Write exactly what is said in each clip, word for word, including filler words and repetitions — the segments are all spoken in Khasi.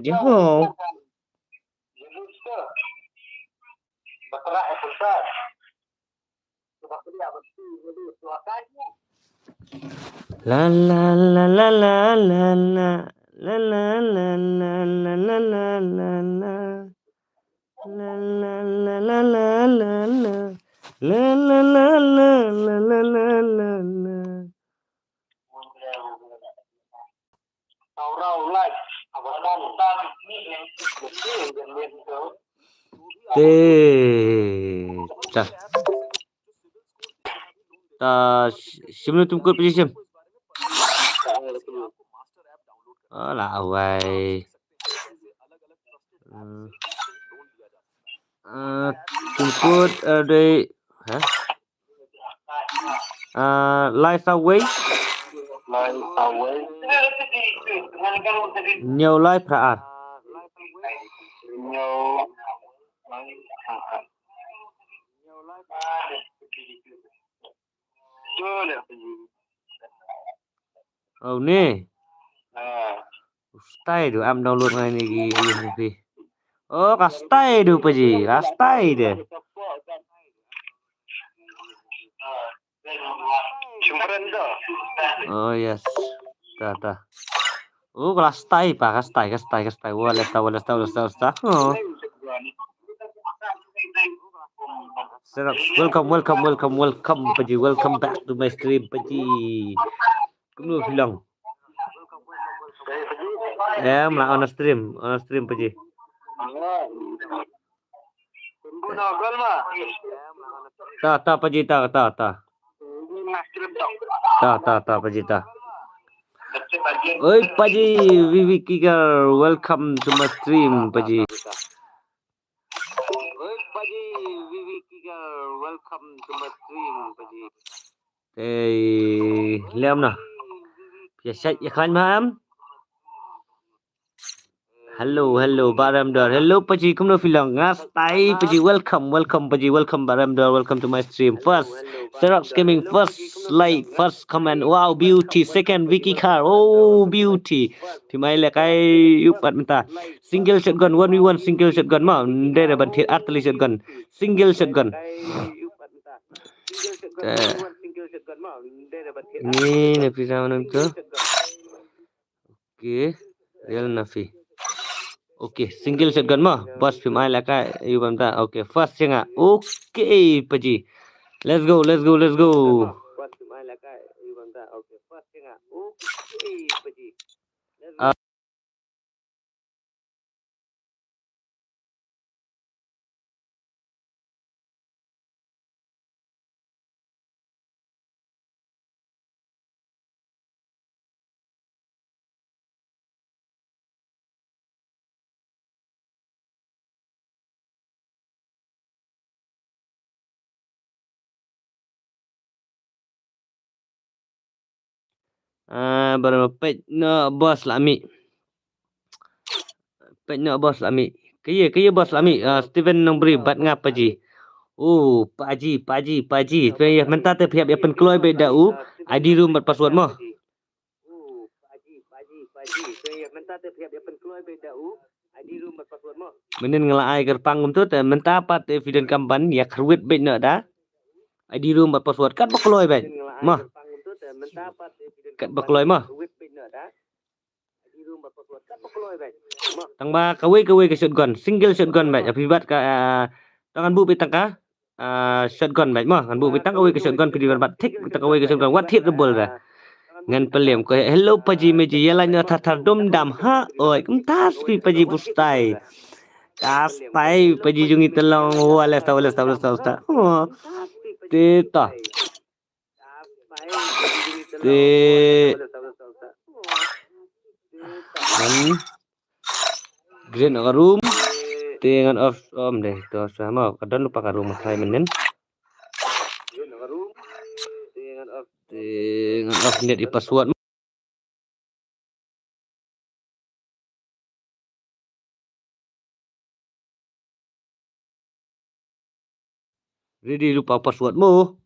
Jin ho. La la la la la la la. La la la la la la la la la. La la la la la la la. La la la la la la la la. Te ta. Ta sh-, shim na tum kut position. Ala awai. Hmm. Ah, tum kut, ah, dei. Ha? Ah, lai saw wei. Lai saw wei. Hynñiew lai phra ar. Hynñiew lai phra ar. Oh, ne. Stai du am download ngai ni gi, gi, gi. Oh, ka stai du paji, ka stai de. Oh, yes. Ta, ta. Oh, ka stai pa, ka stai, ka stai, ka stai. Wa, let's go, let's go, let's go, let's go. Oh. Serap, welcome, welcome, welcome, welcome, paji. Welcome back to my stream, paji. Kumno phi long? Em, la on stream, on stream paji. Ta, ta, paji, ta, ta, ta. Ta, ta, ta, paji, ta. Oi, paji, Vivi Kigar, welcome to my stream, paji. Oi, paji, Vivi Kigar, welcome to my stream, paji. Ei, lem na. Phi ïa shait ïa khlaiñ ma em? Hello, hello, Bah Ramdor. Hello, paji, kumno phi long? Nga stai, paji, welcome, welcome, paji, welcome, Bah Ramdor, welcome to my stream. First, Xerox Gaming, first like, first comment. Wow, beauty. Second, Vicky Carr. Oh, beauty. Phi mai lehkai ïa u pat mynta. Single shotgun, one v one single shotgun ma. Ym dei re ban thied ar tylli shotgun. Single shotgun. Te. Ni ne phi sa mynta. Okay. Real na phi. Okay, single shotgun ma. Boss, phim ai lehkai ïa u bam ta. Okay, first ïa nga. Okay, paji. Let's go, let's go, let's go. Ah, baroh peit noh boss la mih. Peit noh boss la mih. Kaei, kaei boss la mih. Ah, Steven Nongbri bad nga paji. Oh, paji, paji, paji. Te ïa mynta te phi hap ïa pynkloi beit da u I D room bad password mo. Mynnin nga la ai kyrpang kumtu te mynta pat te phi donkam ban ïa kyrwit beit noh da I D room bad password. Katba kloi beit. Mo. Katba kloi mo. Tang ba kawei kawei ka shotgun, single shotgun beit. Phi bat ka, ah, tang ngan buh beit tang ka, ah, shotgun beit mo. Ngan buh beit tang kawei ka shotgun, phi dei ban bat thik tang kawei ka shotgun. Wat thied double da. Ngan pynlem ko. Hello paji meji, ïa lait noh thar thar dum dam ha. Oi, kumta spi paji bustai. Ka stai paji jong ngi te long. Wa lesta, wa lesta, wa lesta, wa lesta. Oh. Te ta. Te ngan green ka room. Te ngan off, om dei to sa mo ka don lypa ka room try mynnin. Te ngan off net i password. Ready lypa password mo.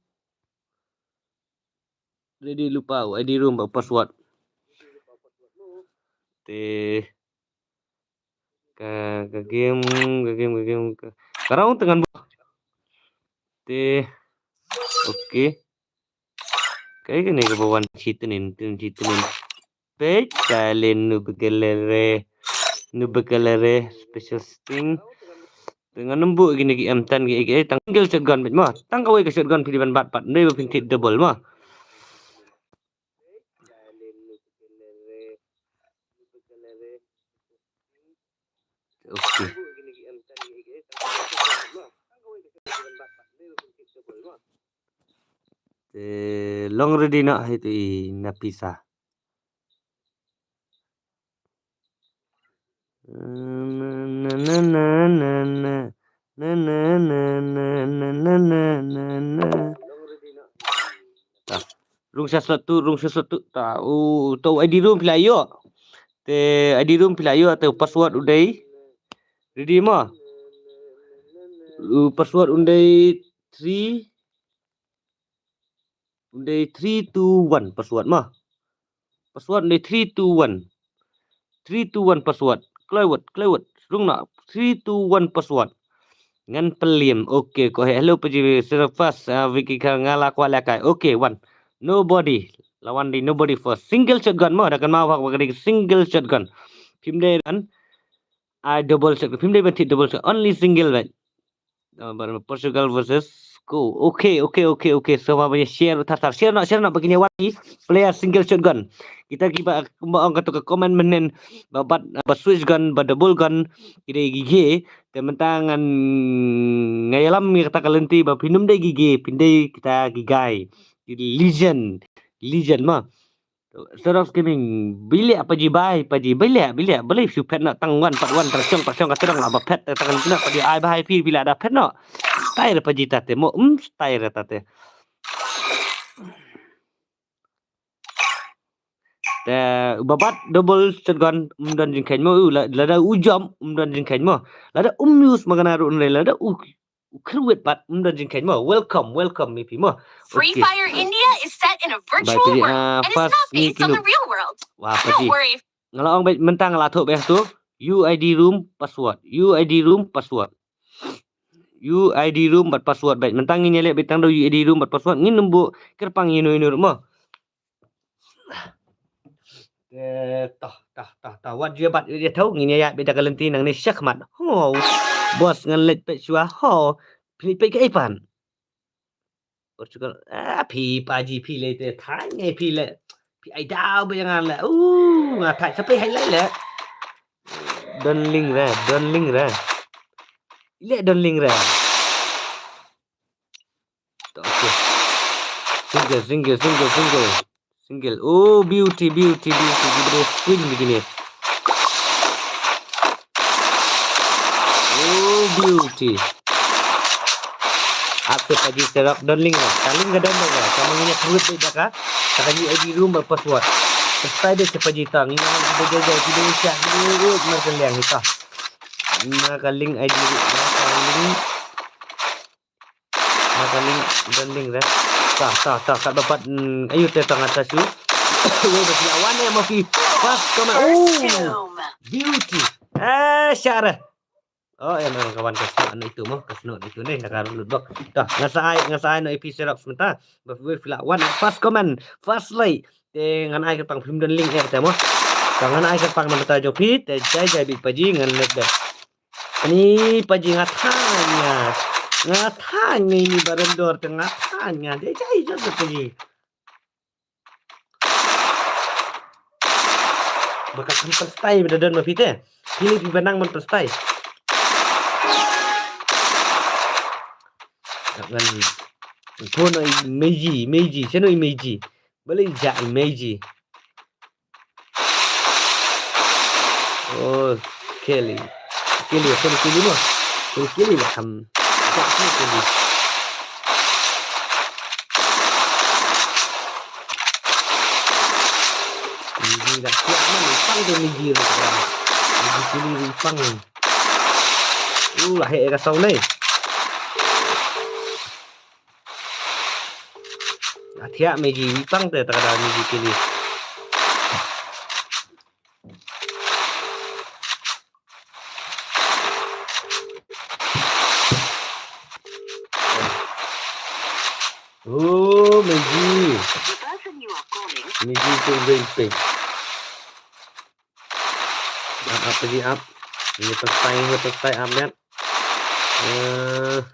Ready lypa I D room bad password. Te Ka, ka game, ka game, ka game, ka, ka round te ngan buh. Te, okay. Kaei kane kaba wan shiteng, shiteng. Peit, silent, noob gallery. Noob gallery, special sting. Te ngan ym buh kine ki M ten ki, ki, tang single shotgun beit mo. Tang kawei ka shotgun phi dei ban bat pat. Ym dei ba phin thied double mo. Okay. Te long ready noh, hai tu i na pisa. Na, na, na, na, na. Na, na, na, na, na, na, na, na, na. Ta. Rung sha slot tu, rung sha slot tu. Ta, u, to I D room phi la ïoh. Te I D room phi la ïoh, te u password u dei. Ready mo? U password u dei three. U dei three two one password mo. Password u dei three two one. Three two one password. Kloi wut, kloi wut. Rung noh. Three two one password. Ngan pynliem. Okay, ko he. Hello, Paji. Sir first, uh, Vicky ka nga la kwah lehkai. Okay, one. Nobody. La wan dei nobody first. Single shotgun mo. Da kynmaw bha ba ka dei single shotgun. Phim dei ban ai double shotgun. Phim dei ban thied double shotgun. Only single beit. Uh, Portugal versus Ko. Okay, okay, okay, okay. So, ma ba share, tar, tar, share noh, share noh, ba kin ïa wan i player single shotgun. Kita kiba, kumba ong kato ka comment mynhynnin, ba, ba, ba switch gun, ba double gun, ki dei ki gai, te mynta ngan, nga ïalam ïa kata ka lynti, ba phin ym dei ki gai, phin dei kita ki gai. Ki legend, legend mo. Xerox Gaming, bili apa ji bai, Paji, bili, bili, bili, shu phet noh tang wan pat wan, tang shong, tang shong, ka tang la ba phet, tang la Paji, ai ba hai phi, phi la da phet noh. Style Paji tate, mo, um, style tate. Te, ba bat double shotgun, um don jingkheiñ mo, u, la, lada u jump, um don jingkheiñ mo. Lada um use ma kane ruh ne, lada u u kyrwit pat, um don jingkheiñ mo. Welcome, welcome, ïa phi mo. Free Okay. Fire India is set in a Bai virtual Paji, world ah, and is first not ni based on kinu. The real world. Wah, Don't Paji. Worry. Nga la ong beit mynta nga la thoh beit tu. U I D room password. U I D room password. U I D room bad password beit. Mynta ngin ïaleh beit tang da U I D room bad password. Ngin ym buh kyrpang ïa ino ino ruh mo. Eh, toh, toh, toh, toh. Wat ju ïa bat ïa thaw ngin ïa ïa beit da ka lynti nangne shakhmat. Ho. Boss ngan leit peit shuwa. Ho. Phi leit peit kaei pat? Portugal. Ah, phi Paji phi leit te thaiñ ngai phi leh. Phi ai daw ba ïa nga leh. Uh, nga thaiñ sa phi hai leh leh. Don link re, don link re. Leh don link re. Okay. Single, single, single, single. Single. Oh, beauty, beauty, beauty. Gibrit queen begini. Oh, beauty. Aku Paji Xerox don link lah. Ka link ka don dah. Kamu punya perut dah ka. Ka link I D room bad password. Subscribe deh Paji tang. Ini orang kita jaga video siap video markan liang kita. Markan link I D room. Markan link Markan link, don link re. Ta, ta, ta, kat ba pat, mm, ayu te tang atas tu. Wei ba sila wan eh, ma phi. Pas kama. Oh, beauty. Eh, syara. Oh, eh, ma kawan ka snoh na itu mo, ka snoh na itu ne, na ka loot box. Ta, nga sa ai, nga sa ai no A P Xerox mynta. Ba wei phi la wan, first comment, first like. Te ngan ai ka pang phim don link eh te mo. Ta ngan ai ka pang na mynta jong phi, te jai jai bit Paji ngan lek deh. Ani Paji nga thaiñ nga. Nga thaiñ nga ini barandor te nga thaiñ nga. Dei jai jot Paji. Ba ka kham pynstyle ba da don ma phi te. Phi leh phi ba nang ban pynstyle. Ngan phone i Meiji, Meiji, sino i Meiji. Balei ja i Meiji. Oh, Kelly. Kelly, Kelly, Kelly mo. Kelly, Kelly lah kam. Ja sino Kelly. Meiji dah siap man, pang tu Meiji tu. Meiji Kelly pang. Uh, lah hek ka sound ni. Athiah Meiji wi pang te ta ka da Meiji Kelly. Oh, Meiji. The person you are calling. Meiji tu ring ping. Ap, ap, Meiji, ap. Ini petai, ini petai, ap, lihat. Eh.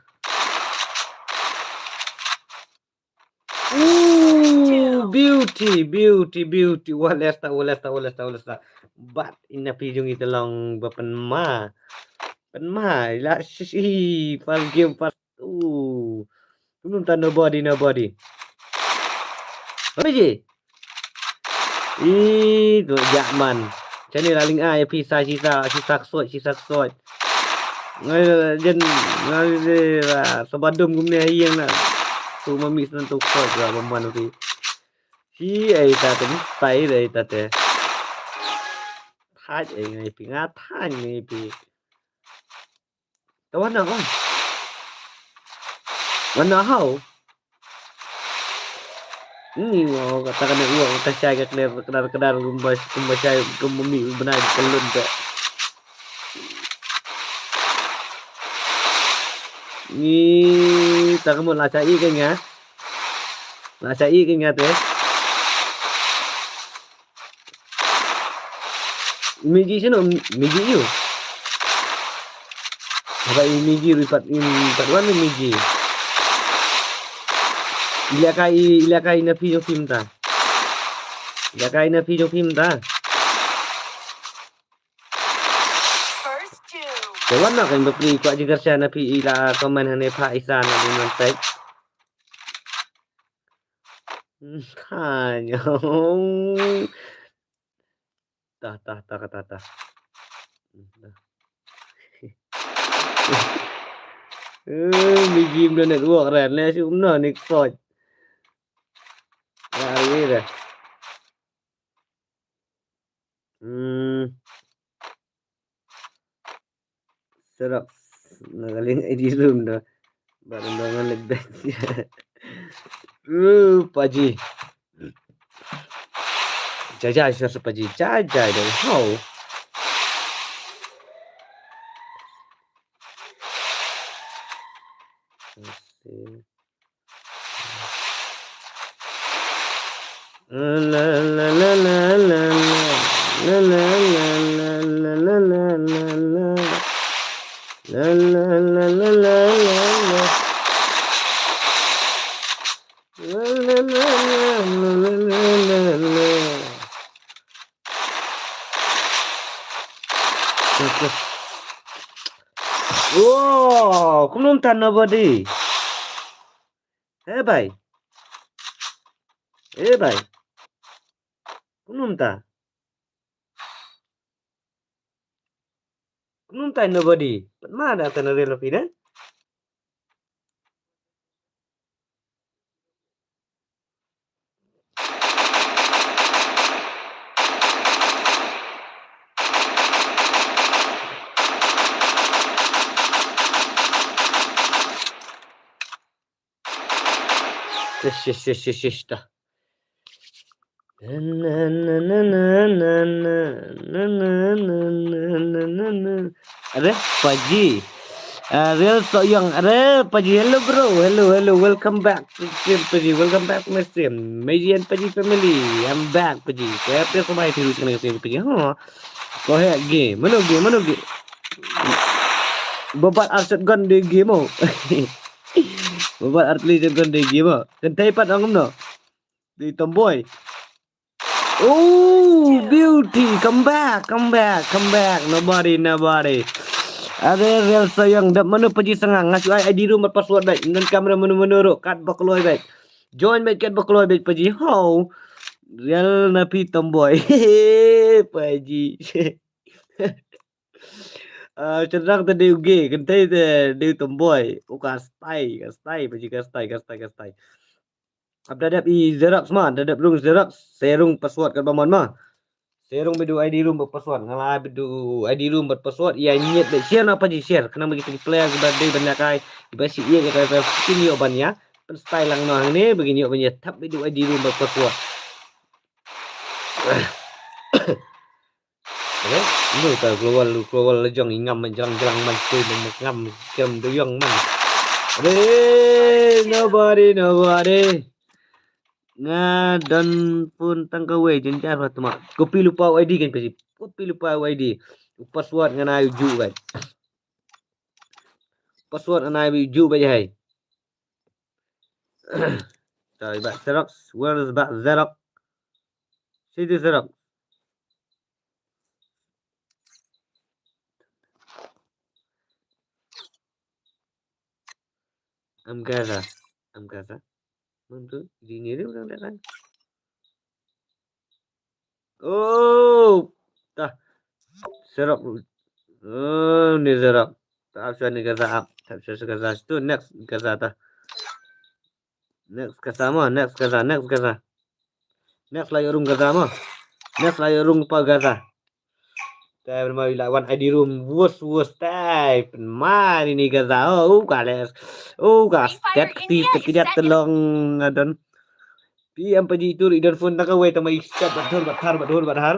Ooh, beauty, beauty, beauty. Wah, lesta, wah, lesta, wah, lesta, wah, lesta. But ina phi jong i te long ba pynma. Pynma, la shishi, pal game, pal. Ooh. Kumno ta nobody, nobody. Apa ji? Ih, tu jak man. Macam ni lah ling ai pisa, sisa, sisa ksot, sisa ksot. Ngai jen, ngai je lah, sebadum gum ni yang nak. Tu mami senang tu ksot lah, beman tu. Si ai ta tu, tai dai ta te. Thaj ai ngai pi, nga thaj ngai pi. Ka wan na ong. Wan na hau. Ni ngo kata ka ne uang ka shai ka kner kedar kedar kumba kumba shai kumba mi bnai ka lun te. Ni ta ka mo la shai ka nga. La shai ka nga te. Miji sino, Miji yu. Haba i Miji ri pat, in pat wan Miji. Ila kai, ila kai na phi jong phi mynta. Ila kai na phi jong phi mynta. First two. Te wan na kan bapli kwa jigar sha na phi ila comment hane pha isa na di man tek. Tanya. Tah, tah, tah, tah, tah. Eh, mi jim da network ran, ne, si umno ni ksoj. Ya, hari ni dah. Hmm. Serap na ka liang I D room da. Ba da ngan leh bed. Uh, Paji. Jai jai sa Paji. Jai jai da. How? Let's see. Wow, kumno mynta nobody. Eh bai. Eh bai. Kumno mynta. Kumno mynta nobody. Pat ma da ta na rel phi da. Shish, shish, shish, shish, shish, ta. Are, Paji. Are, Soyong. Are, Paji. Hello, bro. Hello, hello. Welcome back to stream, Paji. Welcome back to my stream. Meiji and Paji family. I'm back, Paji. Kaya pe ko bai tiru kena stream, Paji. Huh. Ko he game. Mano game? Mano game? Babat Arshad Gun de game mo. Babat Arshad Gun de game mo. Kentai pat ang no. Di tomboy. Oh, beauty, come back, come back, come back. Nobody, nobody. Are real sayang dap mano Paji Sanga nga shu ai I D room bad password bad. Nan kamera mano mano ro kat bakloi bad. Join bad kat bakloi bad Paji. How? Real na phi tomboy. Paji. Ah, cenang te dei u gay, kentai te dei u tomboy. U ka style, ka style, Paji ka style, ka style, ka style. Ap da dep i Xerox ma, da dep rung Xerox, se rung password kat ba mon ma. Se rung bidu I D room bad password, nga la bidu I D room bad password, ïa nyet bad share na Paji share, khnang ba ki player ki ba dei ban ïa kai, ki ba shi ïa kai, kin ïoh ban ïa pyn style lang noh hangne, ba kin ïoh ban ïa thap bidu I D room bad password. Oke, lu ta global, lu global la jong i ngam man jlang jlang man tu man ngam kem du yong man. Hey, nobody, nobody. Nga don phone tang kawei, jynjar ba tuma. Copy lypa u I D kan paji. Copy lypa u I D. U password ngan ai u ju bad. Password ngan ai u ju bad hai. Sorry, bad Xerox. Where is bad Xerox? Sidi Xerox. Am Gaza. Am Gaza. Mun tu di ni rim dang dang. Oh, ta. Xerox. Oh, ni Xerox. Ta, apa ni Gaza ap. Ta, apa Gaza tu, next Gaza ta. Next Gaza mo, next Gaza, next Gaza. Next la ïoh rung Gaza mo. Next la ïoh rung pa Gaza. Tai pynmai la wan I D room, wus, wus, tai pynmai ni Gaza. Oh, u ka les. Oh, ka step ti te kidiat telong ngadon. Pi am paji tu i don phone tang kawei tang mai step bad dhur bad thar bad dhur bad har.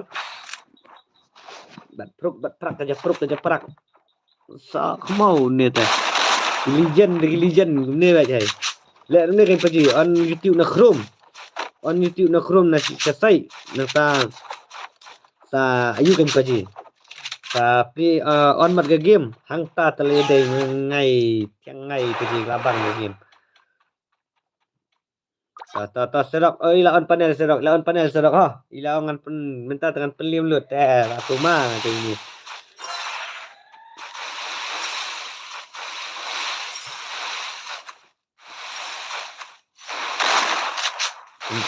Bad pruk bad prak ka ja pruk ka ja prak. Sa khmau ne te. Legend, legend ne ba jai. Le ne kan paji on YouTube na Chrome. On YouTube na Chrome na sa sai na ta. Sa ayu kan paji. Sa pi, uh, on mat ga game hang ta tele dei ngai tiang ngai paji labang ga game. Ta, ta, ta, Xerox. Oh, ila on panel Xerox, ila on panel Xerox ha. Ila on ngan pen, mynta ngan pynlim lut. Eh, aku ma tu ni.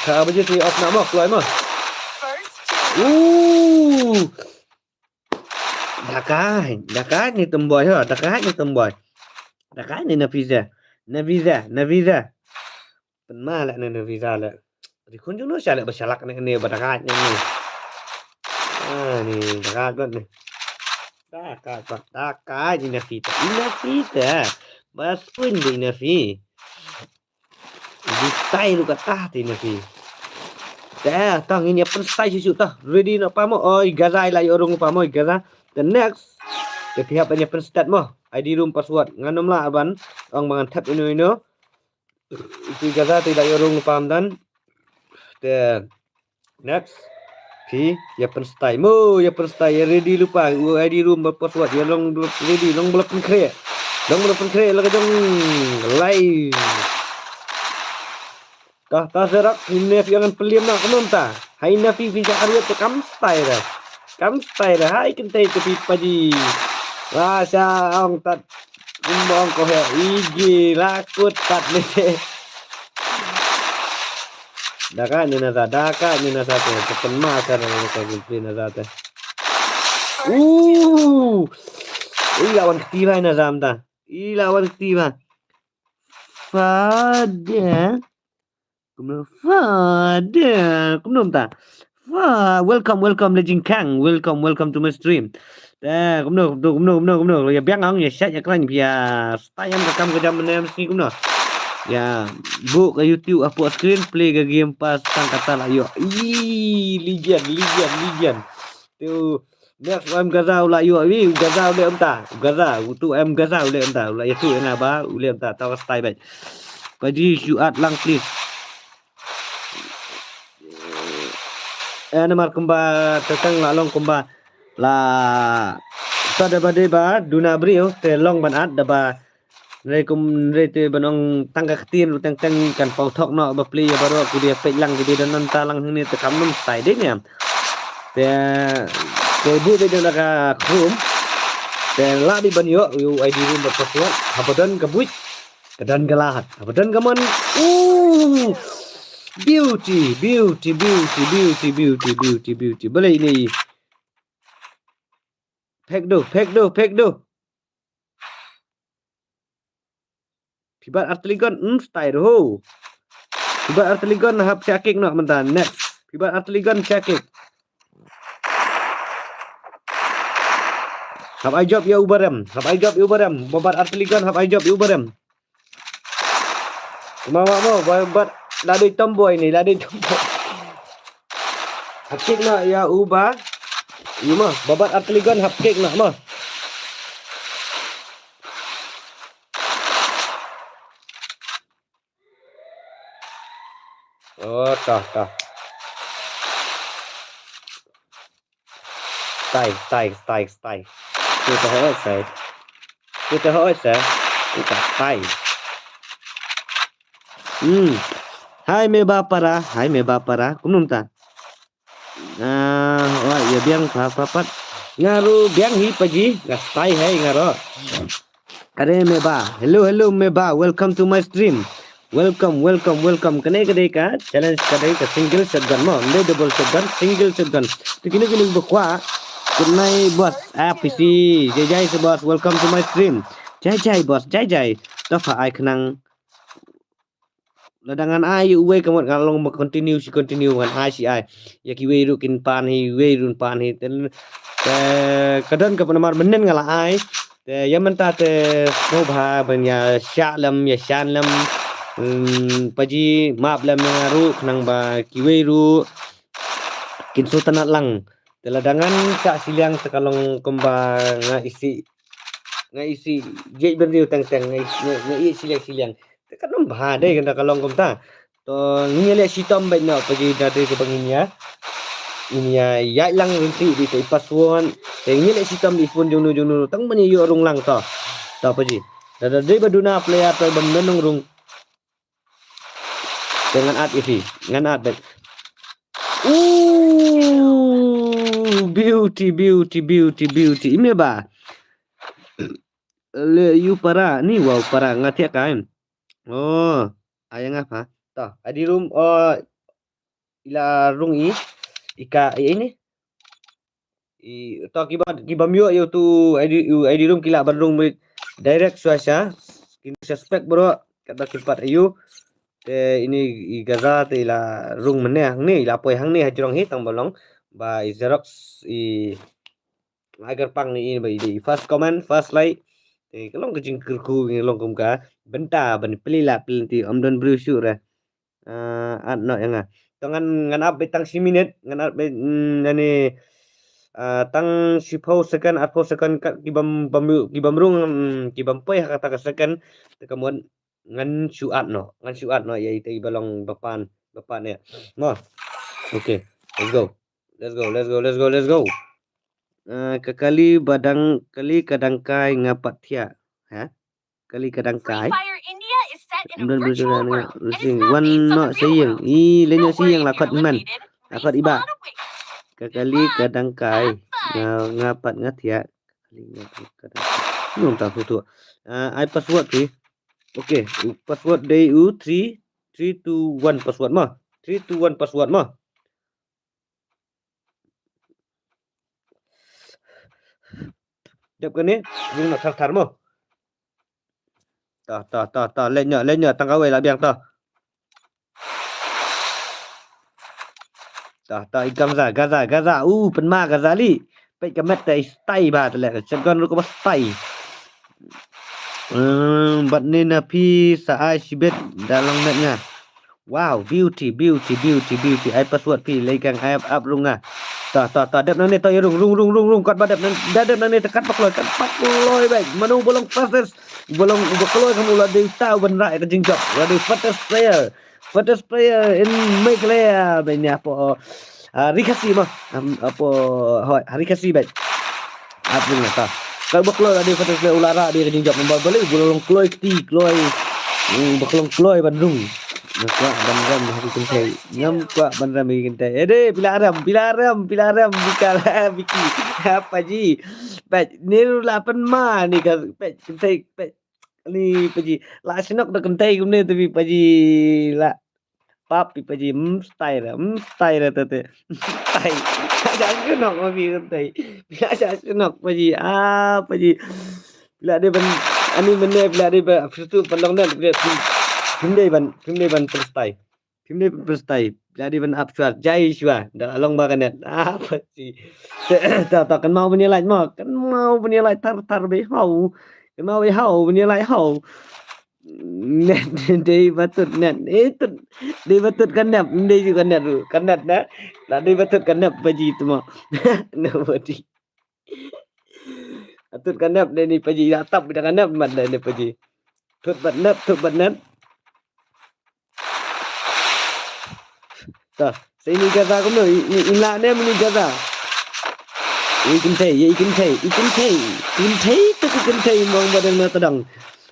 Ka baje ti off na mo, kloi mo. Uh. Dakai, dakai ni tomboy ha, dakai ni tomboy. Dakai ni Nafiza. Nafiza, Nafiza. Pynma la ne Nafiza la. Ri khun jung no sha la ba shalak ne ne ba dakai ne ne. Ah, ni dakai got ne. Dakai got, dakai ni Nafiza. Ni Nafiza. Bas pun di Nafi. Di style ruh kata ti Nafi. Te tang ini pen style shisha tah. Ready na pamo. Oi Gaza la ïoh rung pamo Gaza. The next. Te pihap ini pen start mo. I D room password. Ngan ym lah ban ong ba ngan thep ino ino. Ti Gaza ti la ïoh rung pam dan. Te next. Phi ïa pen style mo, ïa pen style, ïa ready lypa, u I D room ba password, ïa long ready, long ba la pynkhreh. Long ba la pynkhreh la ka jong live. Tah, tah Xerox, ine phi ngan pynlem na kumno mynta. Hai na phi phin sa arwet te kam style da. Kam style da, hai kynthei te phi paji. Wa sa ong tat. Ym ong ko he, igi la kut tat ne te. Daka ni na sa, daka ni na sa te, te pynma sa na ka gameplay na sa te. Uh! Ila wan kti ba na sa mynta. Ila wan kti ba. Father. Kumno Father. Kumno mynta. Fa, welcome, welcome, Legend Kang. Welcome, welcome to my stream. Eh, kumno, kumno, kumno, kumno, kumno. Ya biang ang ya shat ya klan ya. Stayam ka kam ka jam ne mesti kumno. Ya, bu ka YouTube apa screen play ka Game Pass tang kata la yo. Ih, legend, legend, legend. Tu next u M Gaza u la yo wi, u Gaza u le mynta. U Gaza, u tu M Gaza u le mynta. U la ya tu nga ba, u le mynta. Tawa stay back. Paji shu at lang please. Eh, namar kumba tetang la long kumba la ta da ba de ba duna briew te long ban at da ba re kum re te ban ong tang ka ktien ru teng teng kan pau thok no ba pli ba ro ki de pek lang ki de don ta lang ni te kam num stai de ne. Te te bu de da ka khum te la bi ban yo u I D room ba password ha ba don ka buit. Ka don ka lad. Ka don ka mon. Ooh. Beauty, beauty, beauty, beauty, beauty, beauty, beauty. Balei ni. Pek do, pek do, pek do. Pibat Arteligon, hmm, style ho. Pibat Arteligon hap check kick nak mentah. Next. Pibat Arteligon check kick. Hap ai job ya ubarem. Hap ai job ya ubarem. Babat Arteligon hap ai job ya ubarem. Mama mo, babat ladi tomboy ni, ladi tomboy. Hap kick nak ya uba. Yuma, babat Arteligon hap kick nak mo. Oh, ta, ta. Stai, stai, stai, stai. Kita hoi sai. Kita hoi sai. Kita stai. Hmm. Hai me ba para, hai me ba para. Kumnum ta. Ah, wa ya biang pa pa pat. Ngaru biang hi paji, nga stai hai ngaru. Are me ba. Hello, hello me ba. Welcome to my stream. Welcome, welcome, welcome. Kane kane ka challenge ka dei ka single shotgun mo. Ym dei double shotgun, single shotgun. Tu kini kini bakwa. Good night boss. Ah, P C. Jai jai se boss. Welcome to my stream. Jai jai boss. Jai jai. Tofa ai khnang. Lada ngan ai uwei ka mut ngan long ba continue shi continue ngan ai shi ai. Ya kiwei ruh kin pan hi, wei ruh pan hi. Te, te ka don ka namar mynnin nga la ai. Te ya mynta te sngewbha ban ya shah lem, ya shan lem. Hmm, paji map lem nga ruh khnang ba kiwei ruh kin sngewtynnat lang. Te lada ngan shah shiliang te ka long kumba nga isi, nga isi jied bynriew teng teng, nga isi, nga, nga isi shiliang shiliang. Te ka nang bha dei kata ka long kumta. To ngin ïa leh shitom bad noh paji da dei kaba ngin ïa, ngin ïa ïaid lang ryntih dei te i password. Te ngin ïa leh shitom dei phone jongno jongno tang ban ïa ïoh rung lang to. To paji. Da da dei ba duna player to ban nang rung. Te ngan at ïa phi, ngan at bad. Ooh, beauty, beauty, beauty, beauty. Ime ba. Le yu para ni, wow para nga thiah ka em. Oh, aya nga pha. Ta, adi room, oh, ila rung i, ika i ini. I, ta kiba, kiba myo yu tu, adi, adi room kila ban rung mit direct sua sha. Kin suspect bro, kata kipat ayu. Te ini i Gaza te ila rung mene hangne, ila poi hangne hajrong hi tang balong. Ba i Xerox i Lagar pang ni in ba i first comment, first like. Te ka long ka jingkyrkhu ngi long kum ka bynta ban pli la pli ti om don bru shu re. Ah, at no yang ah. To ngan ngan ap be tang shi minit, ngan ap be mm, nani ah, tang shi phew second, at phew second ka ki bam bam ki bam rung mm, ki bam poi ha kata ka second. Te ka mon ngan shu at no, ngan shu at no ya ite ba long ba pan, ba pan ya. Mo. Okay, let's go. Let's go, let's go, let's go, let's go. Ah, ka kali badang kali kadang kai nga pat thiah. Ha? Kali kadang kai. Ym don bru sura ne sing wan no saying. I le no saying la kot man. La kot iba. Ka kali kadang kai. Nga, nga pat nga thiah. Kali nga pat kadang kai. Nong ta tu tu. Ah, ai password ti. Okay, password dei u three three two one password mo. Three two one password mo. Dep kane, rung na thar thar mo. Ta, ta, ta, ta, lenya, lenya, tang kawei la biang ta. Ta, ta, i Gaza, Gaza, Gaza, u, penma Gaza li. Peit ka met ta i stai ba ta le, shotgun ruh ka ba stai. Hmm, bat ni na phi sa ai shibit da long net nga. Wow, beauty, beauty, beauty, beauty. Ai password phi lei kang ai ap rung nga. Ta, ta, ta, dep nang ne ta rung, rung, rung, rung, rung, kat ba dep nang, da dep nang ne ta kat ba kloi, kat ba kloi bai. Mano bolong fastest, bolong ba kloi kamu la dei ta ban rai ka jingjop, la dei fastest player, fastest player in Meghalaya bai ni apo. Ah, Rikasi ma, apo, hoi, Rikasi bai. Ap rung ta. Ka ba kloi la dei fatas le u la rah dei ka jingjop nambar ba le u ba long kloi kti kloi. U ba long kloi ban rung. Nga kwah ban rem ha ki kynthei. Ngam kwah ban rem ha ki kynthei. Eh dei pila rem, pila rem, pila rem bika la biki. Apa ji? Peit ni ruh la pynma ni ka peit kynthei peit. Ni paji la shnok da kynthei kumne tu bi paji la. Pap pi paji, mm, stai ra, mm, stai ra tete. Stai. Sha shnok ma pi kynthei. Sha shnok paji, ah, paji. Pila dei ban, ani mene pila dei ban, fistu pan long dan, pila phim dei ban, phim dei ban pyn stai. Phim dei ban pyn stai. Pila dei ban ap shuar, jai shuar. Da long ba kanet. Ah, paji. Ta, ta, kan mau ban ïa lait ma, kan mau ban ïa lait tar, tar be hau. Kan mau be hau, ban ïa lait hau. Net dei batut net. Eh tut dei batut ka nep, dei ju ka net ru. Ka net na. La dei batut ka nep baji tu mo. Na baji. Atut ka nep dei ni paji, ya tap da ka nep mat dei ni paji. Tut bat nep, tut bat nep. Ta, sa ini Gaza kumno, i, i, i la ne mini Gaza. I kynthei, i kynthei, i kynthei. Kynthei, ta ki kynthei, mong ba dang na tadang.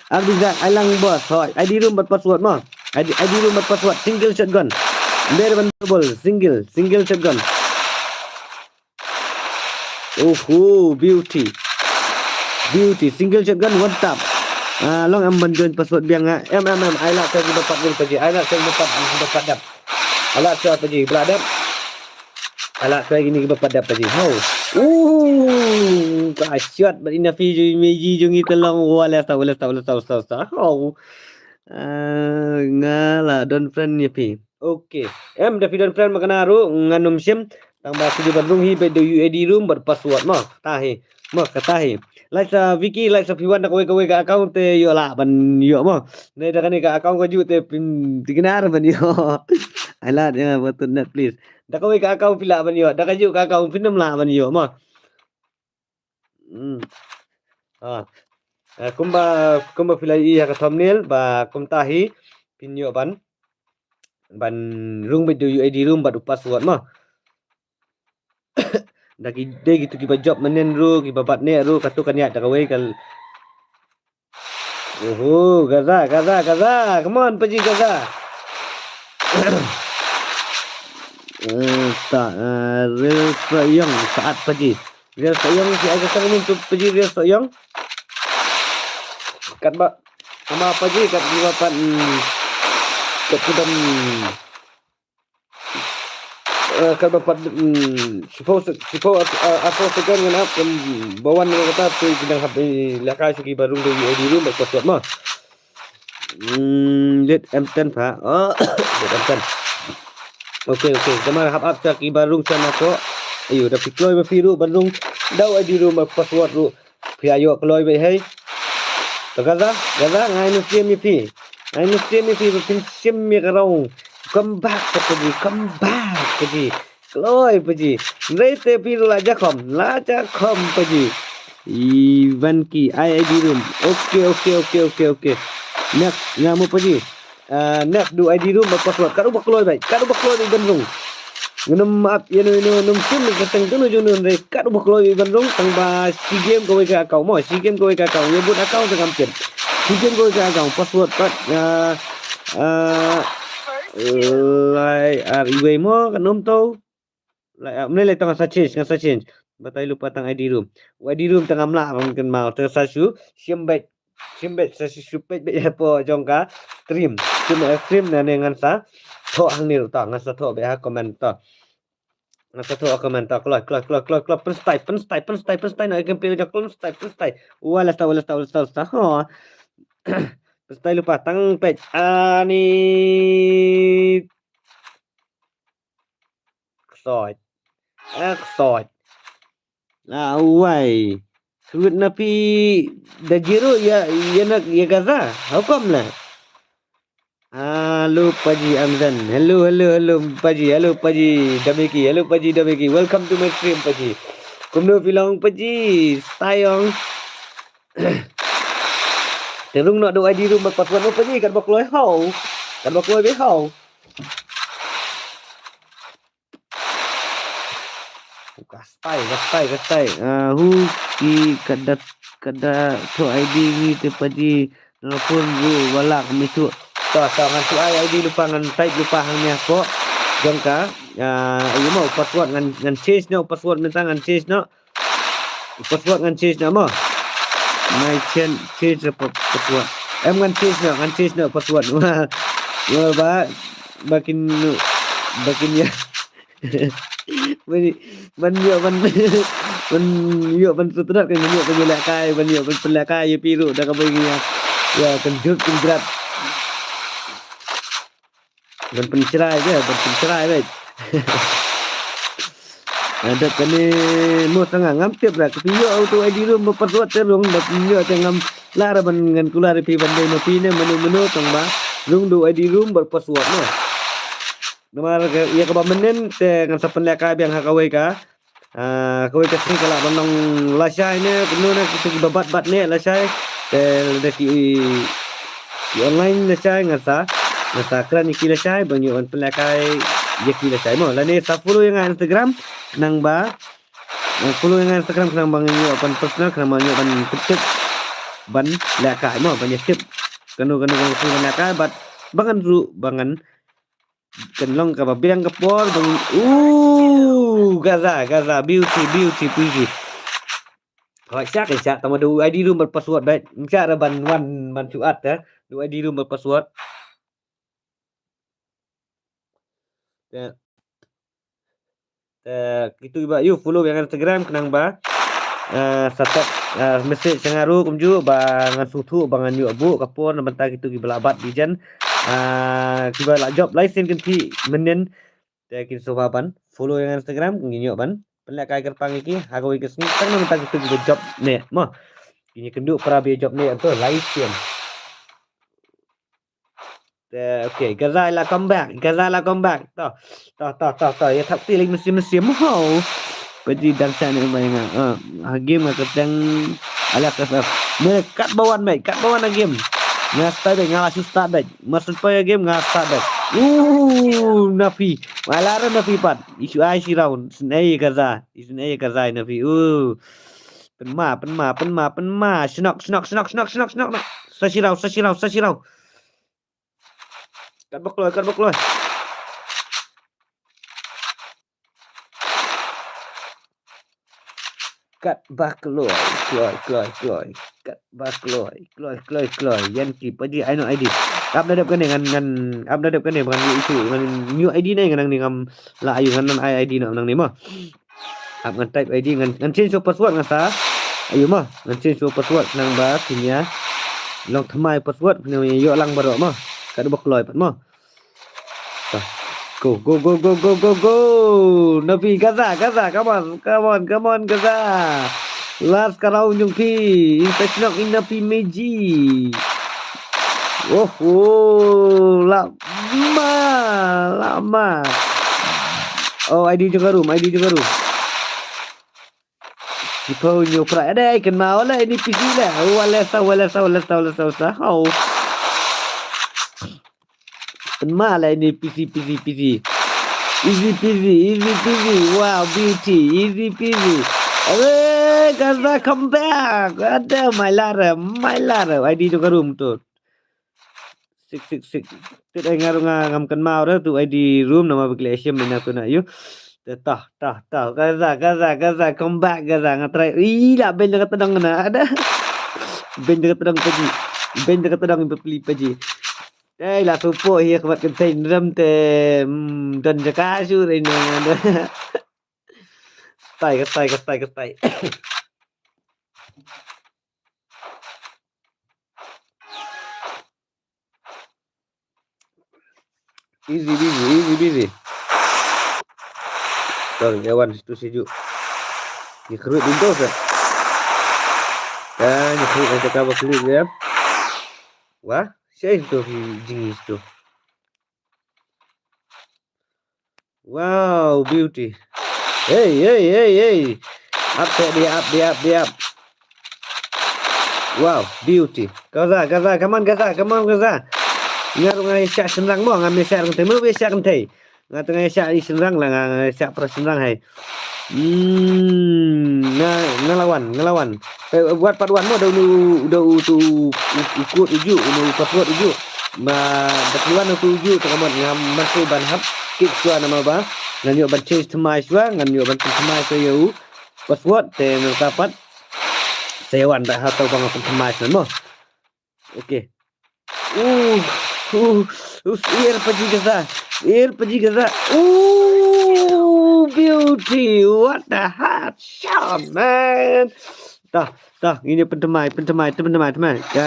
Am di za, ai lang boss, hoi. I D room bad password mo. I D, I D room bad password, single shotgun. Ber ban double, single, single shotgun. Oho, beauty. Beauty, single shotgun, one tap. Ah, long em ban join password biang nga. Em, em, em, ai la sa ki ba pat room paji. Ai la sa ki ba pat, ki ba pat dap. Ala sa paji, bla dap. Ala sa kini ki ba pat dap paji. Hau. Uh, ka shot, bad ina fi ju, meji ju ngi telong. Wala sa, wala sa, wala sa, wala sa. Hau. Ah, nga la don friend ni fi. Okay. Em, da fi don friend ma kane ruh, ngan ym shim. Tang ba ki ban rung hi bad da U I D room bad password mo. Kata hi. Mo, kata hi. Like sa Vicky, like sa Piwan da kawei kawei ka account te ïoh lah ban ïoh mo. Ne da kane ka account ka ju te phin tikna ban ïoh. Ai lah, ïa, button net, please. Da kawei ka account phi lah ban ïoh. Da ka ju ka account phin ym lah ban ïoh mo. Hmm. Ah. Eh, kumba, kumba phi la i ha ka thumbnail, ba kumta hi, phin ïoh ban, ban rung bad da U I D room bad u password mo. Da ki, da ki tu ki ba job manen ruh, ki ba bat ne ruh, katu kan ïa da kawei ka. Oho, Gaza, Gaza, Gaza. Come on, paji Gaza. Eh, ta, eh, Real Soyong, saat paji. Real Soyong, si ai ka tang mun tu paji Real Soyong. Kat ba, ama paji, kat ba pat, hmm, kat ba, hmm. Eh, kat ba pat, hmm, shiphew se-, shiphew, eh, arphew second ngan ap, kan ba wan ngan kata, tu ki dang hap, eh, lehkai sha ki ba rung da U I D room bad password mo. Hmm, let em ten pha. Oh, let em ten. Okay, okay. Te mar hap ap sha ki ba rung sha na ko. Ayo, da phi kloi ba phi ruh ban rung da U I D room bad password ruh. Phi ïoh kloi bad hei. To Gaza, Gaza, ngai na sim ïa phi. Ngai na sim ïa phi, ba phin sim ïa ka rong. Come back, sa paji, come back, paji. Kloi, paji. Hynrei te phi ruh la jakhom, la jakhom, paji. Ivan ki, I I D room. Okay, okay, okay, okay, okay. Next, nga mo paji. Ah, next da U I D room bad password. Kat uba kloi bad, kat uba kloi bad ban rung. Ngam ap ïa no, ïa no, ngam shim ka teng tu no jong no, hynrei kat uba kloi bad ban rung, tang ba shi game kawei ka account mo, shi game kawei ka account, ïa bud account te ngam tip. Shi game kawei ka account, password pat, ah, ah, lai ar iwei mo, kan ym tau. Lai, ah, mne lai tang nga sa change, nga sa change. Batai lypa tang I D room. U I D room tang ngam lah ban kynmaw, te sa shu shim bad, shim bad, sa shu shu peit bad hapoh jong ka stream. Shim bad stream nangne ngan sa thoh hangne ruh ta, ngan sa thoh bad ha comment ta. Ngan sa thoh ha comment ta. Kloi, kloi, kloi, kloi, kloi. Pynstyle, pynstyle, pynstyle, pynstyle. Na i kynpil jong kloi, pynstyle, pynstyle. Wala sa, wala sa, wala sa, wala sa. Ho. Pynstyle lypa tang peit. Ani. Ksoit. Eh, ksoit. Ah, wai. Sut na phi da zero ïa, ïa na, ïa Gaza. How come la? Hello, paji Amdan. Hello, hello, hello, paji. Hello, paji Dameki. Hello, paji Dameki. Welcome to my stream, paji. Kumno phi long, paji? Stay on. Te rung noh da U I D room bad password noh, paji, kat ba kloi haw. Kat ba kloi bad haw. Ka style, ka style, ka style. Ah, hu ki kat da, kat da thoh I D ngi te paji, na phone ruh ba lah kami thoh. To, to, ngan thoh I D lypa, ngan type lypa hangne hapoh jong ka. Ah, aïu mo, password ngan, ngan change noh, password mynta ngan change noh. Password ngan change noh mo. My change, change the pa-, password. Em, ngan change noh, ngan change noh password. Mo ba, ba kin, ba kin ïa. Ban, ban ïoh ban, ban ïoh ban sutrat kan, ban ïoh ban ïalehkai, ban ïoh ban pynlehkai ïa phi ruh da kaba ngi ïa, ïa kynjut kynjrat. Ban pynshrai ke, ban pynshrai bad. Nga dep kane mo, sa nga ngam tip ra, ka phi ïoh auto I D room bad password te rung, da phi ïoh te ngam lah ra ban ngan kular ïa phi ban dei ma phi ne mano mano, tang ba rung da I D room bad password mo. Namar ka, ïa kaba mynnin te ngan sa pynlehkai biang ha kawei ka. Ah, kawei ka sngi ka lah ban long lashai ne, kumno ne, kita kiba bat bat ne lashai. Te lada ki, ki online lashai ngan sa, ngan sa kren ïa ki lashai ban ïoh ban pynlehkai ïa ki lashai mo. Lane sa follow ïa nga Instagram khnang ba, eh, follow ïa nga Instagram khnang ba ngan ïoh ban personal, khnang ba ngan ïoh ban tip tip ban lehkai mo, ban ïa tip kano kano kano ban lehkai bad ba ngan ruh ba ngan kan long kaba biang ka por ba ngan. Uh, Gaza, Gaza, beauty, beauty, beauty. Hoi, shah kan shah, tang ma da u I D room bad password bad. Shah ra ban wan ban shu at, eh. Da u I D room bad password. Te, te, kitu ba ïa follow ïa nga Instagram khnang ba, eh, sa text, eh, message sha nga ruh kumjuh ba ngan sngewthuh ba ngan ïoh buh ka por na bynta kitu kiba la bat bijan, eh, kiba la jop lai sien kynthih mynnin. Te kin sngewbha ban follow ïa nga Instagram, ngin ïoh ban pynlehkai kyrpang ïa ki ha kawei ka sngi tang na bynta kitu kiba jop ne mo. Kin ïakynduh para ba ïa jop ne to lai sien. Te, okay, Gaza la come back, Gaza la come back. To, to, to, to, to, ïa thap ti lei mynsiem mynsiem. Ho. Pajih dang sha ne ba ïa nga. Ah, ha game nga kyrteng Alex F F. Ne, katba wan mate, katba wan ha game. Nga start bad, nga la shu start bad. Mar shu poi ha game nga start bad. Uh, Nafi. Nga la ra Nafi pat. Issue ai shi round. Sngewbha ïa Gaza. Issue ai ïa Gaza Nafi. Uh. Pynma, pynma, pynma, pynma. Shnok, shnok, shnok. Sa shi round, sa shi round, sa shi round. Katba kloi, katba kloi. Katba kloi, kloi, kloi, kloi. Katba kloi, kloi, kloi, kloi. Ïa ki pajih ai noh I D. Ap na dep kane ngan, ngan ap na dep kane ngan ïa issue ngan new I D ne ngan nangne ngam lah ïa ngan nan ai I D noh nangne mo. Ap ngan type I D ngan, ngan change u password ngan sa. Ayu mo, ngan change u password nang ba phin ïa long thymmai password phin ïa ïoh lang baroh mo. Katba kloi pat mo. Go, go, go, go, go, go, go. Nafi Gaza, Gaza, come on, come on, come on, Gaza. Last ka round jong phi. Inside knock in Nafi Meji. Oh, oh, lama, lama. Oh, I D jong ka room, I D jong ka room. Ki pau nyo pra. Ada ai kynmaw la ini P C la. Wala sa, wala sa, wala sa, wala sa, wala sa. Hau. Kynmaw la ini P C, P C, P C. Easy peasy, easy peasy. Wow, beauty, easy peasy. Awe, Gaza come back. Ada, my lara, my lara. I D jong ka room tu. Sik, sik, sik. Tit ai nga ruh nga ngam kynmaw re tu I D room namar ba ki la shim ïa tu na ïu. Te tah, tah, tah. Gaza, Gaza, Gaza, come back, Gaza. Nga try. Ih, la beiñ da ka tdong na. Ada. Beiñ da ka tdong paji. Beiñ da ka tdong ba pli paji. Te la supo hi ka mat kynthei nrem te, mm, don jaka shu re na. Stai, ka stai, ka stai, ka stai. Easy peasy, easy peasy. Tol, nyawan situ sejuk. Ni khrut pintu sa. Ah, ni khrut nanti kaba klik ya. Wah, siapa itu si jingis tu? Wow, beauty. Hey, hey, hey, hey. Up, up, up, up, up. Wow, beauty. Gaza, Gaza, come on, Gaza, come on, Gaza. Nga ruh nga ïa shah shynrang mo, nga ïa shah kynthei, mo ïa shah kynthei. Nga tang ïa shah i shynrang la, nga ïa shah para shynrang hai. Hmm, nga, nga lawan, nga lawan. Eh, wat pat wan mo da u, da u tu u, u kut uju, u, u password uju. Ma, da ki wan tu uju, tu ka mut ngam, man tu ban hap kick shuwa namar ba ngan ïoh ban change thymmai shuwa, ngan ïoh ban change thymmai shuwa ïa u password, te nangta pat sa ïa wan da ha tu ba nga pynthymmai shuwa mo. Okay. Uh, uh, uh, syiar paji Gaza. Syiar paji Gaza. Uh, beauty. What a hot shot, man. Tah, tah, ini pynthymmai, pynthymmai, pynthymmai, pynthymmai. Ka,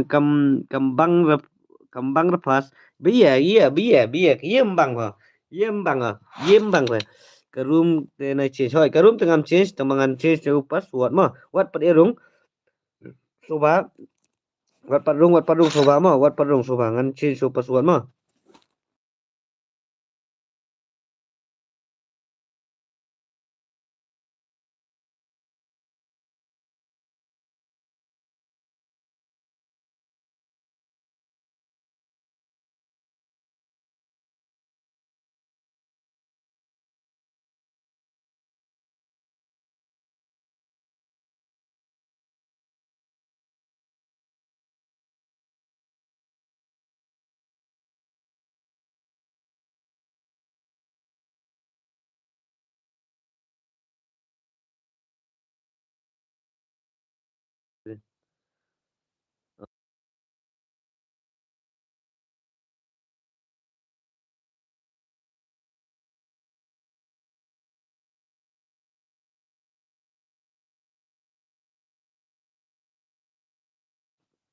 kam, kam bang rep-, kam bang repas. Bia, ia, bia, bia. Ia mbang ba. Ia mbang ba. Ia mbang ba. Ka room te na change. Hoi, ka room te ngam change, te ma ngan change te u password mo. Wat pat ïa rung. Suba. Wat pat rung, wat pat rung suba mo, wat pat rung suba. Ngan change u password mo.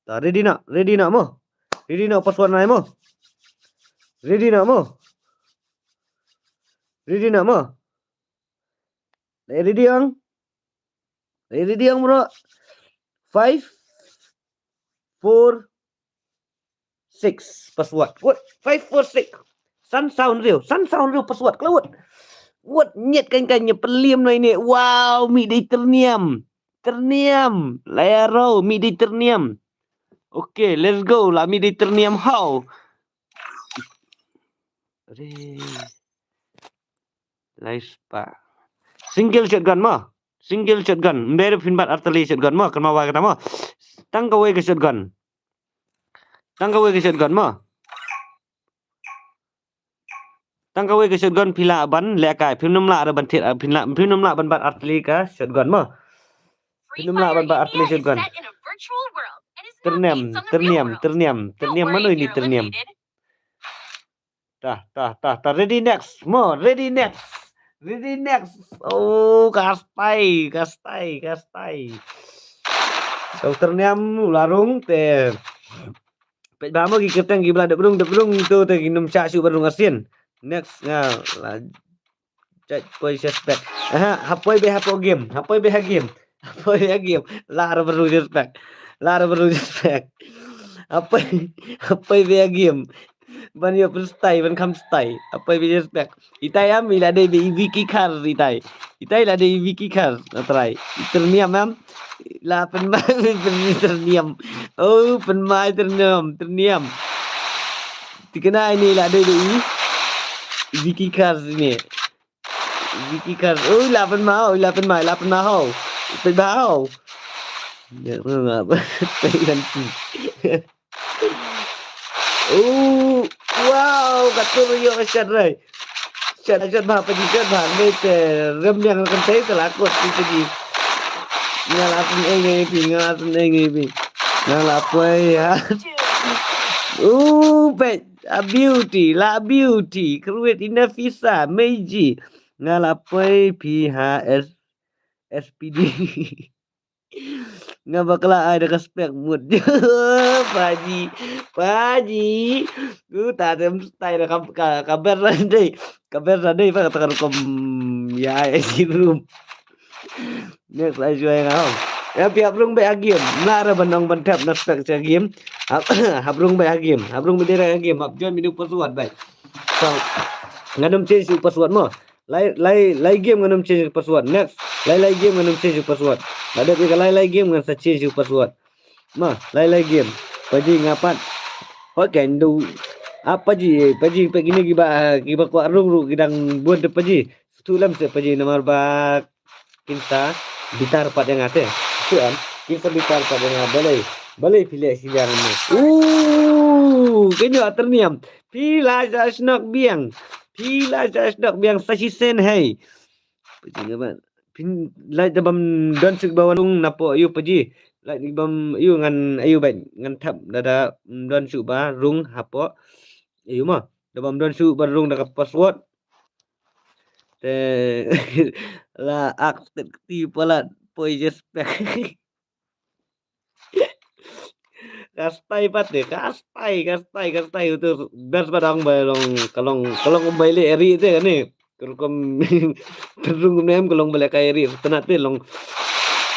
Ta ready na, ready na mo. Ready na password na mo. Ready na mo. Ready na mo. Ready ang. Ready ang bro. Five, four, six password. What? Five four six. San sound rew. San sound rew password. Klawut. What nyet kan kan nya pelim no ini. Wow, mi dei terniam. Terniam. Layaro, mi dei terniam. Okay, let's go. La mi dei terniam how. Aduh. Lai spah. Single shotgun mo. Single shotgun. Mber phin bat artylli shotgun mo. Kan ma wa kata mo. Tang kawei ka shotgun. Tang kawei ka shotgun mo. Tang kawei ka shotgun phi lah ban leh kai. Phim nym lah ban thied, phim lah, phim nym lah ban bat artylli ka shotgun mo. Phim nym lah ban bat artylli shotgun. Terniam, terniam, terniam, terniam. Mano ini terniam? Tah, tah, tah, tah. Ready next. Mo, ready next. Ready next. Oh, kastai, kastai, kastai. Doktor Niam u la rung te. Peit ba mo ki kyrteng ki ba la dep rung, dep rung tu te ki nym shah shuh ban rung arsien. Next nga la judge poi suspect. Aha, hapoi be hapoh game. Hapoi be ha game. Hapoi be ha game. La ra ban rung suspect. La ra ban rung suspect. Hapoi, hapoi be ha game. Ban ïoh pynstai, ban kham stai. Hapoi be suspect. Itai am i la dei be i Vicky Khar itai. Itai la dei i Vicky Khar. Na trai. I terniam am. La pynmai pyn terniam. Oh, pynmai terniam, terniam. Tikna ini la dei be i. I Vicky Khar ini. Vicky Khar. Oh, la pynmai, oh, la pynmai, la pynmai ho. Pynmai ho. Ya, pynmai. Pynmai. Oh, wow, ka tur ïoh ka shot rai. Shot, shot bha, paji shot bha. Mei te rem yang kan te te la kot ti paji. Nga la pyn ei ngai pi, nga la pyn ei ngai pi. Nga la poi ha. Oh, peit, a beauty, la beauty. Kruet ina fisa, meiji. Nga la poi pi ha S, S P D. Nga bakla ai da ka spek mut. Paji, paji. Ku ta tem stai da ka, ka, ka ber ra dei. Ka ber ra dei pa kata ka rukom ya ai si room. Next ai shuwa nga hau. Ya phi hap rung beit ha game. Mla ra ban ong ban tap na spek cha game. Hap, hap rung beit ha game. Hap rung beit ha game. Hap join beit password beit. So, ngan ym change u password mo. Lai, lai, lai game ngan ym change password. Next. Lai, lai game ngan ym change password. La dep ïa ka lai, lai game ngan sa change password. Ma, lai, lai game. Paji nga pat. Hoi ka ndu. Ap paji, paji peit kine kiba, kiba kwah rung ruh ki dang bun te paji. Sngewthuh lem seh paji namar ba kin sa bitar pat ïa nga te. Sngewthuh em? Kin sa bitar pat ïa nga balei. Balei phi leh shiliang ne. Uh, kynjoh terniam. Phi la sa shnok biang. Phi la sa shnok biang sa shisien hei. Paji nga ba. Phin lait da bam don suk ba wan rung napoh ayu paji. Lait da bam ayu ngan ayu bait ngan tap da da don suk ba rung hapoh ayu mo. Da bam don suk ba rung da ka password. Te la ak tet kti palat poi je spek. Ka stai pat de, ka stai, ka stai, ka stai utu best ba dang ba long, ka long, ka long bai le eri te kane. Ka rukom, ka rukom nem ka long ba le ka eri tena te long.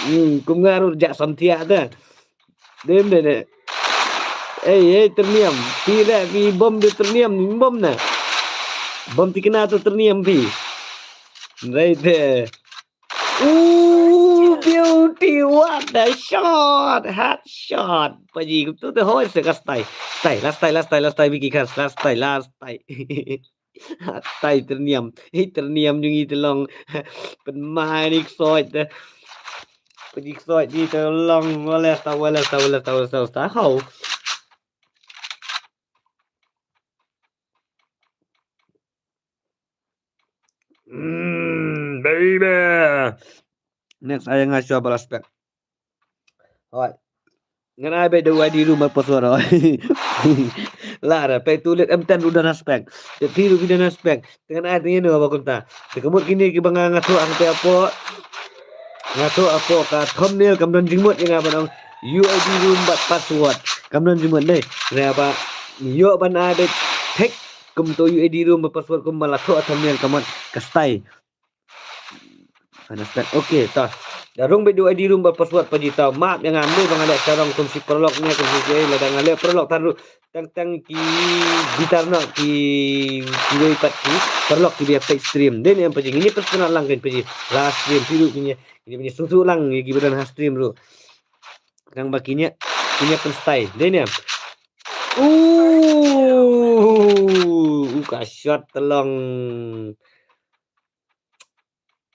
Hmm, kum nga ruh jak samthiah te. Dem de ne. Ei, ei, terniam. Phi le, phi bom de terniam, bom na. Bom tikna tu terniam phi. Right there. Ooh, beauty, what a shot! Headshot. Paji, tu te hoi se ka stai. Stai, la stai, la stai, la stai, Vicky Khar, la stai, la stai. Stai terniam. Hei terniam jong i te long. Pynmai ni ksoi te. Paji ksoi ni te long. Wala sta, wala sta, wala sta, wala sta, wala sta. How? Mm, baby. Next, ai nga shuwa ba la spek. Hoi. Ngan ai beit da wai di room ba password hoi. La ra peit tu lit em ten ruh da na spek. Te phi ruh phi da na spek. Te ngan ai te ngin ba kumta. Te ka mut kine kiba nga nga thoh hangte hapoh. Nga thoh hapoh ka thumbnail kam don jingmut ïa nga ban ong. U I D room bad password. Kam don jingmut dei. Naba ïoh ban ai beit hack kumto U I D room bad password kumba la thoh ha thumbnail ka mut ka style. Understand? Okay, ta. Da rung beit U I D room bad password pa ji ta. Map ïa nga, ym dei ba nga leh sarong kum shi paralok ne kum shi ei, lada nga leh paralok tang ruh. Tang tang ki bitar noh ki kiwei pat ki paralok kiba ïa peit stream. Dei ne em pa ji, ngin ïa personal lang kein pa ji. La stream phi ruh ngin ïa, ngin ïa sngewthuh lang ïa kiba don ha stream ruh. Tang ba kin ïa, kin ïa pynstyle. Dei ne em. Uh, uh, ka shot te long.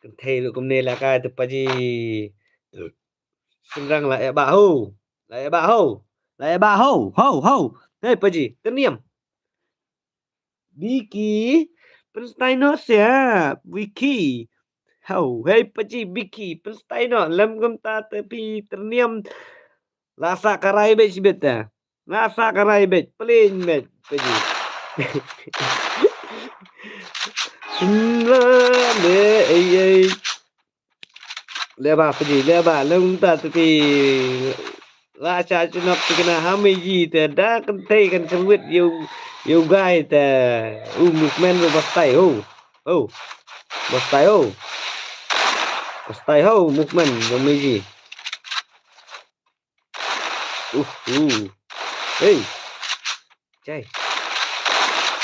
Kynthei ruh kumne la kai te pa ji. Shynrang la eh bah ho. La eh bah ho. La eh bah ho. Ho, ho. Hei pa ji. Tyrniam. Biki. Pynstyle noh sia. Biki. Ho. Hei pa ji Biki. Pynstyle noh. Lem kumta te phi tyrniam. La sah karai beit shibit te. Nga sah karai beit, plain beit, pa ji. Shynrang le, ei, ei. Leh ba, pa ji, leh ba, leh kumta te phi. La sah shnong te kane ha Meiji te, da kynthei kan kyrwit ïa u, ïa u guy te. U movement ruh ba style, ho. Ho. Ba style, ho. Ba style, ho, movement, ba Meiji. Uh, uh. Hey. Jai.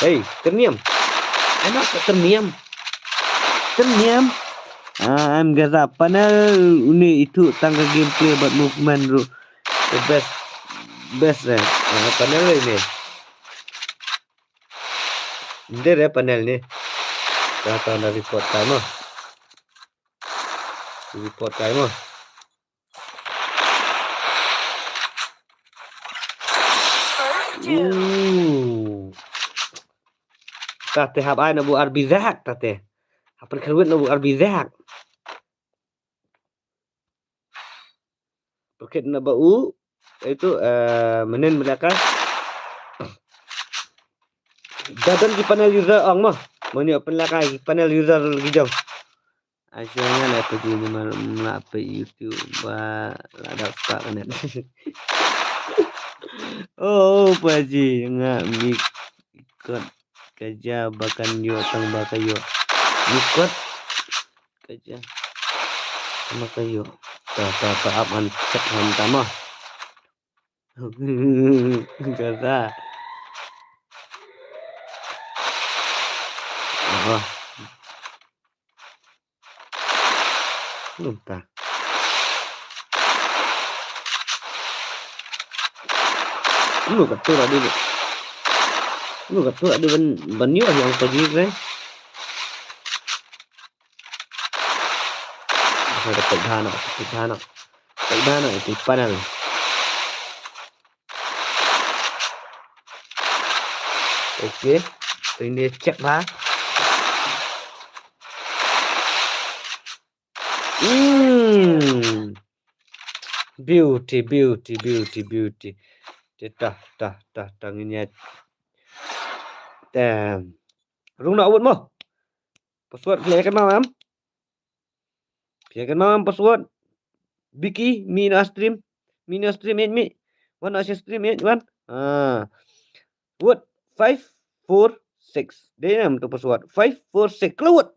Hey, tyrniam. Ano sa tyrniam? Tyrniam. Ah, I'm Gaza. Panel une itu tang ka gameplay bad movement ruh. The best. Best eh. Ah, panel ini. Ndir eh panel ni. Dah tahu dah report time ah. Report time ah. Ooh. Ta te hap ai na bu R B Z ta te. Hap pyrkhat na bu R B Z. Pyrkhat na ba u itu eh menen melaka. Dadan ki panel user ong mo. Mo nyo pynlaka ki panel user lagi jong. Ai sha nga la pagi ni ma la pagi YouTube ba la da start ka net. Oh, oh, paji nga mi kot kaja bakan yo tang baka yo. Mi kot kaja tang baka yo. Ta ta ta ap an chat han tama. Gaza. Oh. Nunta. Nunta tu tadi. Nunta tu tadi ban ban yo yang pergi re. Ada pek dana, pek dana. Pek dana itu panel. Okay. Ini check lah. Hmm. Beauty, beauty, beauty, beauty. Te tah, tah, tah, tah nginyat. Tem. Rung na awut mo. Password phi la ïa kynmaw em? Phi la ïa kynmaw em password? Biki, mi na stream. Mi na stream eight mi. Wan na stream eight wan. Ah. Wut five four six. Dei em tu password. Five four six. Klewut.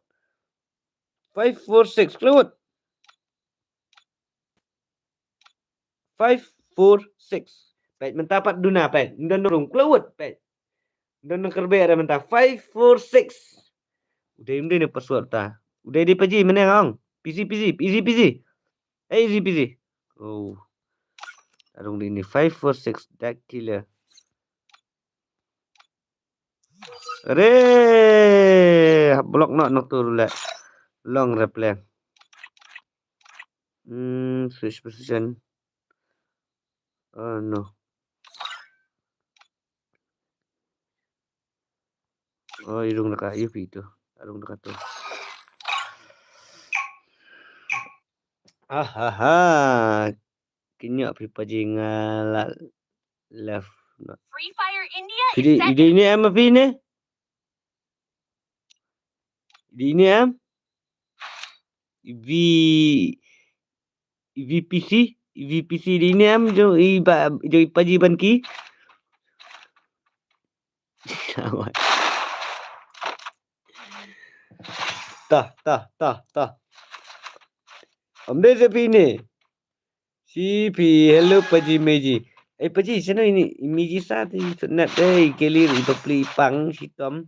Five four six. Klewut. Five four six. Peit mynta pat duna peit. Nda nurung klewut peit. Nda nang kerbe ada mynta five four six. Udah udah ni password ta. Udah di paji meneng ong. Pisi pisi pisi pisi. Eh, easy peasy. Oh. Arung di ni five four six dark killer. Re, block nok nok tu le. Long replay. Hmm, switch position. Oh no. Oh, irung dekat U P tu. Arung dekat tu. Ahaha. Kinya pi paji ngala left. Free Fire India. Pidi, is set. Ide ini em api ni? Ide ini em? V, V P C? VPC di nem jong i ba, jong i Paji ban ki. Tah, tah, tah, tah. Ambe se pine. Si pi, hello Paji Meji. Eh, Paji, sino ini? Meji sa ti sunat dei, kelir i bapli pang, si tom.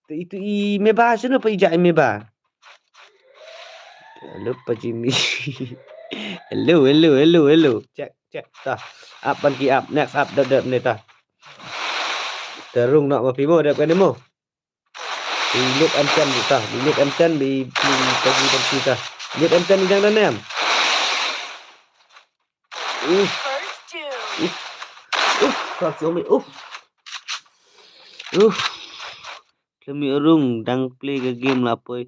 Tu itu i meba, sino pa i ja i meba? Hello Paji Meji. Hello, hello, hello, hello. Check, check, tah. Up ban ki up, next up, dep, dep, ne tah. Terung nak mapi mo, dep kan mo. Bilut anten ta, bilut anten bi, bi, Paji Meji ta. Bilut anten idang danem. Uff. Uff. Uff, kak Xiaomi, uff. Uff. Kami urung dang play ka game la poi.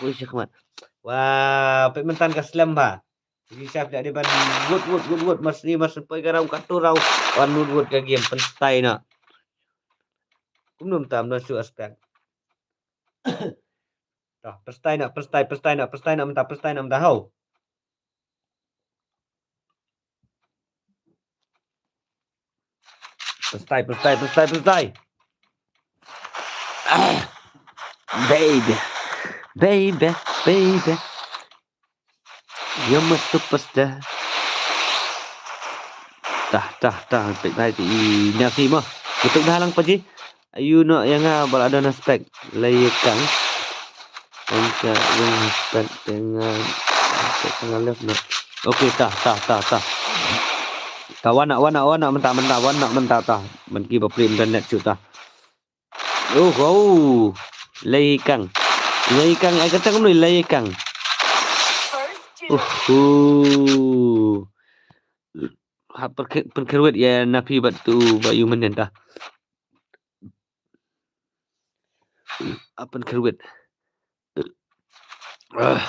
Poi shakhmat. Wah, pek mentan ka slem ba. Jadi siap dah dia ban wut, wut, wut, wut. Mas ni, mas poi ka rau, ka tu rau. Wan wut, wut ka game, penstai na. Kumno tam na su aspek. Dah, penstai na, penstai, penstai na, penstai na, mentah, penstai na, mentah, hau. Penstai, penstai, penstai, penstai. Ah, baby, baby, baby. You're my superstar. Tah, tah, tah, pek bai ti i nasi mo. Kituk dah lang Paji. Ayu no yang ah bal ada naspek. Lai kang. Om sa rung naspek dengan naspek tengah left no. Okay, tah, tah, tah, tah. Tah wana, wana, wana, mentah, mentah, wana, mentah, tah. Mentah ki bapli internet shu tah. Oh, oh. Lai kang. Lai kang, ai kata kumno lai kang. Oh, oh. Ha perke-, perkerwet ya napi batu bayu menen tah. Apan kerwet. Ah.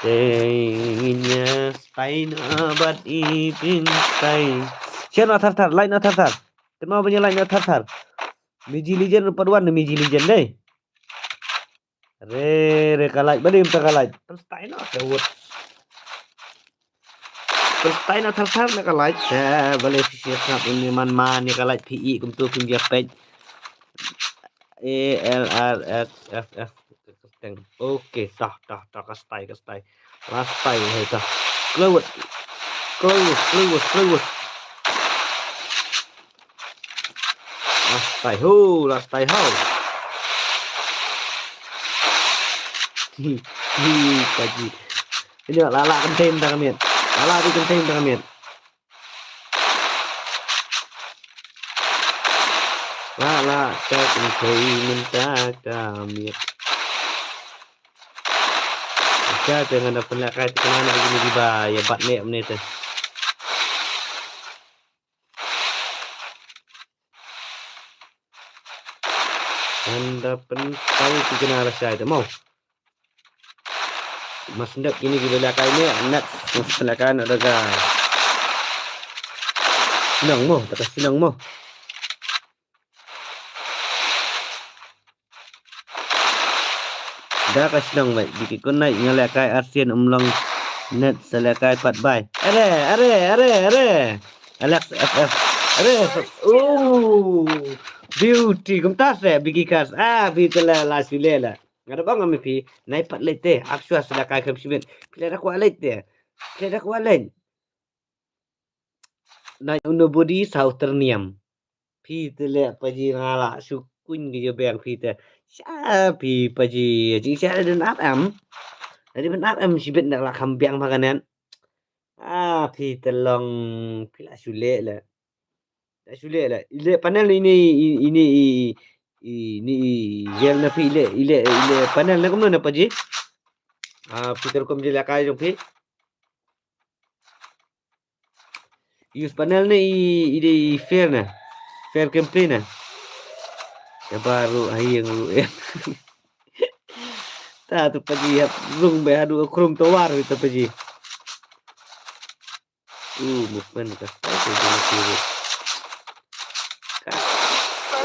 Tenginya stain abat ipin stain. Share na thar thar, like na thar thar. Kenal punya like na thar thar. Miji Legend rupa duan Miji Legend deh. Re, re ka like, bade mta ka like. Penstai na ka wut. Penstai na thar thar na ka like. Te bale phi share sngap ini man man ni ka like phi i kumtu phi dia page. A L R S F F. Okay, tah, tah, tah, ka stai, ka stai. Last time, hey, tah. Close. Close, close, close. Last time, ho, last time, ho. Hi, hi, Paji. Ini lah, lah, contain dah kami. Lah, lah, di contain dah kami. Lah, lah, tak contain mentah kami. Ka te ngan da pynlehkai te kane na gini di ba ïa bat ne mne te. Ngan da pynlehkai te kane la shai te mo. Mas ndep kini ki lehkai ne, next mas lehkai na daga. Shnong mo, daga shnong mo. Da ka shnong bai, biki kunai nga lehkai arsien um long net sa lehkai pat bai. Are, are, are, are. Alex F F. Are, oh. Beauty, kumta se, biki kas. Ah, bi tela la sile la. Nga da bang ami phi, nai pat leit te, ap shwa sa lehkai kham shibit. Phi leh da kwah leit te. Phi leh da kwah leit. Nai uno body sa uter niam. Phi te leh Paji nga la shu kuñ ki jabeng phi te. Sha phi Paji, jing sha da dun ap em. Da dun ap em shibit na la kham biang ma kanen. Ah, phi te long, phi la shu leh leh. Da shu leh leh. Ile panel ini, ini, ini, ini, gel na phi ile, ile, ile panel na kumno na Paji. Ah, phi te rukom je lehkai jong phi. Use panel ne i, i, i fair ne. Fair gameplay ne. Ya baru hayeng ru eh. Ta tu Paji hap rung be hadu krum tawar tu Paji. Uh, movement ka style tu dia kiri.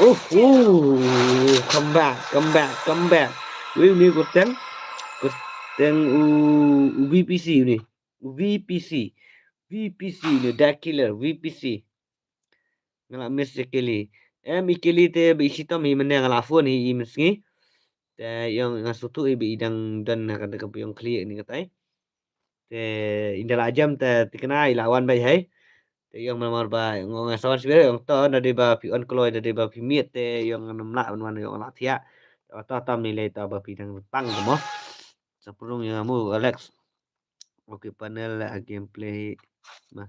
Uh, uh, come back, come back, come back. Wih, ni kuteng. Kut-, Teng u, u V P C uni. U V P C. V P C uni, Dark Killer, V P C. Nga la miss ïa Kelly. Em, i Kelly te ba i shitom hi mynne nga la phone hi i mynsngi. Te ïong nga sngewthuh hi ba i dang don ha ka, ka ïong khlieh ni katai. Te ynda la jem te thikna i la wan beit hi. Te ïong namar ba nga, nga sa wan sibit ïong to, da dei ba phi on kloi, da dei ba phi miet te ïong ngam lah ban wan, ïong la thiah. Te to tam ni lei to ba phi dang pang te mo. Sa pynrung ïa nga mo Alex. Okay, panel la gameplay. Ma.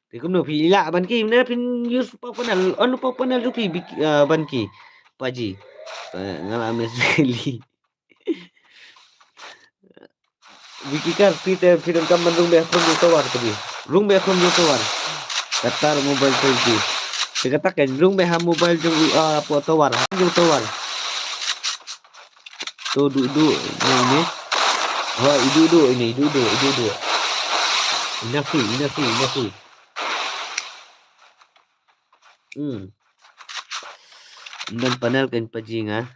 Te kumno phi lah ban ki, ne phin use power panel, on power panel jong phi, bik-, ah, ban ki. Paji. Eh, nga la miss Kelly. Vicky Kar, phi te phi donkam ban rung beit ha Chrome Tower Paji. Rung beit ha Chrome Tower. Qatar Mobile Paji. Te kata kan rung beit ha mobile jong, ah, power tower, ha jong tower. To duh duh ini. Ha, i duh duh ini, i duh duh, i duh duh. Ina phi, ina phi, ina phi. Hmm. Ym don panel kan Paji nga.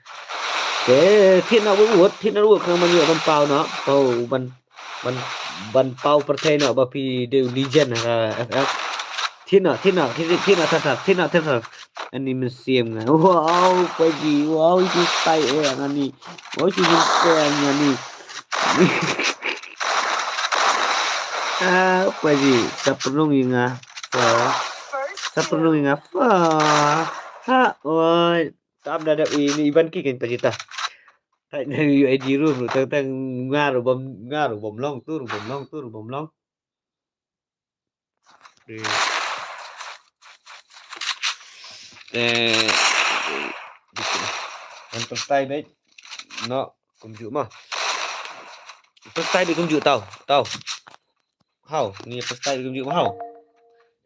Te thied noh wut, thied noh wut khnang ban ïoh ban paw noh. Paw ban, ban, ban paw pyrthei noh ba phi dei u legend ha F F. Thied noh, thied noh, thied, thied noh, thied noh, thied noh, thied noh. Ani mynsiem nga. Wow, Paji, wow, itu style eh ani. Wow, itu mynsiem ani. Ah, Paji, sa pynrung ïa nga. Sa, sa pynrung ïa nga. Fa. Ha, oi. Tam da dep ini iban ki kan Paji ta. Tai na U I D room, tang tang nga ru bom, nga ru bom long, tu ru bom long, tu ru bom long. Te, te, an pyntai beit. No, kumjuh ma. Pyntai beit kumjuh tau, tau. Hau, ni pyntai beit kumjuh ma hau.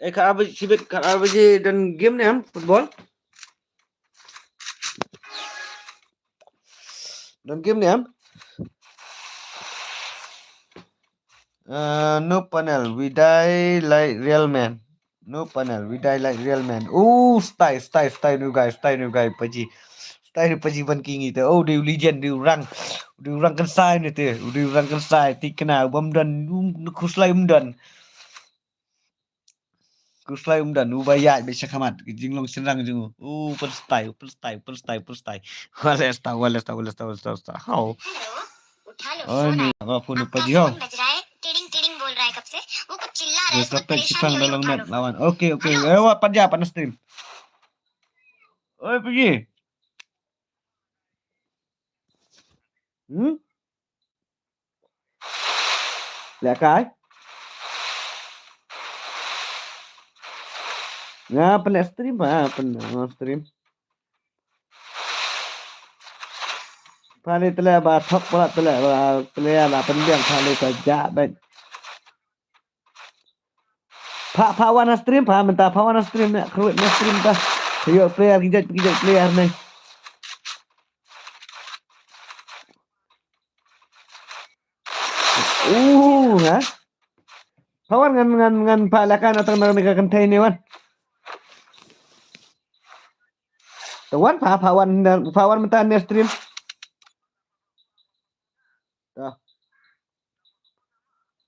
Eh, ka apa sibit, ka apa je dan game ni am football? Dan game ni am? Uh, no panel, we die like real man. No panel, we die like real man. Oh, style, style, style new guy, style new guy, Paji. Style new Paji ban kingi te. Oh, dei u legend, dei u rang. Dei u rang kan sai ni te. Dei u rang kan sai, thikna, bam dan, um, khuslai um dan. Khuslai um dan, u ba ïaid beit sha khmat, ka jinglong shynrang jong u. U pynstyle, u pynstyle, u pynstyle, u pynstyle. Wale sta, wale sta, wale sta, wale sta, wale sta. Hau. हेलो, उठा लो, oh, फोन ni, आया। Ba phone आपका Paji hau. फोन बज रहा है, टिडिंग टिडिंग बोल रहा है कब से, वो कुछ चिल्ला रहा है, बहुत परेशान है, उठा लो। Lawan. Okay, okay. हेलो। Eh, wa Paji, apa na stream? Oi, Paji. Hmm? Leh kai. Nga pynleh stream ba, pynleh stream. Pha leh tele ba thok pala tele ba tele la pynbiang pha leh ka ja beit. Pha, pha wan ha stream, pha mynta, pha wan ha stream ne, kruid ne stream ta. Pha ïoh player, ki jait, ki jait player ne. Uh, ha? Pha wan ngan, ngan, ngan pha la kan atang nang ne ka kynthei ne wan. Ta wan pha, pha wan, pha wan mynta ne stream. Ta.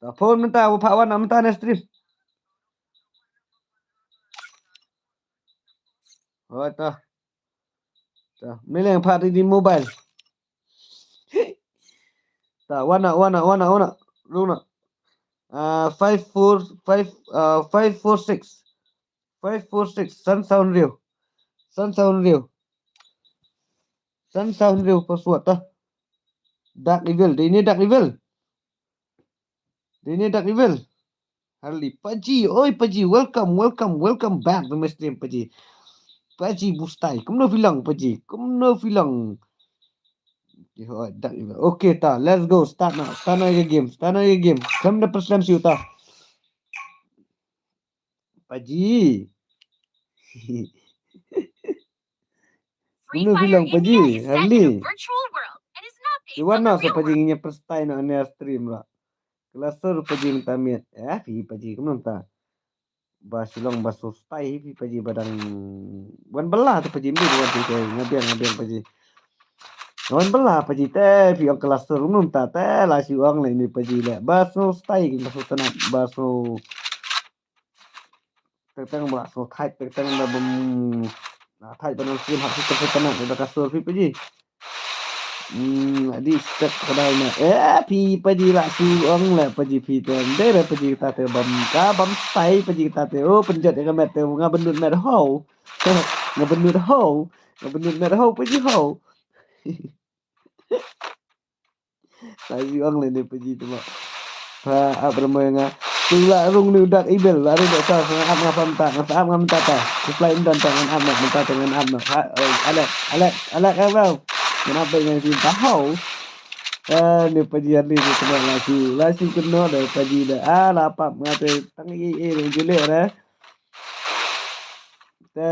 Ta phone mynta, pha wan mynta ne stream. Oh, ta. Ta, mileng pha di mobile. Ta, wana, wana, wana, wana. Runa. Ah, five four five, ah, five four six. Five four six, San Saunrio. San Saunrio. San Saunrio password ta. Dark Evil, dei ne Dark Evil. Dei ne Dark Evil. Harley, Paji, oi Paji, welcome, welcome, welcome back to my stream, Paji. Paji Bustai, kumno phi long, Paji, kumno phi long. Oi, Dark Evil. Okay, ta, let's go, start now, start now ïa ka game, start now ïa ka game. Kam da pyrslem shu ta. Paji. Kumno phi long Paji, Harley. Iwan na sa Paji ngi nya pyrshah noh ne stream la. Kala sur Paji mynta miet. Eh, phi Paji kumno mynta. Ba shu long ba sur stai phi Paji ba dang wan bala tu Paji mynta wan tu nga biang, nga biang Paji. Wan bala paji te phi ong ka la sur mynta te la shu ong le ni paji le. Ba sngew style ki ba sngew tnat ba sngew. Teng teng ba sngew thait teng teng da bym. Na thait ba nang sim hap shu tnat da ka sur phi paji. Hmm, di stek ka dai na. Eh, phi paji la shu ong le paji phi te. Dei re paji ta te bam ka bam style paji ta te. Oh, pynjot ïa ka met te nga bynnud met ho. Nga bynnud ho. Nga bynnud met ho paji ho. Lagi ong le ne paji tu ba. Ha, ap ramai nga. Tu la rung ni dak ibel, la rung dak sa nga ap nga pam ta, nga ap nga menta ta. Ku play ndan ta ngan ap nga menta ta ngan ap nga. Ha, eh, alek, alek, alek eh bro. Ngan ap nga menta ho. Eh, ni paji ni tu tu la si, la si keno de paji de. Ah, la pap nga te tang i i rung jule re. Te,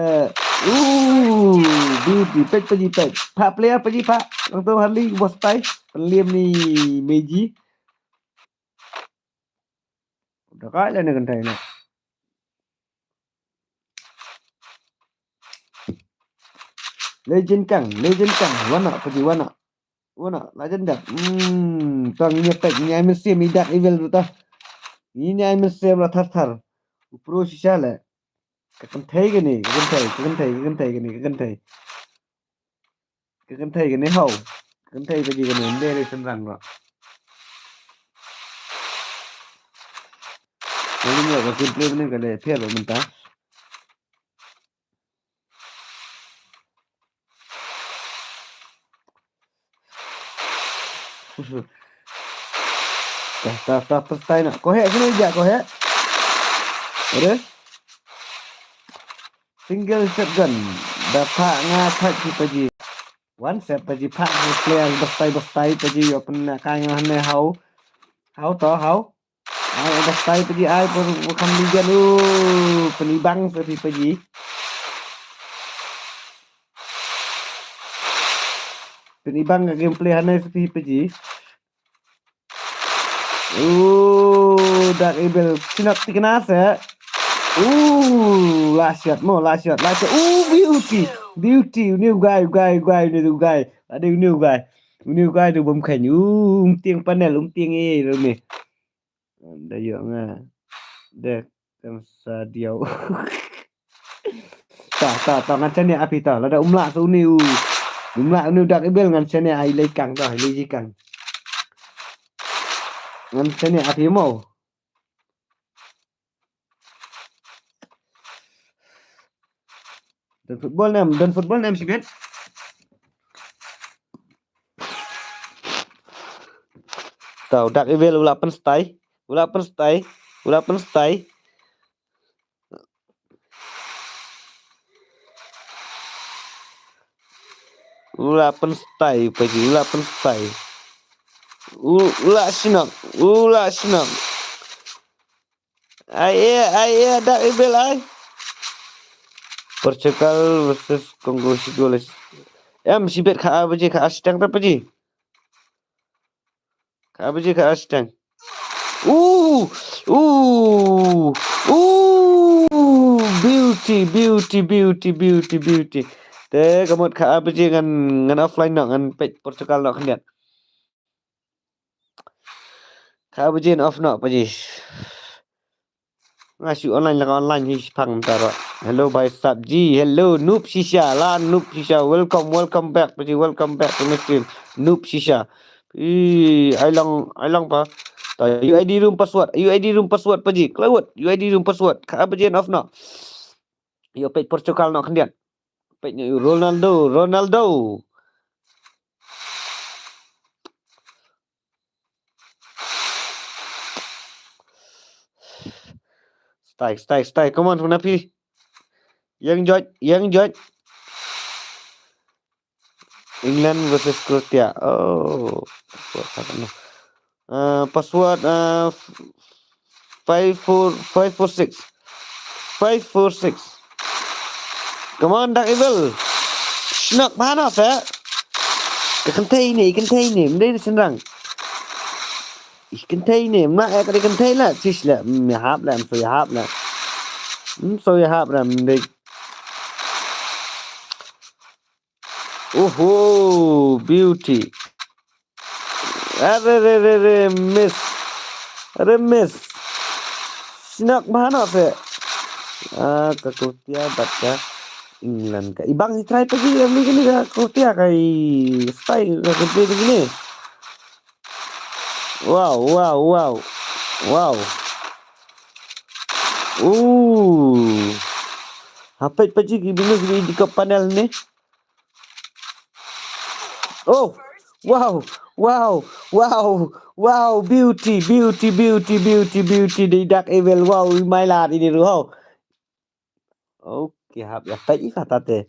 uh, beauty, pek paji pek. Pak player paji pak. Lang tu Harley bos tai. Penlim ni Meji. Udah kai lah ni kentai ni. Legend kang, legend kang. Wana paji wana. Wana, la jan dak. Hmm, tang nya pek nya mynsiem i dak evil tu ta. Ni nya mynsiem la thar thar. U pro shisha le. Ka kynthei kane, ka kynthei, ka kynthei, ka kynthei kane, ka kynthei. Ka kynthei kane hau. Ka kynthei ka ji kane, ym dei re shynrang ruh. Ka lim ruh ka gameplay kane ka dei pher ruh mynta. Ta ta ta ta stai na. Ko he sini ja ko he. Ada. Single shotgun. Da phah nga thait ki paji. One set paji phah ki player bestai bestai paji yo pen ka nga hane hau. Hau to hau. Ai bestai paji ai por bukan ligan u pen ibang sa pi paji. Pen ibang ka gameplay hane sa pi paji. Ooh, Dark Evil. Chin up tikna se. Ooh, last shot mo, last shot, last shot. Ooh, beauty. Beauty, new guy, guy, guy, new guy. Ada new guy. New guy tu bom khen. Ooh, um tieng panel, um tieng eh, rumi. Da yo nga. Dek. Tem sa diau. Ta ta ta ngan chane api ta lada umla sa uni u. Umla uni u Dark Evil ngan chane ai lei kang ta lei ji kang. Ngan chane api mo. Dan football nem, dan football nem sibet. Tau Dark Evil ula pen stai, ula pen stai, ula pen stai. Ula pen stai paji, ula pen stai. U-, ula sinok, ula sinok. Ai eh, ai eh, Dark Evil ai. Portugal versus Congo sigol. Em sibet ka abaji ka astang ta paji. Ka abaji ka astang. Ooh, ooh, ooh, beauty, beauty, beauty, beauty, beauty. Te kamut ka abaji ngan ngan offline no ngan pet Portugal no khyndiat. Ka abaji off no paji. Nga shu online la online hi pang taro. Hello bhai sahab ji. Hello Noob Shisha. La Noob Shisha. Welcome, welcome back paji. Welcome back to my stream. Noob Shisha. Ih, ai lang, ai lang pa. Ta U I D room password. U I D room password paji. Klawut. U I D room password. Ka abaji off no. Yo pet Portugal no khyndiat. Pet Ronaldo, Ronaldo. Stay, stay, stay. Come on, Hunapi. Young George, Young George. England versus Croatia. Oh, password, I don't know. Uh, password, uh, five four, five four six. Five four six. Come on, Dark Evil. Shnok bha no sa. Ka kynthei ne, kynthei ne, mdei ne senrang. Ih kynthei ne, mna eh ka dei kynthei la, sis la, mm, ya hap la, mm, so ya hap la. Mm, so ya hap la, mdei. Oho, beauty. Are, re, re, re, miss. Are, miss. Shnok bha noh se. Ah, ka Kroatia bad ka England ka. I bang i try pa ji em ni kini ka Kroatia ka i spy ka Kroatia kini. Wow, wow, wow. Wow. Ooh. Hapet pa ji ki bini ki di ka panel ni. Oh, wow, wow, wow, wow, beauty, beauty, beauty, beauty, beauty, the dark evil, wow, my lord, ini ruh. Okay, hap ïa peit ïa kata te.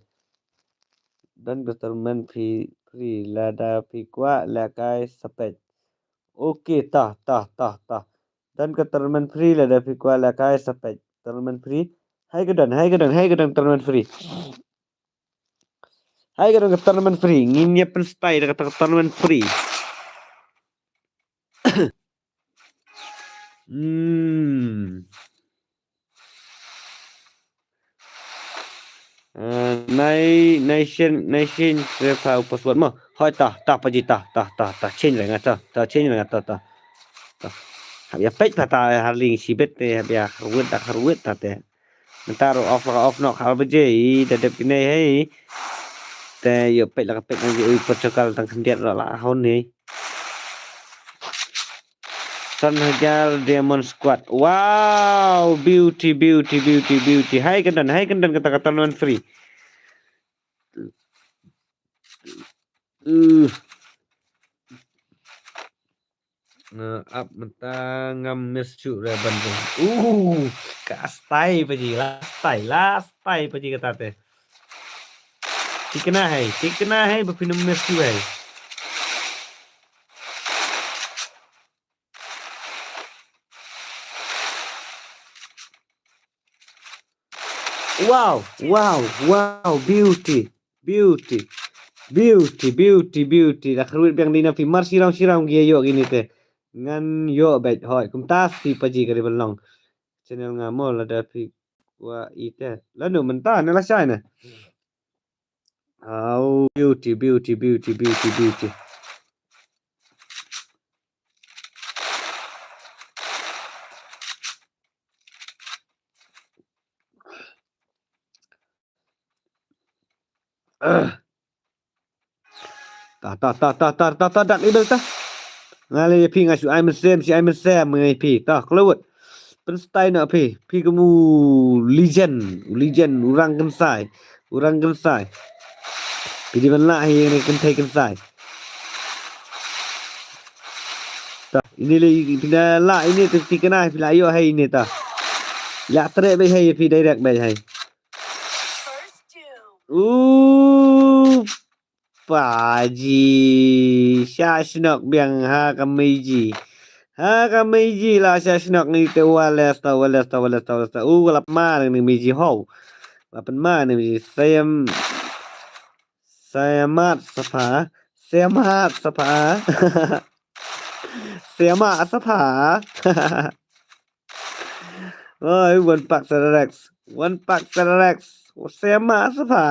Don ka tournament free, free lada phi kwah lehkai sa peit. Okay, ta, ta, ta, ta. Don ka tournament free lada phi kwah lehkai sa peit. Tournament free. Hai ka don, hai ka don, hai ka don tournament free. Hai ka don ka tournament free. Ngin ïa pynstyle da kata ka tournament free. Hmm. Eh, nai, nai shen, nai shen, se pa u password mo. Hoi ta, ta pa ji ta, ta, ta, ta, change lai nga ta, ta, change lai nga ta, ta. Ta. Hap ïa peit pa ta, harling shibet te, hap ïa kharwit ta, kharwit ta te. Mynta ruh off la off noh kha ba je i da dep kine hei. Te ïoh peit la ka peit nang ji ui Portugal tang khyndiat ruh la hon ni. San hajar Diamond Squad. Wow, beauty, beauty, beauty, beauty. Hai ka don, hai ka don kata ka tournament free. Uh. Nga ap mynta ngam miss shuh re ban jong. Uh, ka style pa ji, la style, la style pa ji kata te. Tikna hai, tikna hai, ba phin miss shuh hai. Wow, wow, wow, beauty, beauty, beauty, beauty, beauty. La kharwit biang dina phi mar shirang shirang gi ïoh gini te. Ngan ïoh bad hoi kumta si pa ji ka ri ban long. Channel nga mo lada phi wa ite. Lanu mynta ne la shai ne. Oh, beauty, beauty, beauty, beauty, beauty. Ah. Ta, ta, ta, ta, ta, ta, ta, dak ni bel ta. Nga le phi nga shu ai mynsiem, shu ai mynsiem nga phi. Ta, klewut. Pynstyle na phi. Phi kum u legend, u legend, u rang kynsai. U rang kynsai. Phi di ban lah hi ne kynthei kynsai. Ta, ini le phi da lah ini te phi kena phi la ïoh hai ini ta. La treh bai hai phi direct bai hai. Uh, pa ji. Sha shnok biang ha ka mei ji. Ha ka mei ji la sha shnok ni te wales ta, wales ta, wales ta, wales ta. Uh, la pynma ni mei ji ho. La pynma ni mei ji. Sayam, sayamat sapa. Sayamat sapa. Sayamat sapa. Oi, one pack Serarex. One pack Serarex. Sayamat sapa.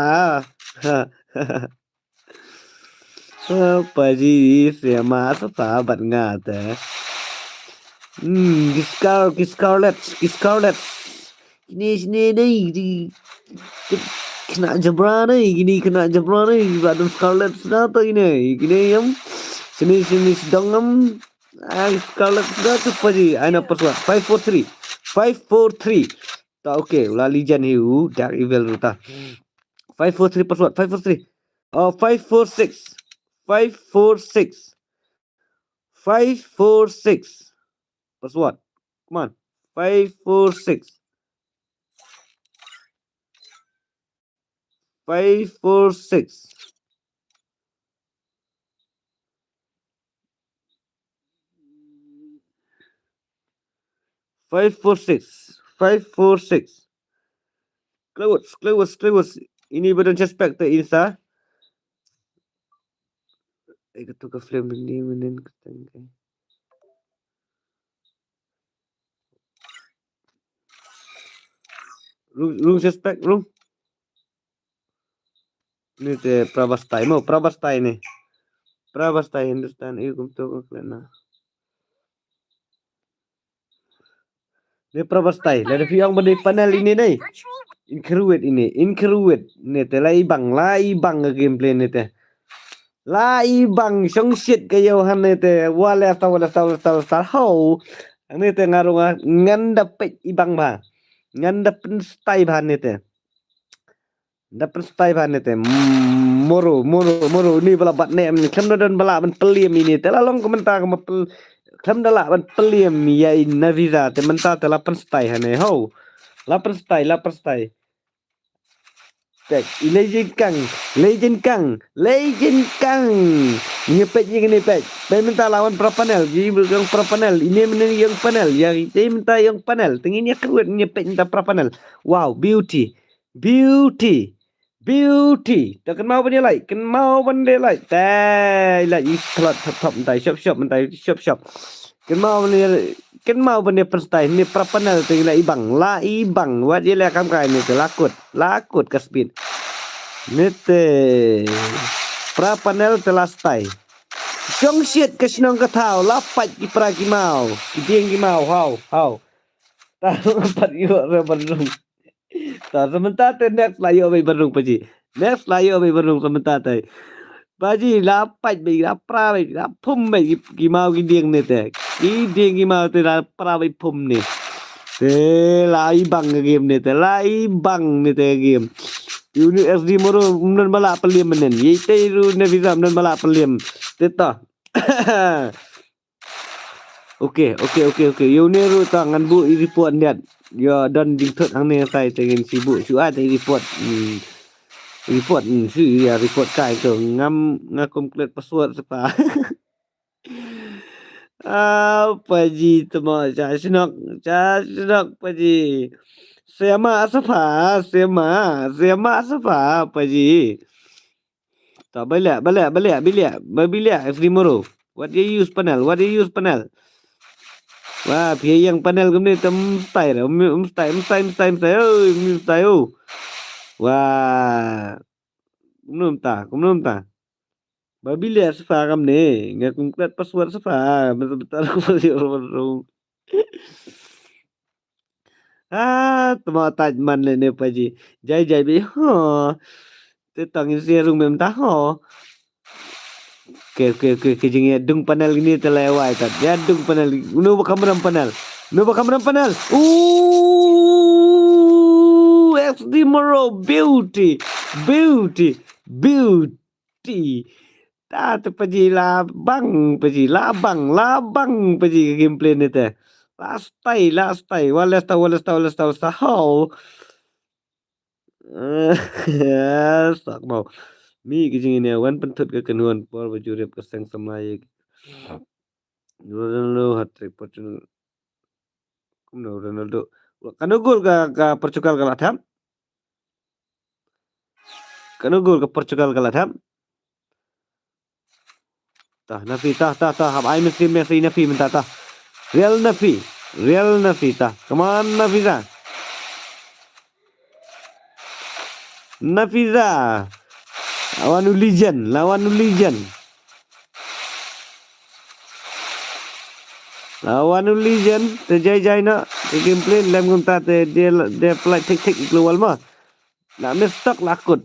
Ah, pa ji sayamat sapa bad nga te. Hmm, ki Scar-, ki Scarlet, ki Scarlet. Kine, kine dei, di, di, kena jabra dei, kine kena jabra dei, ba don Scarlet sda to kine, kine yam. Sini, sini sedang yam. Ah, Scarlet sda tu pa ji, ai na password. Five four three. Five four three. Ta okay, u la legend hi u, Dark Evil ruh ta. Five four three password, five four three. Oh, five four six. Five four six. Five four six. Password. Come on. Five four six. Five four six. Five four six. Five four six. Close, close, close. Ini ba don suspect te insa. Eh, katu ka film ini menen katang kai. Rung, rung suspect, rung. Ni te Prabastai mo, Prabastai ni. Prabastai Hindustan, eh, kumto ko khlem na. Ni Prabastai, lada phi ong ba ni panel ini ni. Incredible ini, incredible. Ni te la i bang, la i bang ka gameplay ni te. La i bang, shong shit ka ïew han ni te. Wala sta, wala sta, wala sta, wala sta. Ho. Ni te nga ruh nga, ngan da peit i bang ba. Ngan da pynstai ba ni te. Da pynstai ba ni te. Mm, moro, moro, moro. Ni ba la bat ne. Khlem da don ba lah ban pylliam ini te. La long ka mynta ka ma pyl-, khlem da lah ban pylliam ïa i Naviza te mynta te la pynstai hangne. Ho. La pynstai, la pynstai. Peit, i Legend Kang, Legend Kang, Legend Kang. Ngi peit ïa kane peit. Peit mynta la wan para panel, ïa ïong para panel. Ine mynne ïong panel, ïa ite mynta ïong panel. Te ngin ïa kyrwet ngi peit mynta para panel. Wow, beauty. Beauty. Beauty. Te kynmaw ban ïa like, kynmaw ban ïa like. Te like i khlot thop thop mynta, shop shop mynta, shop shop. Kynmaw ban ïa, kynmaw ban ïa pynstai, ni para panel te la i bang, la i bang, wat ïa leh kam kai ni te la kut, la kut ka speed. Ni te para panel te la stai. Shong shit ka shnong ka thaw, la pait ki para ki maw, ki dieng ki maw, haw, haw. Ta pat ïoh re ban rung. Ta, sa mynta te next la ïoh beit ban rung paji. Next la ïoh beit ban rung sa mynta te. Paji la pait beit, la pra beit, la phum beit ki, ki maw ki dieng ni te. Ki dieng ki maw te la pra beit phum ni. Te la i bang ka game ni te, la i bang ni te ka game. Ïa une S D Moro ym don ba lah pylliam mynnin. Ïa ite ruh Naviza ym don ba lah pylliam. Te to. Okay, okay, okay, okay. Ïa une ruh ta ngan buh i report ndiat. Ïa don jingthut hangne sai te ngin shu buh shu ai te i report. Hmm. Report, hmm, shu ïa report kai to ngam nga kum klet password sapa. Ah, paji temo cha shnok, cha shnok paji. Sema sapa, sema, sema sapa paji. Ta, balik, balik, balik, balik, balik, F D Moro. What do you use panel? What do you use panel? Wah, phi ïeng panel kumne te mstai re, mstai, mstai, mstai, mstai, oi, mstai, oh. Wah. Kumno mynta, kumno mynta. Ba balik sapa kumne, nga kum klet password sapa, betul betul. Ah, tma taj man le ne paji. Jai jai bi ho. Te tang in se rung mem ta ho. Ke, ke, ke, ke jing ïa dung panel gini te lai wai tat. Ïa dung panel. Uno ba kamram panel. Uno ba kamram panel. Ooh, X D Moro. Beauty. Beauty. Beauty. Ta te paji la bang, paji la bang, la bang, paji ka gameplay ni te. La stai, la stai, wala stai, wala stai, wala stai, wala stai, how? Sak mau. Mi ki jing ini wan pyntut ka kynhun por ba jurip ka seng samla ye. Ronaldo hat-trick, Portugal. Kumno Ronaldo. Kano gol ka, ka Portugal ka la thap? Kano gol ka Portugal ka la thap? Tah, Nafi, tah, tah, tah. Hap ai Messi, Messi, Nafi mynta, tah. Real Nafi. Real Nafi, tah. Come on, Nafiza. Nafiza. Lawan u legend, lawan u legend. Lawan u legend, te jai jai na, te gameplay, lem kumta, te, de, de play tik tik, iklo wal ma. Na, mistak la kut.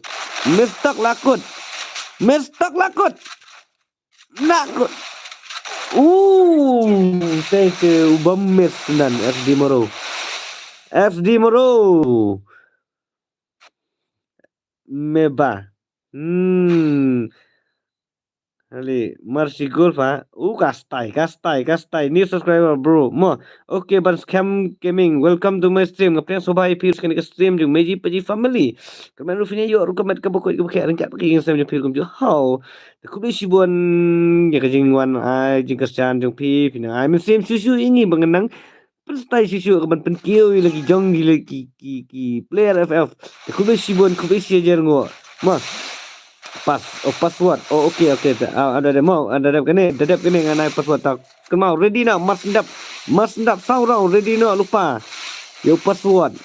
Mistak la kut. Mistak la kut. Na kut. Uh, te ke u bam miss nan, F D Moro. F D Moro. Meba. Hmm. Ali, Mercy Golf, ha? Uh, ka stai, ka stai, ka stai. New subscriber, bro. Mo. Okay, ban scam gaming. Welcome to my stream. Nga pdiang sngewbha ïa phi ruh sha kane ka stream jong Meji Paji family. Kyrmen ruh phin ïoh ruh ka met kaba koit kaba khiah ryngkat bad ka jingsngewsem jong phi ruh kumjuh. Haw. Te khublei shibun ïa ka jingwan ai jingkyrshan jong phi, phi nang ai mynsiem shuh shuh ïa ngi ba ngan nang pynshai shuh shuh ka ban pynkiew ïa la ki jong ki, la ki, ki, ki player F F. Te khublei shibun, khublei shihajar nguh. Ma. Pass, oh, password. Oh, okay, okay. Te, ah, ada dep mo, ada dep kane, ada dep kane ngan ai password ta. Kynmaw, ready noh, mar shen dep, mar shen dep saw round, ready noh, lypa. Ïa u password.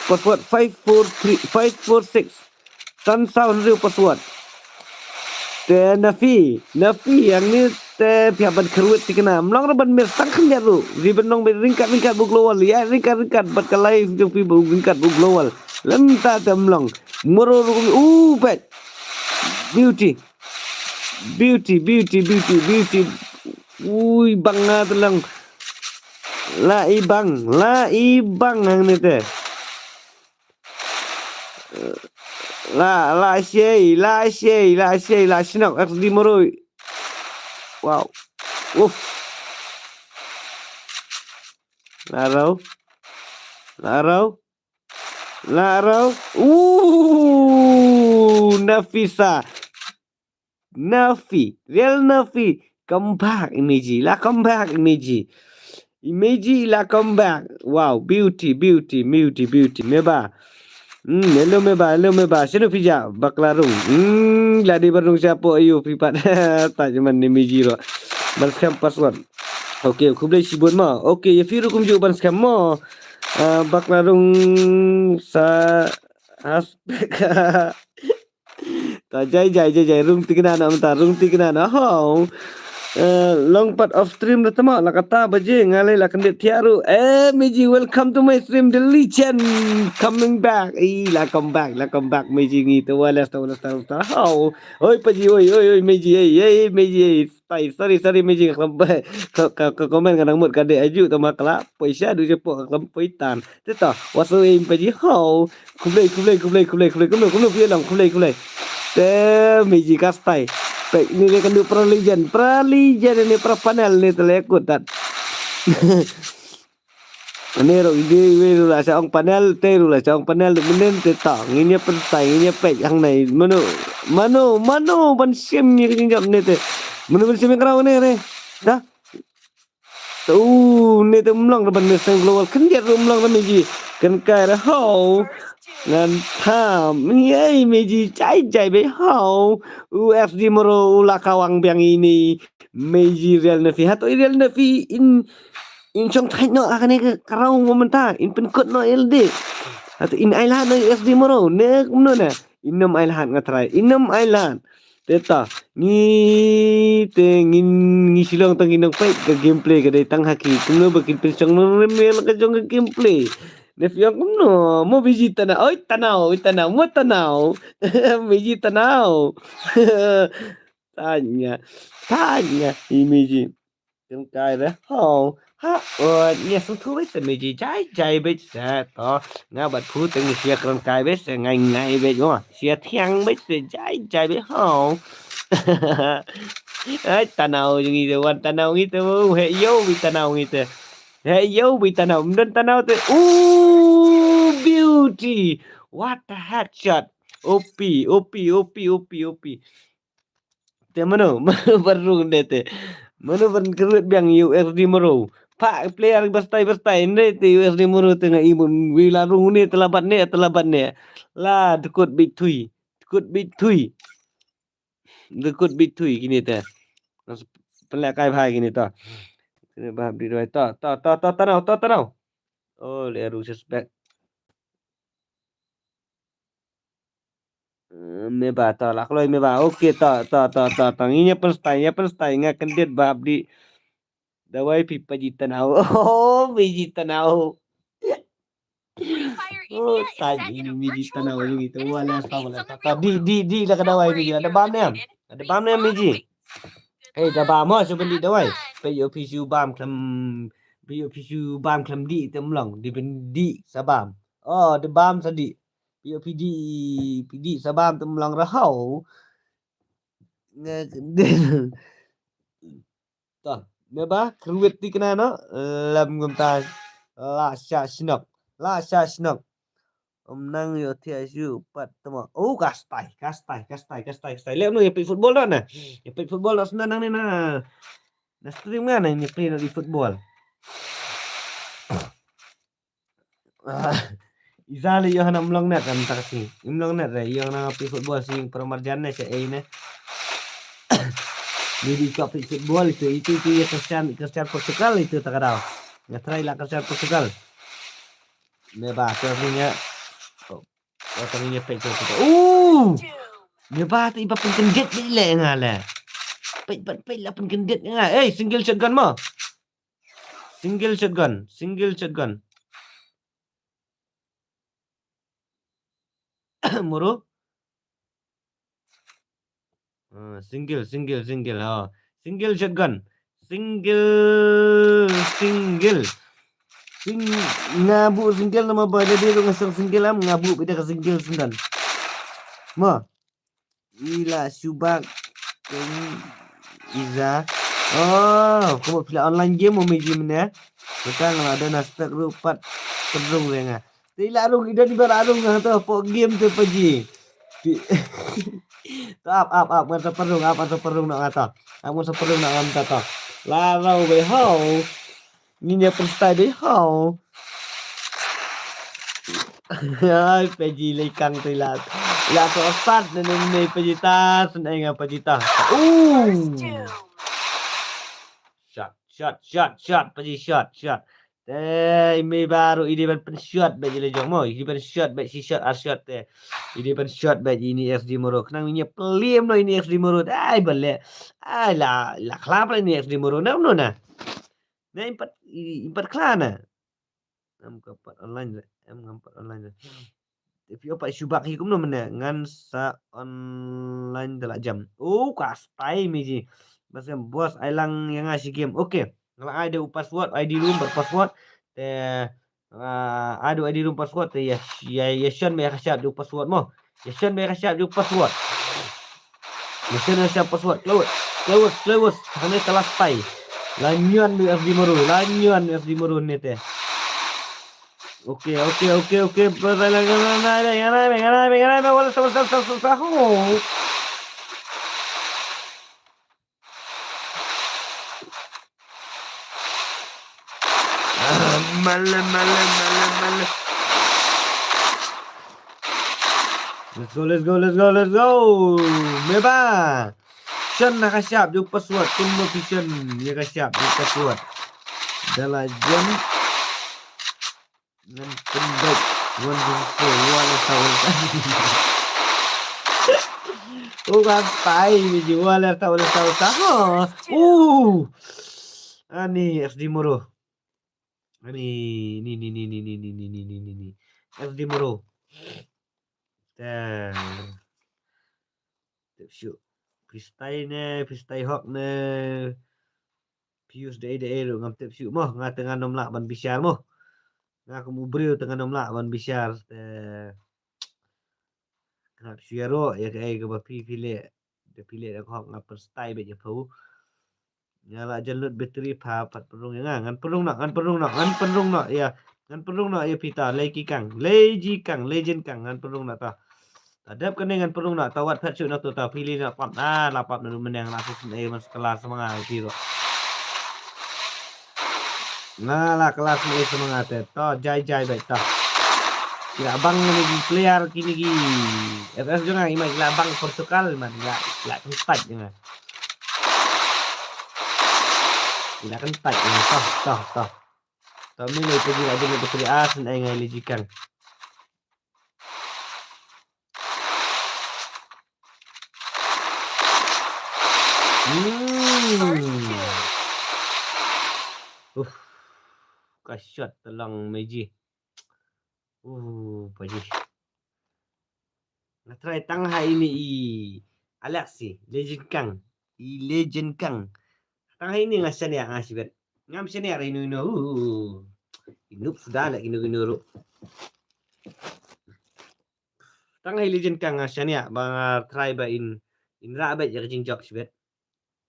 Password five four three, five four six. San saw hynriew password. Te Nafi, Nafi hangne te phi hap ban kyrwit thikna. Ym long re ban miss tang khyndiat ruh. Ri ban long ban ryngkat ryngkat bad u Global. Ïa ryngkat ryngkat bad ka live jong phi bad ryngkat bad u Global. Lem ta te ym long. Moro ruh u peit. Beauty. Beauty, beauty, beauty, beauty. Ui, bang nga te long. La i bang, la i bang hangne te. La, la shei, la shei, la shei, la shnok, X D Moro. Wow. Uff. La rau. La rau. La rau. Ooh, Nafisa. Nafi, real Nafi. Come back, Imeji. La come back, Imeji. Imeji la come back. Wow, beauty, beauty, beauty, beauty. Meba. Hmm, hello Meba, hello Meba. Sino phi ja, Bakla Rung. Hmm, la dei ban rung shapoh aïu phi pat. Ta jaman Imeji ruh. Ban scam password. Okay, khublei shibun mo. Okay, ïa phi ruh kumjuh ban scam mo. Ah, Bakla Rung sa aspek. Ta jai jai jai jai rung thikna na mynta, rung thikna na ho. Eh, long pat off stream da tama la kata baje nga lei la kyndit thiah ruh. Eh, Meji, welcome to my stream, the legend coming back. Ih, la come back, la come back Meji ngi te wala sta wala sta sta. Ho. Oi paji, oi oi oi Meji, ei ei Meji, ei. Tai, sorry sorry Meji, ka ka ka comment ka nang mut ka dei aju tama kala. Poi sha du shapoh ka klam poi tan. Te ta, waso ei paji ho. Khublei, khublei, khublei, khublei, khublei, khublei, khublei, khublei, khublei, khublei. Te Meji ka stai. Pek ni le kan du pra legend, pra legend ni pra panel ni te le kut tat. Ni ro ide we ro la sa ong panel, te ro la sa ong panel de menen te ta. Ngin ïa pyntai, ngin ïa pek hangne. Mano, mano, mano ban sim ni kan jap ni te. Mano ban sim ni krau ni re. Ta. Tu ni te mlong ban ni seng global kan jap ro mlong ni ji. Kan kai ra ho. Ngan tham. Ni ei Meji jai jai be ho. U F D Moro u la kawang biang ini. Meji real Nafi. Hato i real Nafi in, in shong thait noh ha kane ka, ka raw mo mynta. In pynkut noh ïa lade. Hato in ailad noh ïa U S D Moro. Ne kumno ne. In ym ailad nga trai. In ym ailad. Te ta. Ngi te ngin ngi shilong tang ngi nang peit ka gameplay ka dei tang ha ki. Kumno ba kin pynshong noh rem ïa la ka jong ka gameplay. Nafi ong kumno. Mo Meji tanaw. Oi tanaw. Oi tanaw. Mo tanaw. Meji tanaw. Tanya, tanya, i Meji. Kan kai re, ho, ha, o, nia sung thu beit se Meji, jai, jai beit se, to, nga bat phu teng sia kan kai beit se, ngai, ngai beit, o, sia thiang beit se, jai, jai beit, ho. Ai, tanaw ngi te, wan tanaw ngi te, o, he, yo, bi tanaw ngi te. He, yo, bi tanaw, mden tanaw te, ooh, beauty, what a headshot. O P, O P, O P, O P, O P. Te mano, mano ban rung ne te. Mano ban kyrwit biang ïa u S D Moro. Pha player ba stai ba stai ne te u S D Moro te nga i bun wi la rung ne te la bat ne te la bat ne. La dkut bit thui. Dkut bit thui. Dkut bit thui kine te. Pynleh kai bha kine to. Kine bha bit roi to to to to tanaw to tanaw. Oh, le rung suspect. Eh, me ba to la kloi me ba. Okay to to to to to. Ngi ïa pyn stai ïa pyn stai nga kyndit ba bdi. Dawai pi paji tanaw. Oh, paji tanaw. Oh, taji ni miji tanaw ni to wala sa wala sa. Di di di la ka dawai miji. Ada bam ne. Ada bam ne miji. Eh, da bam mo su beli dawai. Pe yo pi su bam klem. Pe yo pi su bam klem di te mlong. Di ben di sa bam. Oh, da bam sa di. Pi yo pi di pi di sa bam te mlong rahau. Nga ta me ba kruit ti kena no. Lam ngum ta la sha shnok. La sha shnok. Om nang yo thia shu pat tama. Oh, ka stai, ka stai, ka stai, ka stai, ka stai. Lem no ya pit football da na. Ya pit football da sna nang ni na. Na stream nga na ni play no di football. Ah, Iza le yo hana mlong net ram tak si. Mlong net re yo hana pit football si pro marjan ne se ei ne. Ni di ka pit football itu itu itu ya Cristian Cristian Portugal itu tak ada. Nga try la Cristian Portugal. Me ba ke punya. Oh. Wa tang ïa peit tu. Uh! Ïa ba te i ba pynkyndit beit leh nga leh. Peit, peit, peit la pynkyndit nga. Eh, single shotgun mo. Single shotgun, single shotgun. Moro. Ah, single, single, single. Ha. Single shotgun. Single, single. Sing nga buh single namar ba da dei ruh nga shong single am, nga buh beit da ka single sngewdon. Mo. I la shu bak keng Iza. Oh, kumba phi la online game mo Meiji mynne. Mynta nga la don na spek ruh pat pynrung re nga. Te i la rung, i don i ba la rung hangto hapoh game te Paji. Ti- To ap, ap, ap, ngan sa pynrung, ap, ngan sa pynrung noh nga to. Ap, ngan sa pynrung noh nga mynta to. La rau beit ho. Ngin ïa pynstyle beit ho. Ai, Paji lei kang te la. La so sat ne ne ne Paji ta, sngewbha Paji ta. Uh. Shot, shot, shot, shot, Paji shot, shot. Te i mei baru i dei ban pynshot beit i la jong mo, i dei ban shot beit shi shot ar shot te. I dei ban shot beit ine i S D Moro. Khnang ine plim noh ine i S D Moro. Ai ba leh. Ai la, la khlap la ine i S D Moro. Na, no na. Na im pat, i, im pat khlap na. Em ka pat online re. Em ngam pat online re. Te phi ïoh pat shu bak hi kumno mynne ngan sa online da la jam. Oh, ka style Meiji. Bas em boss ai lang ïa nga shi game. Okay. Nga la ai da u password, I D room bad password. Te ah, ai da u I D room password te ïa, ïa, ïa shon beit ïa ka shap da u password mo. Ïa shon beit ïa ka shap da u password. Ïa shon ïa ka shap password. Close, close, close. Hangne ka la style. La ñion beit S D Moro, la ñion S D Moro ne te. Okay, okay, okay, okay. Ah, mala, mala, mala, mala. Let's go, let's go, let's go, let's go. Meba. Shon na ka shap da u password. Kumno phi shon ïa ka shap da u password. Da la jam. Ngan pynbeit one zero four, one thousand. Oh, ka style Meiji, one thousand, one thousand. Oh. Ani S D Moro. Ani ni ni ni. S D Moro. Te. Tip shu. Phi style ne, phi style hok ne. Phi use dei dei ruh ngam tip shu mo, nga te ngan ym lah ban bishar mo. Nga kum u briew te ngan ym lah ban bishar te. Nga shu ïaroh ïa kaei kaba phi phi leh. Te phi leh da ka hok nga pynstyle beit ïa phi. Nga la jan lut battery pha pat pynrung ïa nga. Ngan pynrung noh, ngan pynrung noh, ngan pynrung noh ïa. Ngan pynrung noh ïa phi ta, Lei Ki Kang, Lei Ji Kang, Legend Kang, ngan pynrung noh ta. Ta dep kane ngan pynrung noh ta, wat phet shuh na tu ta, phi lei na pap, ah, la pap na mynne nga la shu sngewsih man skala sa ma nga ïa phi ruh. Nga la klas ma ïa sa ma nga te, to jai jai beit to. Ki la bang kine ki player kine ki F S jong nga, i ma ki la bang protocol man, ki la, ki la kyntait jong nga. Ki la kyntait jong nga, to, to, to. To mine ki la jong ki putri as, ai ngai Lei Ji Kang. Hmm. Uf. Ka shot te long Meiji. Uh, Paji. Nga try tang ha ine i Alexi, Legend Kang. I Legend Kang. Tang ha ine nga shaniah nga shibit. Ngam shaniah ïa ino ino. Uh. I noob suda la ino ino ruh. Tang ha i Legend Kang nga shaniah ba nga try ba in, in rah beit ïa ka jingjop shibit.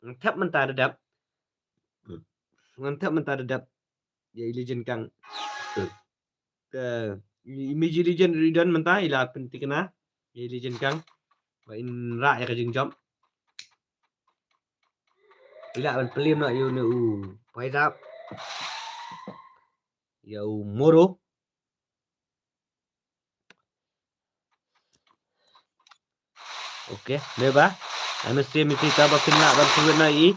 Ngan thep mynta da dep. Ngan thep mynta da dep. Ïa i Legend Kang. Te i Meiji Legend ruh i don mynta, i la pynthikna ïa i Legend Kang ba in rah ïa ka jingjop. I la ban pynlem noh ïa une u Paisap. Ïa u Moro. Okay, meba. Ai mynsiem ïa phi ta ba phin lah ban kyrwit na i.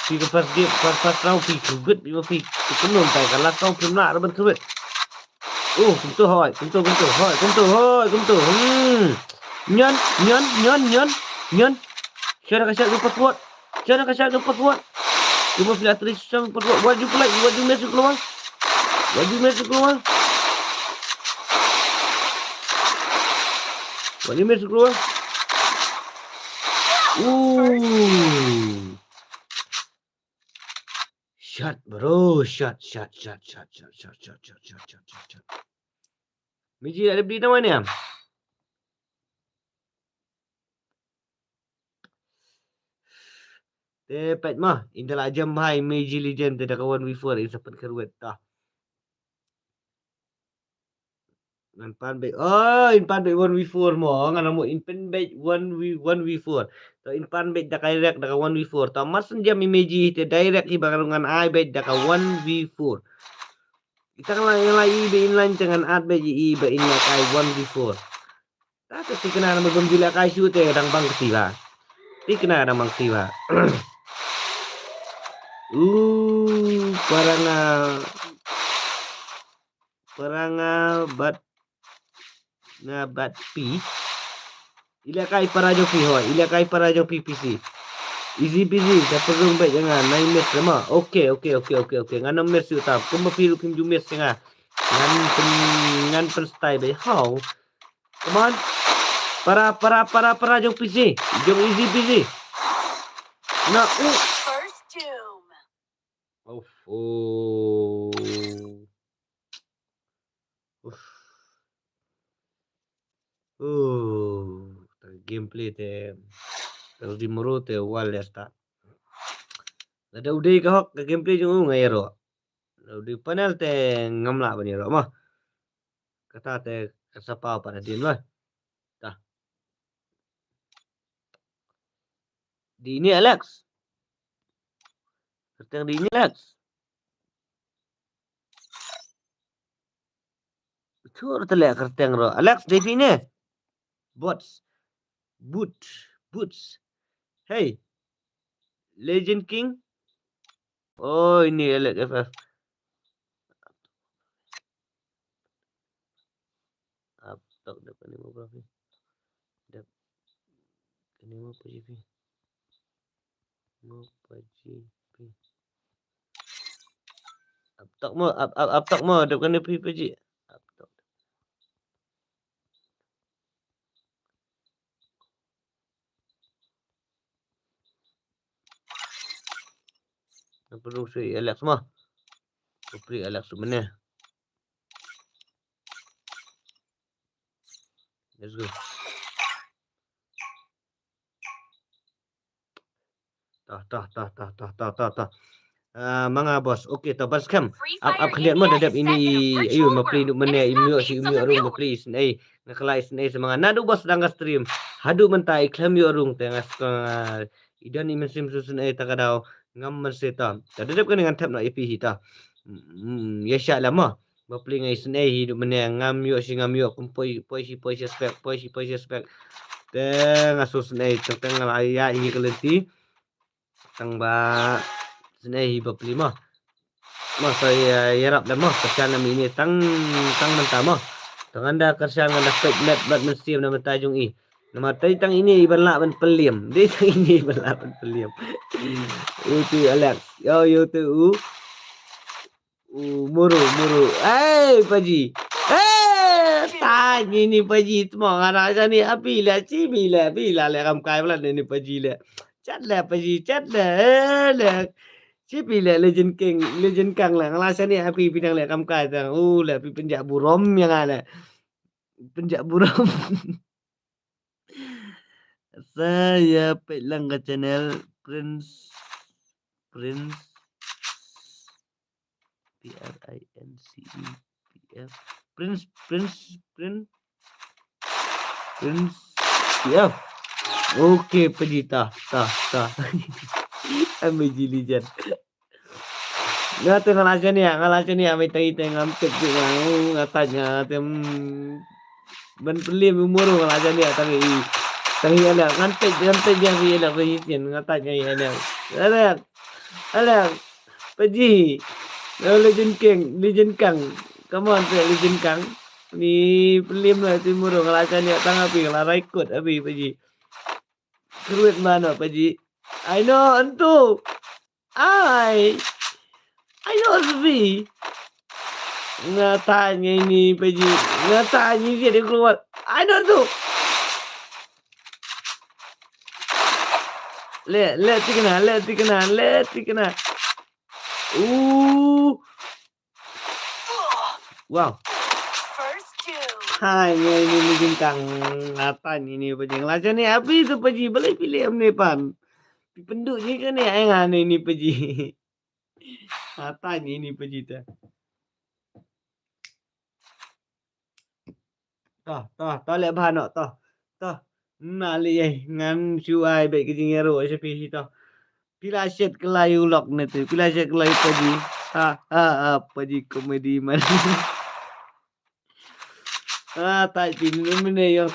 Phi ka first game, first, first round phi kyrwit, phi, phi kumno mynta ka last round phim lah ban kyrwit. Oh, kumto hoi, kumto, kumto, hoi, kumto, hoi, kumto. Hmm. Nyan, nyan, nyan, nyan, nyan. Shana ka shot jong password. Shana ka shot jong password. Kumba phi la trei shot jong password. Wat ju play, wat ju miss klewang. Wat ju miss klewang. Wat ju miss klewang. Ooh. Shot, bro. Shot, shot, shot. Miji ada beli nama ni am? Te pet mah, inda la jam hai Miji Legend te da ka one v four in sa pet kyrwet ta. Ngan pan beit. Oh, in pan beit one v four mo. Ngan mo in pan beit one v one v four. To in pan beit da ka direct da ka one v four. To mar shen jam i Miji te direct hi ba ngan ai beit da ka one v four. Ita ka lai lai i be in line te ngan at beit i ba in la kai one v four. Ta te tikna na bym jula kai shu te dang bang kti ba. Tikna dang bang kti ba. Uh, paranga paranga bat nga bat pi. Ila kai para jong pi hoi, ila kai para jong pi P C. Easy peasy, sa perung beit nga nai miss lama. Okay, okay, okay, okay, okay. Ngan miss yu ta. Kumba pi rukim ju miss nga. Ngan pen ngan pen style beit how. Come on. Para para para para jong P C. Jong easy peasy. Na u. First tomb. Uff, oh. Uff. Oh, ta gameplay te. Ta di muru te wal ya sta. Lada u dei ka hok ka gameplay jong u nga ïaroh. Lada u dei panel te ngam lah ban ïaroh mah. Kata te ka sa paw pat hadien mah. Ta. Dei ine Alex. Kyrteng dei ine Alex. Chur te leh kyrteng ruh. Alex, dei phi ine? Bots. Boots. Boots. Hey. Legend King. Oh, ine Alex F F. Ap tok dep kane mo, bro. Dep kane mo, P G P. Mo, P G P. Ap tok mo, ap, ap, ap tok mo, dep kane P G P. Ap tok. Apa dong si Alex mo? Apa Alex mana? Let's go. Tah, tah, tah. Ah, manga boss. Okay, to bas kam. Ap, ap khliat mo da dep ine. Ayu, ma pli nuk mane, i miok si i miok rung ma pli sne. Nga khlai sne sa manga. Naduh boss dang ka stream. Haduh mynta i khlem ïoh rung te nga ska, i don i mynsiem su sne ta ka daw. Ngam mynsiem ta. Ta da dep kane ngan thep noh ïa phi hi ta. Hmm, ïa sha lama. Ba pli nga i sne hi du mane ngam ïoh shi ngam ïoh kum poi, poi shi poi shi spek, poi shi poi shi spek. Te nga su sne tang tang nga la ïa hi ka lynti. Tang ba sne hi ba pli mo. Mo sa ïa, ïarap da mo, kyrshan na ine tang, tang mynta mo. Tang ynda kyrshan ynda peit met bad mynsiem na mynta jong i. Namar tai tang ine i ban lah ban pylliam. Dei tang ine i ban lah ban pylliam. U tu Alex. Yo, yo tu u. U muru, muru. Ei, Paji. Eh, ta ni ni Paji tmo ngana jani api le chi bi le bi la le kam kai bla ni Paji le. Chat le Paji, chat le. Eh, le. Chi bi le Legend King, Legend Kang le. Ngala jani api pi dang le kam kai tang. U le pi pynjah burom ïa nga le. Pynjah burom. Sa ïa peit lang ka channel Prince, Prince, P R I N C E P F. Prince, Prince, Prince, Prince P F. Okay, Paji ta, ta, ta. Am Paji Legend. Nga te nga la jani, nga la jani, mai tangi te ngam tip ju nga, nga ta nga te, mm, ban pylliam umur nga la jani, tangi i, tangi ala, ngan tip, ngan tip yang i ala, tangi tian, nga ta nga i ala. Ala, ala, Paji, Legend King, Legend Kang, Come on, phi Legend Kang. Ni pelim la ti murung la chaniah tang api la raikut api paji. Kruit mano paji. I know antu. Ai. I know sepi. Nga tanya ini paji. Nga tanya dia di keluar. I know antu. Le, le tikna, le tikna, le tikna. Uh. Wow. First kill. Hai, ngai ni ni jingkang. Apa ni ni paji? Ngelaja ni api tu paji. Balei pilih am ni pan. Pi pendu ni kan ni ai ngan ni ni paji. Apa ni ni paji tu? Toh, toh, toh leh bha noh, toh. Toh. Na leh eh, ngan shu ai bad ka jingïaroh sha phi hi toh. Phi la shet ka lai u lok ne tu, phi la shet ka lai paji. Ha, ha, ha, paji komedi man. Ha, tai phi ni mene yo.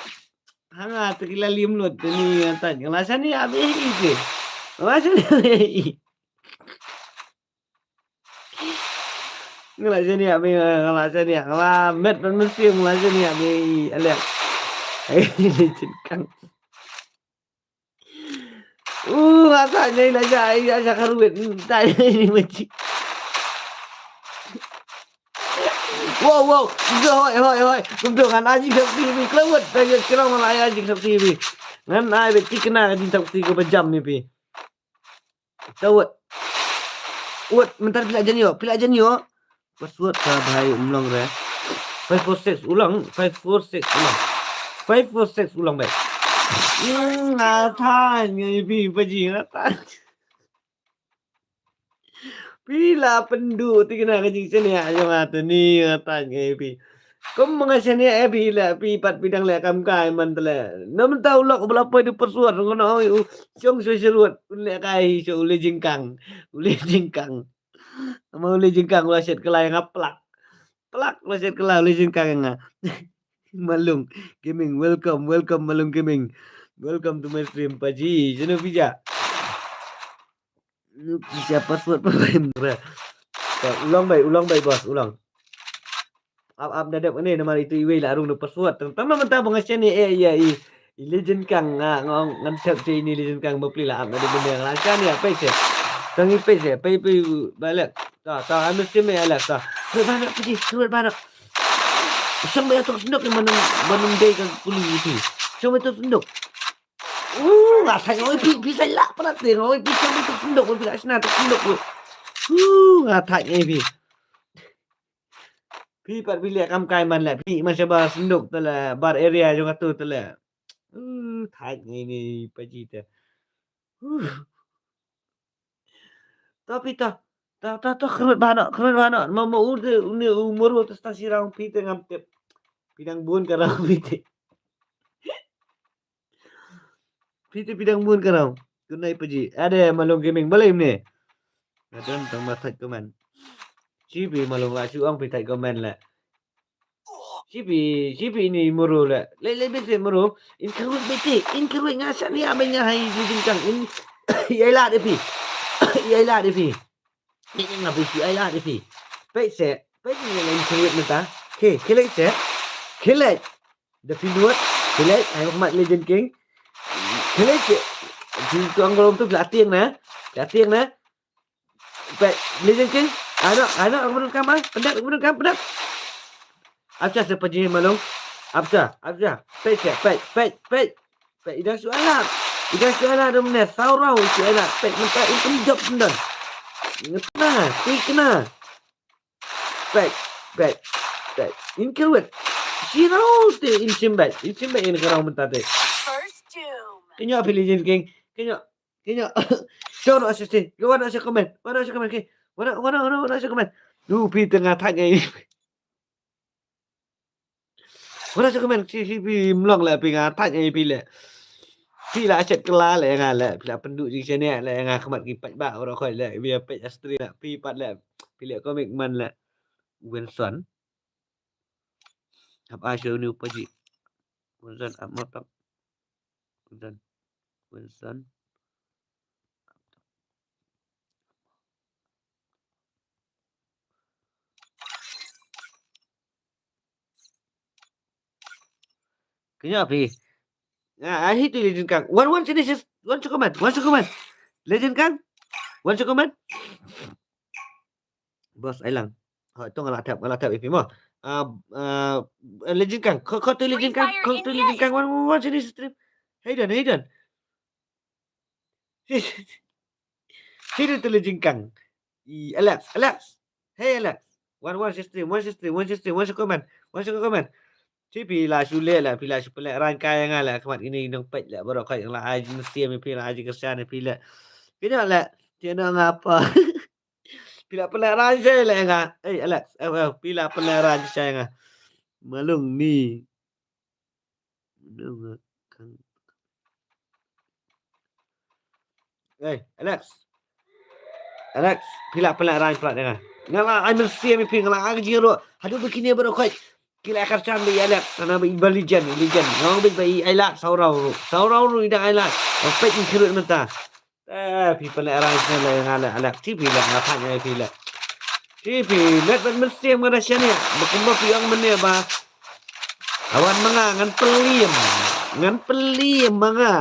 Hanga tu ki la lim lut tu ni, ha, tai. Nga la sani abi hi tu. Nga la sani abi hi. Nga la sani abi, nga la sani, nga la met ban mesti nga la sani abi. Alek. Ai, ni jingkang. Uh, ata nyai la ja, ai, ja, ja karuit. Tai ni maji. Wow, wow. Kumto, hoi, hoi, hoi. Kumto ngan ai jingthok ti bi. Klawat, tai jingthok ngan ai jingthok ti bi. Ngan ai bad tikna jingthok ti ko pajam ni bi. Tawat. Wat, mentar pila jan yo, pila jan yo. Password ka bhai umlong re. Five four six ulang, five four six ulang. Five four six ulang bhai. Hmm, ngatan ngai bi paji ngatan. Pila pendu tikna ka jingshaniah jong nga tu ni ngatan ngai bi. Kum ma nga shaniah eh phi leh, phi pat phi dang leh kam kai man te leh. Namar ta u lok ba la poi da password, nga ong oi u shong sha sharud, un leh kai sha u leh jingkang. U leh jingkang. Ma u leh jingkang u la shet ka lai nga plak. Plak u la shet ka lai u leh jingkang nga. Malung Gaming, welcome, welcome Malung Gaming. Welcome to my stream, paji. Shano phi ja? Nu phi ja password pa bai mra. Ulang bai, ulang bai boss, ulang. Ap, ap da dep ne namar itu iwei la rung da password. Tang tang namar ta ba nga shaniah eh ïa i. I Legend Kang nga ngong ngan tep ce ini Legend Kang ba pli la ap na da benda nga la shaniah peit ce. Tang i peit ce, peit peit balak. Ta, ta anu sim eh alak ta. Kruit bana piji, kruit bana. Shong ba tok sendok ni manung, manung dei ka kuli itu. Shong ba tok sendok. Uh, nga thait oi phi, phi sai lah pala te oi phi shong ba tok sendok, phi lah shna tok sendok. Uh, nga thait oi phi. Phi pat phi leh kam kai man leh, phi man shabar senduk te leh, bar area jong atu te leh. Uh, thait ngi ni paji te. Uh. To phi to, to, to, to, khrut bha noh, khrut bha noh. Ma, ma u te, u ni u muru te sta shirang phi te ngam tip. Phi dang bun ka rang phi te. Phi te phi dang bun ka rau. Kunai paji. Ade Malung Gaming balei ne. Adon tang ma thait comment. Shi phi Malung la shu ong phi thait comment le. Shi phi, shi phi ni muru le. Le, le bete muru. In kharwit bete, in kharwit nga shaniah ba nga hai jingkang in. Ïai lad ïa phi. Ïai lad ïa phi. Ni nga phi ïai lad ïa phi. Peit se, peit ni in kharwit mynta. Khie, khie leit se. Khie leit. Da phi nud, phi leit, ai khmat Legend King. Phi leit, phi tuang golom tu, phi la tieng na, phi la tieng na. Peit, Legend King, ano, ano, ang menung kam, ah, pendat, ang menung kam, pendat. Apsa se paji Malung, apsa, apsa, peit se, peit, peit, peit. Peit, idang shu alap, idang shu alap dum ne, saurau shu alap, peit, mentah, ikum jop sendon. Ngetna, tikna. Peit, peit, peit. In kyrwet. Shirau te in shim beit. In shim beit in kyrau mynta te. First doom. Kynyo phi Legend King. Kynyo. Kynyo. Show no assist. Go wan no comment. Wan no comment. Wan no, wan no, wan no comment. Du phi te nga thait ngai. Wan no comment. Shi shi phi mlong le phi nga thait ngai phi le. Phi la shet kylla le nga le. Phi la pynduh jingshaniah le nga khmat ki paidbah baroh khoit le. Phi peit astri le. Phi pat le. Phi le comic man le. Wilson. Ap ai sha une u paji. Wilson ap map ap. Wilson. Wilson. Kynja phi. Ah, I hate you, Legend Kang. One, one, sini, sis. One, chukuman. One, chukuman. Legend Kang. One, chukuman. Boss, ai lang. Hoi, to nga la thep, nga la thep ïa phi mo. Ah, ah, Legend Kang. Ko, ko tu Legend Kang. Ko tu Legend Kang. One, one, one, sini stream. Hey, Don, hey, Don. Sini tu Legend Kang. I, Alex, Alex. Hey, Alex. One, one, sini stream. One, sini stream. One, sini stream. One, chukuman. One, chukuman. Shi phi la shu leh la, phi la shu pynleh rangkai ïa nga la, khmat ini nong peit la, baroh khoit la ai mynsiem ïa phi, la ai jingkyrshan ïa phi la. Kynja la, kynja ngapa. Phi la pynleh rangkai la ïa nga. Eh, Alex, eh, eh, phi la pynleh rangkai ïa nga. Malung ni. Hey, Alex. Alex, phi la pynleh rangkai palat ïa nga. Nga la ai mynsiem ïa phi, nga la ai ka jingïaroh. Haduh ba kine baroh khoit ki la kyrshan ba ïa Alex, hana ba i ba Legend, i Legend. Nga ong beit ba i ai lad, saw raw ruh. Saw raw ruh i dang ai lad. Ong peit i kyrut mynta. Eh, phi pynleh rangkai shisha la ïa nga la, Alex. Shi phi la, nga phah ïa phi la. Shi phi met, met mynsiem nga da shaniah. Ba kumba phi ong mynne ba. Awan ma nga ngan pynliem. Ngan pynliem ma nga.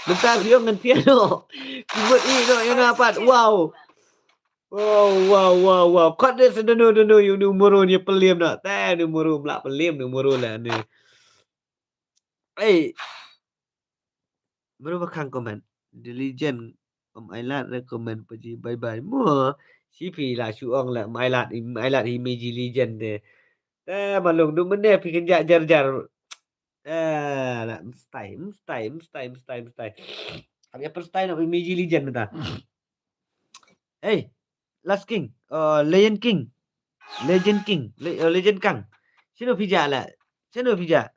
Mynta phi ong ngan piano. Phi mut ïeh noh ïa nga pat. Wow. Wow, wow, wow, wow. Kot de sa dano, dano, ïa u nu muru ïa pynliem noh. Te nu muru mlah pynliem, nu muru la ni. Ei. Muru ba khang comment. The Legend, um, ai lad recommend pa ji bye bye. Mo, shi phi la shu ong la, um, ai lad, um, ai lad hi Meiji Legend de. Te malung, du mynne phi kynja jar jar. Eh, la, mstai, mstai, mstai, mstai, mstai. Hap ïa pynshai noh phi Meiji Legend mynta. Hey, Last King, uh, Legend King, Legend King, Le-, uh, Legend Kang. Shano phi jah la? Shano phi jah?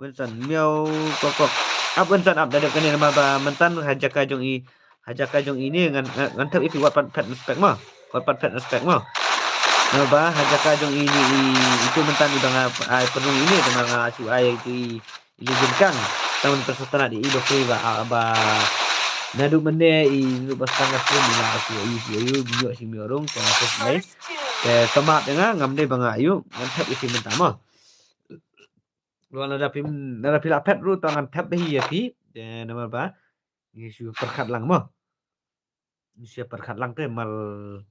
Wenson, miau, kok, kok. Ap Wenson ap, da dep kane namar ba mynta ha jaka jong i, ha jaka jong i ni ngan, ngan, ngan thep ïa phi wat pat phet respect mo. Wat pat phet respect mo. Namar ba ha jaka jong i ni i, itu mynta i ba nga ai pynrung i ni, namar nga shu ai itu i, i Legend Kang. Tang mynta sa tang da i ba free ba, a, ba. Naduh mynne i, naduh ba sa tang ka stream i la shu ai, shu ai, miau, shu miau rung, tang shu ai. Te tang mat ïa nga, ngam dei ba nga ïa u, ngan thep ïa phi mynta mo. Lada phi, lada phi la phet ruh tang ngan thep hi ïa phi. Te namar ba ngi shu pyrkhat lang mo. Ngi shu pyrkhat lang te mar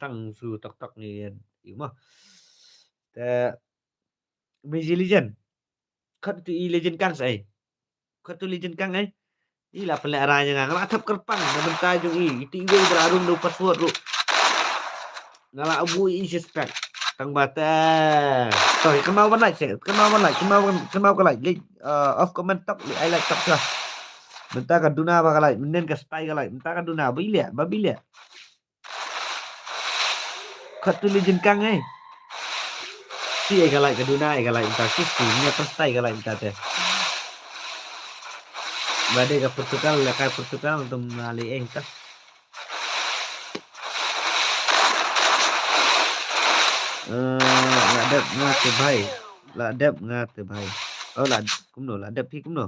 tang shu tok tok ngi ïa mo. Te Meiji Legend. Kot tu i Legend Kang sa ei. Kot tu Legend Kang ei. I la pynleh rai ïa nga, nga la thep kyrpang na bynta jong i. Iti iwei ba la rung da u password ruh. Nga la buh i suspect. Tang ba te. To, kynmaw ban like, kynmaw ban like, kynmaw, kynmaw ka like. Like, uh, off comment tok, like, ai like tok sha. Mynta ka duna ba ka like, mynnin ka stai ka like, mynta ka duna ba i leh, ba i leh. Kot tu Legend Kang ei. Shi ei ka like ka duna ei ka like mynta shi shi ne pynshai ka like mynta te. Ba dei ka Portugal la ka Portugal tum na le ei ta. Eh, la dep nga te bhai. La dep nga te bhai. Oh, la kumno la dep phi kumno.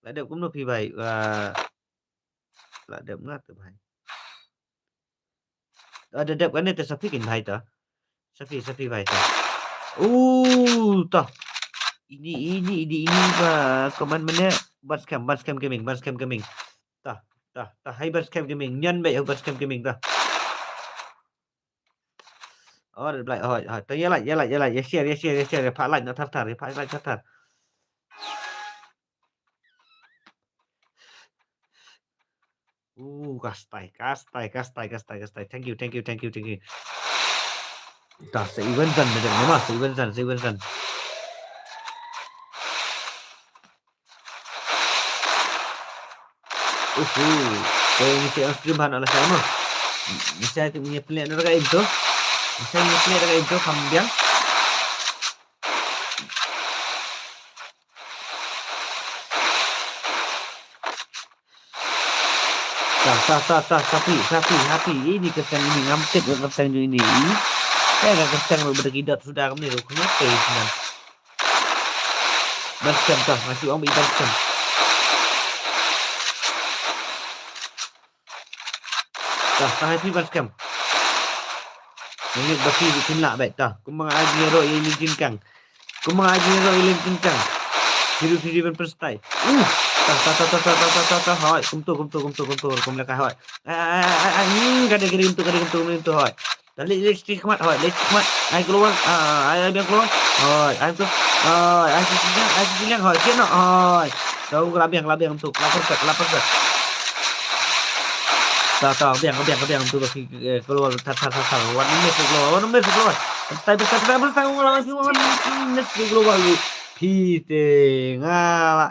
La dep kumno phi bhai. Ah, la dep nga te bhai. Ah, da dep kane te sa phi kin bhai ta. Sa phi, sa phi bhai ta. Uh, ta. Ini, ini, ini, ini ba comment mynne. Ban scam, ban scam gaming, ban scam gaming. Ta, ta, ta. Hai ban scam gaming. Nyan beit hai ban scam gaming ta. Oh, da like, oh, oh. Ta ïa like, ïa like, ïa like, ïa share, ïa share, ïa share, ïa phah like noh thar thar, ïa phah like thar thar. Uh, ka stai, ka stai, ka stai, ka stai, ka stai. Thank you, thank you, thank you, thank you. Ta sa i Wenson, da dep namar sa i Wenson, sa i Wenson. Uhu. Te ngi sa ïa stream ha na la sa mo. Ngi sa ïa pynleh na ka intro. Ngi sa ïa pynleh na ka intro kham biang. Ta, ta, ta, ta, sa phi, sa phi, sa phi. Ini kyrteng ini ngam tip kyrteng jong ini. Eh, ka kyrteng ruh ba da ki dot suda kumne ruh kumne te nan. Ban scam ta, nga shu ong ba i ban scam. Ta, ta hai phi ban scam. Ngi ba phi phin lah beit ta. Kumba nga ai jingïaroh ïa i Legend Kang. Kumba nga ai jingïaroh ïa i Legend Kang. Phi ruh phi ruh ban pynstyle. Uh. Ta ta ta ta ta ta ta ta ta. Hoi. Kumtu kumtu kumtu kumtu. Kum leh kai hoi. Ai ai ai ai. Hmm, ka dei ka dei kumtu ka dei kumtu kumtu hoi. Ta leh leh shi khmat hoi. Leh shi khmat. Ai keluar. Ah, ai ai biang keluar. Hoi. Ai tu. Hoi. Ai shi shi liang. Ai shi shi liang hoi. Shi no hoi. Tau ka la biang ka la biang kumtu. Ka la perfect ka la perfect. Ta ta biang biang biang kumtu ka phi eh, keluar ta ta ta ta. Wan miss keluar. Wan miss keluar. Pynstyle pynstyle pynstyle pynstyle. Wan miss keluar. Phi te nga la.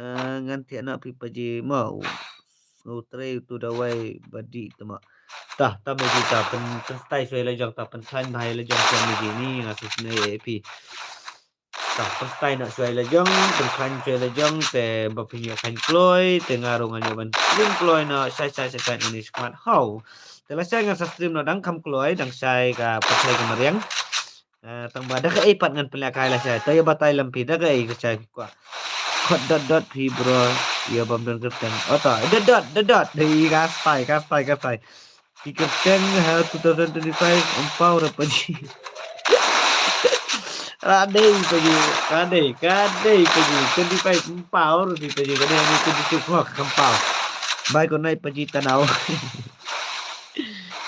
Eh, ngan thiah noh phi Paji mo. Nga u trei utu dawai ba dih te mo. Ta ta Meji ta pyn pynstyle shuwa ïa la jong ta pynkhlaiñ bha ïa la jong shuwa Meji ni nga shu sngew ïa phi. Ta pynstyle noh shuwa ïa la jong pynkhlaiñ shuwa ïa la jong te ba phin ïoh khlaiñ kloi te nga ruh ngan ïoh ban stream kloi noh shai shai shai shai ngan ïoh shikmat haw. Te lashai ngan sa stream noh dang kham kloi dang shai ka pynthei ka mariang. Eh, tang ba da kaei pat ngan pynlehkai lashai. To ïa batai lem phi da kaei ka shai phi kwah. Khot dot dot phi bro. Ïa bam don kyrteng. Oto dot dot dot dot. Dei ka style ka style ka style. Ki kyrteng ha two thousand twenty-five empaw ra Paji. Ka dei Paji, ka dei, ka dei Paji. Twenty-five empaw ra phi Paji. Ka dei ni twenty-six mo ka empaw. Bye good night Paji Tanau.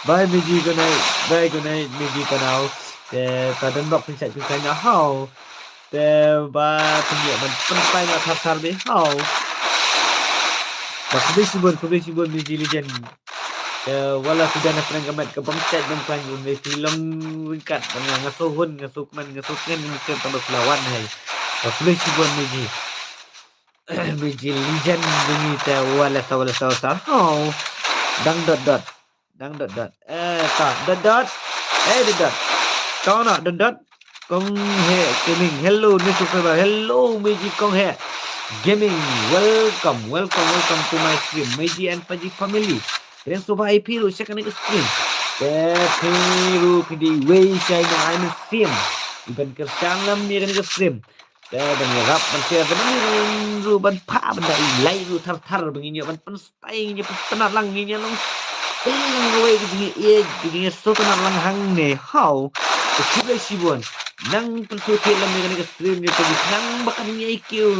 Bye Meji good night. Bye good night Meji Tanau. Te ta don bok pynshait pynshait na haw. Te ba pynïoh ban pynshait na thar thar be haw. Ba khublei shibun khublei shibun Meji legend. Te wala suda na pyrang ka met ka bam shait bam khlaiñ bam le phi long ryngkat bam nga nga so hun nga so kmen nga so kmen nga so kmen tang ba phi la wan hai. Ba khublei shibun Meji. Meji legend jong ngi te wala sa wala sa sa. Haw. Dang dot dot. Dang dot dot. Eh, ta dot dot. Eh, dot dot. Kau na dot dot. Kong He Gaming. Hello, new subscriber. Hello, Meiji Kong He Gaming. Welcome, welcome, welcome to my stream. Meiji and Paji family. Kren suba ai phi ruh sha kane ka stream. Te phi ruh phi dei wei shai nong ai mynsiem. Iban kyrshan lam ïa kane ka stream. Te ban ïarap ban share te ban ïa ruh ban pha ban da i like ruh thar thar ban ngin ïa ban pyn tai ngin ïa pyntynnat lang ngin ïa long. Pynlang kawei ka jingïaieit ka jingïasngewtynnat lang hangne haw. Te khublei shibun. Nang pynsngewthuh lam ïa kane ka stream ïa ka jingkhnang ba kan ïai kiew.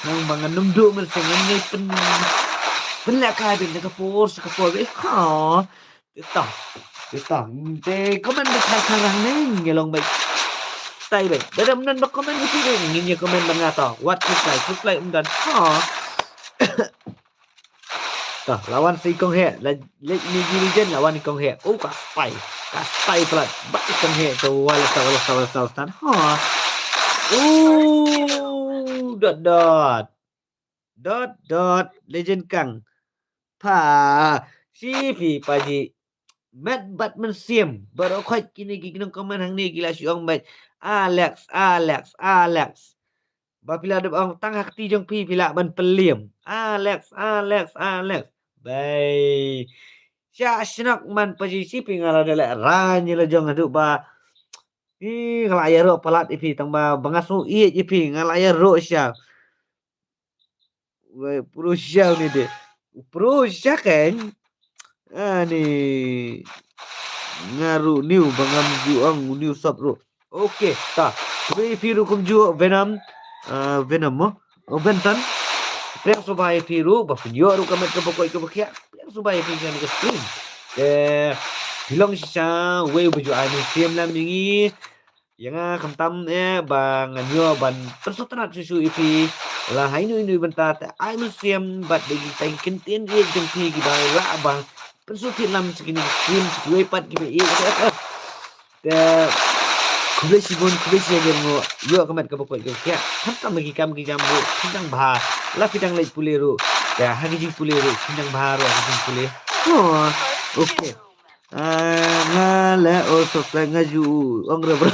Nang ba ngan nym duh mynsiem ngan ïai pyn pynlehkai beit na ka por sha ka por beit haw. Te tang. Te tang. Te comment beit thang thang hangne ïa long beit. Tai beit. Da dam nan ba comment beit ngin ïa comment ba nga ta. Wat khuslai khuslai um dan haw. Ta, lawan si Kong He, la lek ni ji legend lawan Kong He. Oh, ka spy. Ka spy plat. Ba Kong He to wala sa wala sa wala sa stan. Ha. Oh, dot dot. Dot dot legend kang. Pa, si phi Paji. Met bad mynsiem. Baroh khoit kine ki nong comment hangne ki la shu ong bad. Alex, Alex, Alex. Ba phi la dep ong tang ha kti jong phi phi lah ban pynliem. Alex, Alex, Alex. Bai. Sha shnok man Paji si phi nga la da leh rang ïa la jong haduh ba. Ih, nga la ïaroh palat ïa phi tang ba ba nga sngew ïeit ïa phi nga la ïaroh sha. Wei, pro sha ni de. Pro sha kan. Ani. Nga ruh new ba ngam ju ong new sub ruh. Okay, ta. Khublei phi ruh kumjuh Venom. Ah, Venom mo. Oh, Benson. Pyrshang subai phi ruh ba phin ïoh ruh ka met ka ba koit ka ba khiah. Pyrshang subai phi ïa ka stream. Te phi long shisha wei ba ju ai mynsiem lam ïa ngi. Ïa nga khamtam eh ba ngan ïoh ban pynsngewtynnat shuh shuh ïa phi. La ha ino ino i bynta te ai mynsiem bad da kita ki kyntien ïeit jong phi kiba lah ba pynsngewthuh lam sha kine ki stream sha kiwei pat kiba ïeit. Te khublei shibun khublei shibun ïa ngi ïoh ka met kaba koit kaba khiah. Khamtam ha ki kam ki jam ruh phi dang bha. La phi dang leit pule ruh. Te ha ki jingpule ruh phi dang bha ruh ha ki jingpule. Oh, okay. Ah, nga la ol subscribe nga ju ong re bro.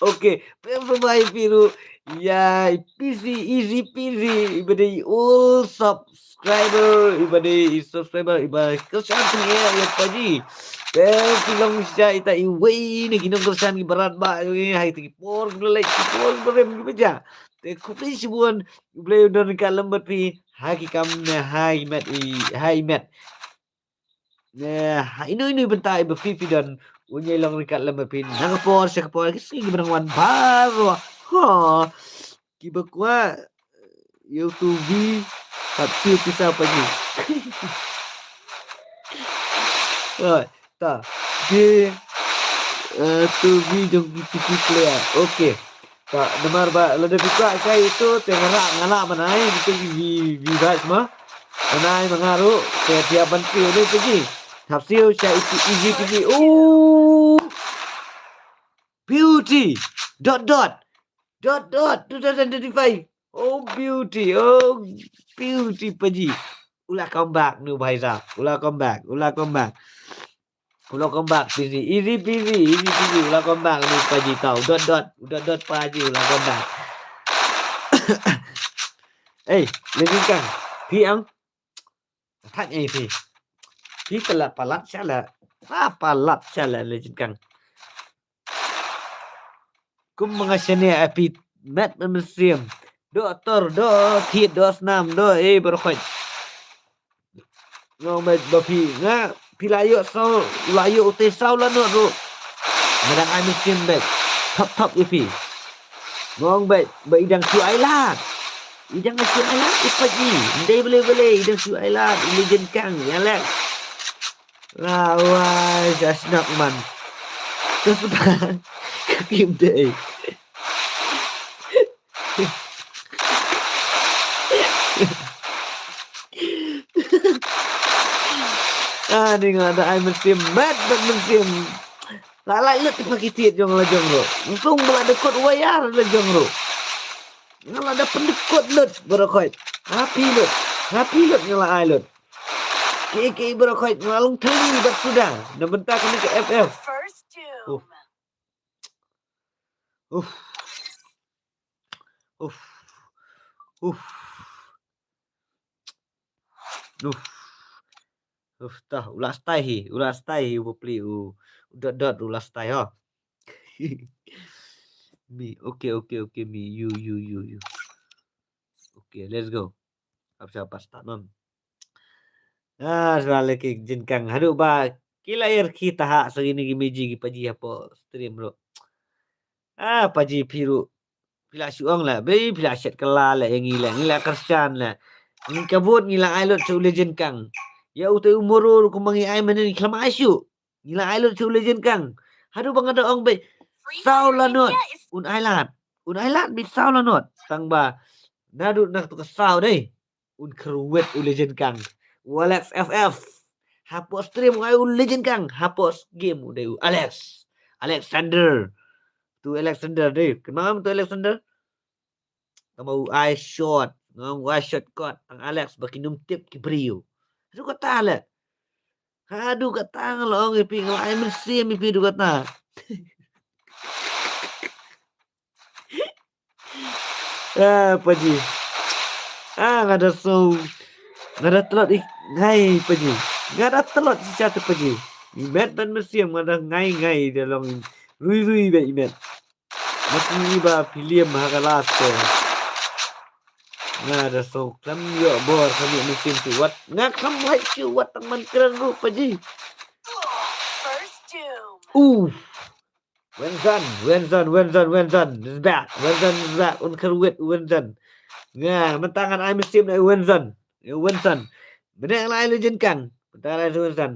Okay, pyrshang subai phi ruh. Ya, easy, easy peasy. Iba dei ol subscriber, iba dei subscriber, iba kyrshan phi ïa Paji. Te phi long shisha ita iwei na ki nongkyrshan kiba radbah jong ngi ha kita ki por kiba leit ki por kiba rem kiba jia. Te khublei shibun, U Blei un don ryngkat lem bad phi ha ki kam ne ha i met i ha i met. Ne ha ino ino i bynta iba phi phi don Un ïai long ryngkat lem ma phi na ka por sha ka por, ki sngi kiba dang wan baroh. Ha. Kiba kwah ïa uto u V, hap siew pisa Paji. Oi, ta. Ki, eh, uto u V jong ki P C player. Okay. Ta, namar ba lada phi kwah shai uto, te nga lah, nga lah ban ai, uto u V, V Bucks ma. Ban ai ma nga ruh, te phi hap ban siew dei Paji. Hap siew shai uto u V Paji. Oh! Beauty! Dot, dot! Dot, dot, two thousand twenty-five. Oh, beauty. Oh, beauty, Paji. U la come back, nu bhai sahab. U la come back, u la come back. U la come back, Paji. Easy peasy, easy peasy. U la come back, nu Paji tau. Dot, dot, dot, dot, Paji. U la come back. Eh, Legend Kang. Phi ang. Thak ei phi. Phi palat, palat shala. Ah, palat shala Legend Kang. Kum ma nga shane a phi met mynsiem. Doh tor, doh thied, doh snam, doh ei baroh khoit. Nga ong beit ba phi nga phi la ïoh saw, la ïoh utei saw lanot ruh. Nga dang ai mynsiem beit. Thap thap ïa phi. Nga ong beit ba i dang shu ai lad. I dang shu ai lad i Paji. Ndei balei balei i dang shu ai lad. I Legend Kang, i Alex. La wai, sha snak man. Ka spa. Ka kim dei. Ah, ni nga da ai mynsiem, met, met mynsiem. La lai lut pa ki thied jong la jong ruh. Sung ba la da kot wayar la jong ruh. Nga la da pyndekot lut baroh khoit. Happy lut. Happy lut nga la ai lut. Ki ki baroh khoit nga la long thylli bad suda. Na bynta kane ka F F. First doom. Uf. Uf. Uf. Uf. Uf. Uf, tah, u la stai hi, u la stai hi, u bapli, u, u dot dot, u la stai, ho. Mi, okay, okay, okay, mi, you, you, you, you. Okay, let's go. Ap sa pasta non. Ah, sala ki Jin Kang. Haduh ba ki la ir ki taha sa kini ki meji ki Paji hapo stream ruh. Ah, Paji phi ruh. Phi la shu ong la, bei phi la shet kylla la ïa ngi la, ngi la kyrshan la. Ngi ka vote ngi la ai lut sha u Legend Kang. Ïa utei u Moro ruh kumba ngi ai mynne ngi khlem ai shuh. Ngi la ai lut sha u Legend Kang. Haduh ba nga da ong beit saw lanot. Un ai lad. Un ai lad beit saw lanot. Tang ba naduh na katu ka saw dei. Un kyrwit u Legend Kang. U Alex F F. Hapoh stream u ai u Legend Kang. Hapoh game u dei u Alex. Alexander. Tu Alexander dei. Kynmaw tu Alexander? Tang ba u ai shot. Nga ong u ai shot kot. Tang Alex ba kin ym tip ki briew. Haduh kata le. Haduh kata nga la ong ïa phi nga la ai mynsiem ïa phi haduh kata. Ah, Paji. Ah, nga da so. Nga da tlot i ngai Paji. Nga da tlot shisha te Paji. I met ban mynsiem nga da ngai ngai da long rui rui beit i met. Nga sngew ba phi liam ha ka last te. Nga da so khlem ïoh bor khlem ïoh mynsiem shuh wat. Nga khlem lait shuh wat tang ban kren ruh Paji. First doom. Uh. Wenzan, Wenzan, Wenzan, Wenzan is back. Wenzan is back. Un kyrwit Wenzan. Nga mynta ngan ai mynsiem na Wenzan. Wenzan. Mynta ngan ai Legend Kang. Mynta ngan ai Wenzan.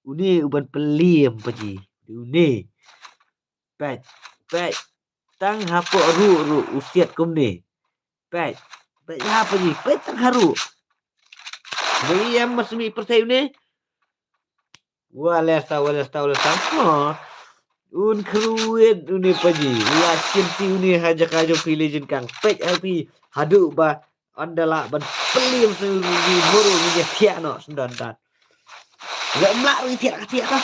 Une uban pylliam Paji. Une. Peit, peit. Tang hapoh ruh ruh u siat kumne. Peit, peit ha Paji, peit tang haruh. Bagi ïam masmi pyrthei une. Wa lesta, wa lesta, wa lesta. Oh. Un kyrwit une Paji. La shim ti une ha jaka jong phi Legend Kang. Peit ha phi haduh ba ynda lah ban pylliam shu ri muru ngi ïa thiah noh sendon tat. Leh mlah ri thiah ka thiah ka.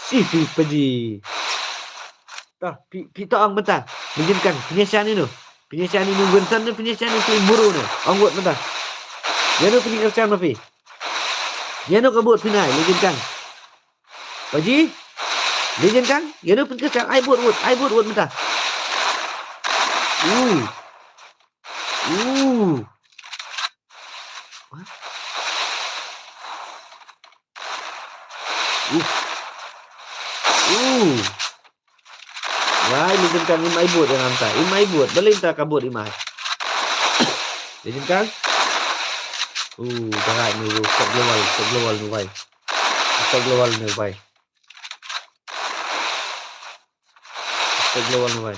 Si phi Paji. Ta phi phi to ang benta. Legend Kang pynïashan ino. Pynïashan ino Wenzan ne pynïashan ino muru ne. Ang wot benta. Ïano pynïashan ma phi. Ïano ka bot pynai Legend Kang. Paji. Legend Kang. Ïano pynïashan ai bot wot ai bot wot benta. Uh. Uh. Uh. Uh. Wai, Legend Kang im ai bot ïa nga mynta. Im ai bot. Balei mynta ka bot im ai? Legend Kang. Uh, jaga ni, uh, stop global, stop global ni, wai. Stop global ni, wai. Stop global ni, wai.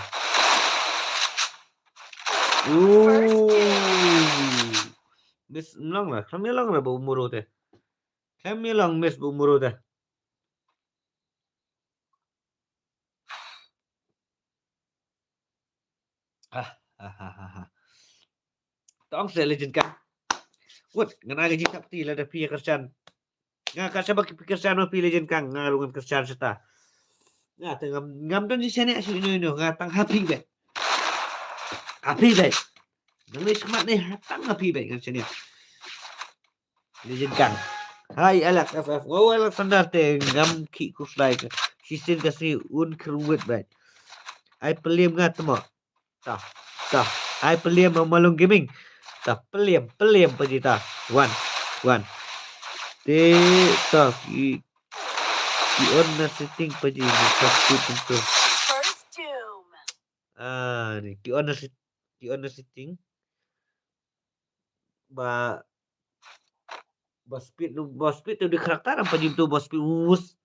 Uh. Miss, mlong lah. Khlem ïalong lah ba u muro te. Khlem ïalong miss ba u muro te. Ah, ah, ah, ah, ah. Tong se Legend Kang. Wut, ngan ai ka jingthap kti lada phi ïa kyrshan. Nga ka shaba ki phi kyrshan ma phi Legend Kang, nga ruh ngan kyrshan shata. Nga te ngam, ngam don jingshaniah shuh ino ino, nga tang ha phi beit. Ha phi beit. Nang ni smat ni, tang ha phi beit ngan shaniah. Legend Kang. Hai Alex F F. Wow, Alexander te ngam ki kuslai. Shisien ka si un kyrwit beit. Ai pylliam nga tmo. Ta, ta. Ai pylliam ma Malung Gaming. Ta pylliam, pylliam pa ji ta. Wan, wan. Te ta ki, ki on na setting pa ji ni ka tu tentu. First doom. Ah, ni ki on na set-, ki on na setting. Ba, ba speed lu, ba speed tu di karakter apa jim tu, ba speed us.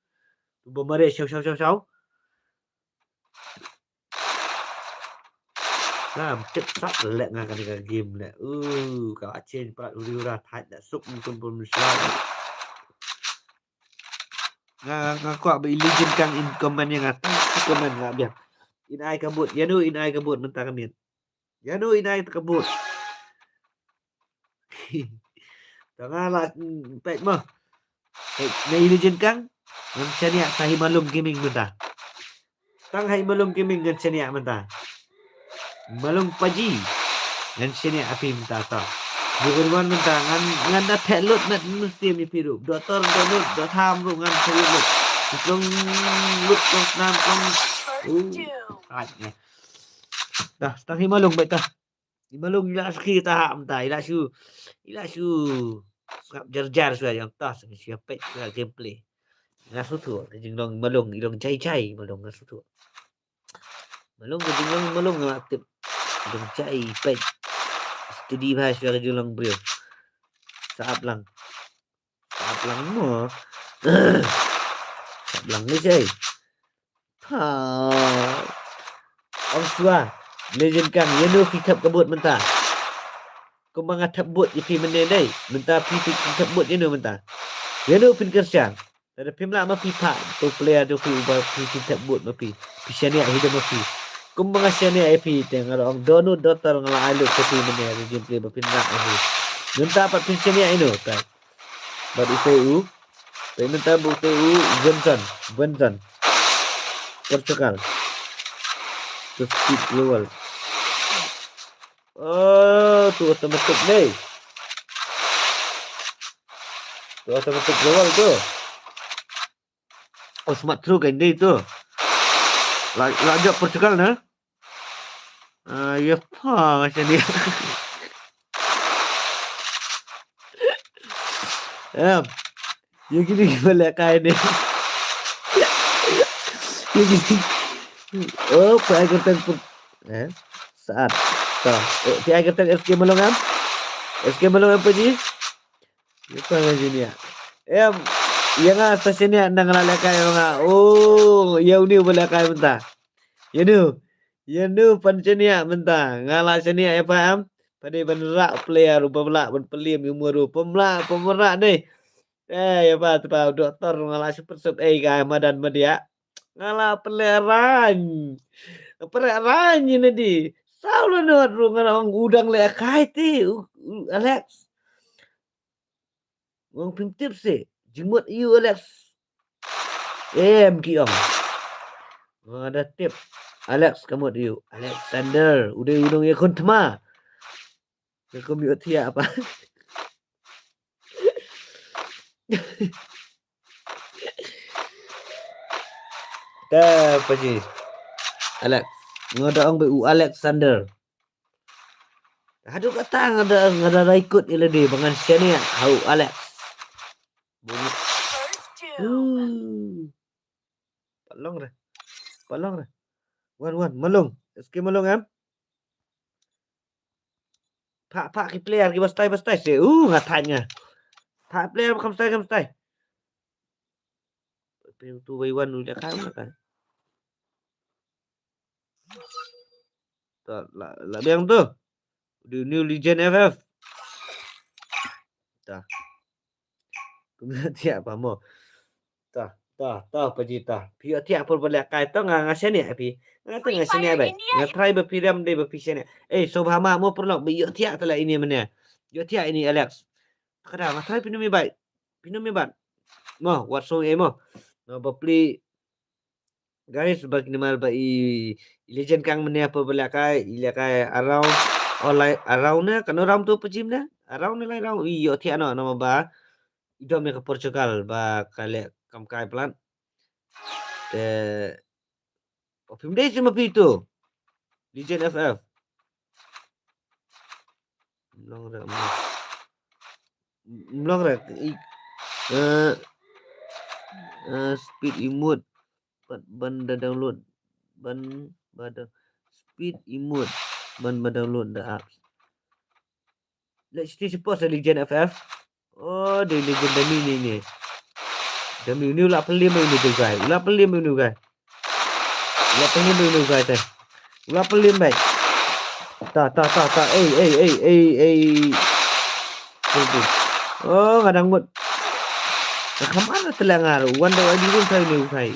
Tu ba mare shaw, shaw, shaw, shaw. Nah, tip sat lek nga kane ka game lek. Uh, ka change prat uri ura thait lek suk mungkin pun mesti. Nga, nga kwah ba i Legend Kang in comment ïa nga. Tang comment nga biang. In ai ka bot. Ïano in ai ka bot mynta ka miet. Ïano in ai ka bot. Tang nga la, mm, peit mo. Peit, na i Legend Kang. Ngan shaniah sa hi Malung Gaming mynta. Tang ha i Malung Gaming ngan shaniah mynta. Malung Paji. Ngan shaniah ha phi mynta to. Ni ban wan mynta ngan, ngan da theh lut met mynsiem ïa phi ruh. Doktor da lut, da tham ruh ngan theh lut. Long lut long snam long. Uh, hait ne. Dah, tang hi Malung beit ta. Hi Malung ila saki ta ha mynta, ila shu. Ila shu. Sngap jar jar shu ïa ta, shu peit shu gameplay. Nga shu tu, ka jinglong Malung, i long jai jai Malung nga shu tu. Malung ka jinglong Malung nga tip. Dong jai peit. Steady bha shu ka jinglong briew. Sap lang. Sap lang mo. Sap lang ni jai. Ha. Ong shuwa. Legend Kang, ïano phi thep ka bot mynta. Kumba nga thep bot ïa phi mynne dei. Mynta phi phi thep bot ïano mynta. Ïano phin kyrshan. Lada phim lah ma phi phah, to player to phi uba phi phi thep bot ma phi. Phi shaniah hi da ma phi. Kumba nga shaniah ïa phi te nga la ong donu dotar nga la ai lut ka phi mynne ri jin phi ba phin lah ma phi. Mynta pat phin shaniah ïano tai. Bad utai u. Tai mynta ba utai u Johnson, Johnson. Portugal. To speed global. Oh, tu automatic dei. Tu automatic global tu. Oh, smart throw kan dei tu. La, la jop Portugal na. Ah, ya pa macam ni. Em. Ïa kine ki ba lehkai ne. Ïa kine. Oh, phi ai kyrteng pun. Eh, Saat. To. Eh, phi ai kyrteng S K Malong em? S K Malong em pa ji? Ïa pa nga shaniah. Em, ïa nga sa shaniah nang la lehkai ïa nga. Oh, ïa uni uba lehkai mynta. Ïa nu. Ïa nu pan shaniah mynta. Nga la shaniah ïa pa em. Pynban rah player uba lah ban pynliem ïa u muru. Pynlah, pynrah dei. Eh, ïa pa, te pa, doktor nga la shu pynsup ei ka madan madiah. Nga la pynleh rang. Pynleh rang ïa nadi. Saw la not ruh nga la ong u dang lehkai te, u, u, Alex. Ong phim tip se. Jingmut ïa u Alex. Em ki ong. Nga da tip. Alex ka mut ïa u. Alexander. U dei u nongïakhun thma. Ka kum ïohthiah pa. Te pa ji. Alex. Nga da ong ba u Alexander. Haduh kata nga da, nga da rai kut ïa lade ba ngan shaniah ha u Alex. First doom. Hmm. Long re. Pat long re. Wan, wan, malung. S K malung em. Phah, phah ki player ki ba style, ba style se. Uh, nga thait nga. Phah player kam style, kam style. Ping tu bai wan nu ja kai ma kai. Ta la, la biang tu. Di New Legend F F. Ta. Kum na tiap pa mo. Ta, ta, ta, pa ji ta. Phi ïoh thiah por ba leh kai to nga, nga shaniah phi. Nga to nga shaniah bai. Nga try ba phi ram dei ba phi shaniah. Eh, so ba ma mo por lok ba ïoh thiah ta la ini mane. Ïoh thiah ini Alex. Kada nga try phi nu mi bai. Phi nu mi ban. Mo, wat song eh mo. No, ba pli. Guys, ba kini mar ba i, i Legend Kang mane por ba leh kai, i leh kai around, or like around ne, kano round tu pa ji mane? Around ne lai round, i ïoh thiah no, no ba. I dom ïa ka Portugal ba ka leh kam kai plat. Te o phim dei sima phi tu. Legend F F. Mlong re, mlong. Mlong re, i, eh, eh, speed emote. Ban, ban da download. Ban, ba da, speed emote. Ban ba download da apps. Let's see support sa Legend F F. Oh, dei Legend dummy ni ni. Dummy ni u la pynliem ïa uni dei guy. U la pynliem ïa uni guy. U la pynliem ïa uni guy te. U la pynliem bai. Ta, ta, ta, ta. Ei, ei, ei, ei, ei. Thank you. Oh, nga dang mut. Nga kham ar te la ngar. Wan da wan di wan sai ni u sai.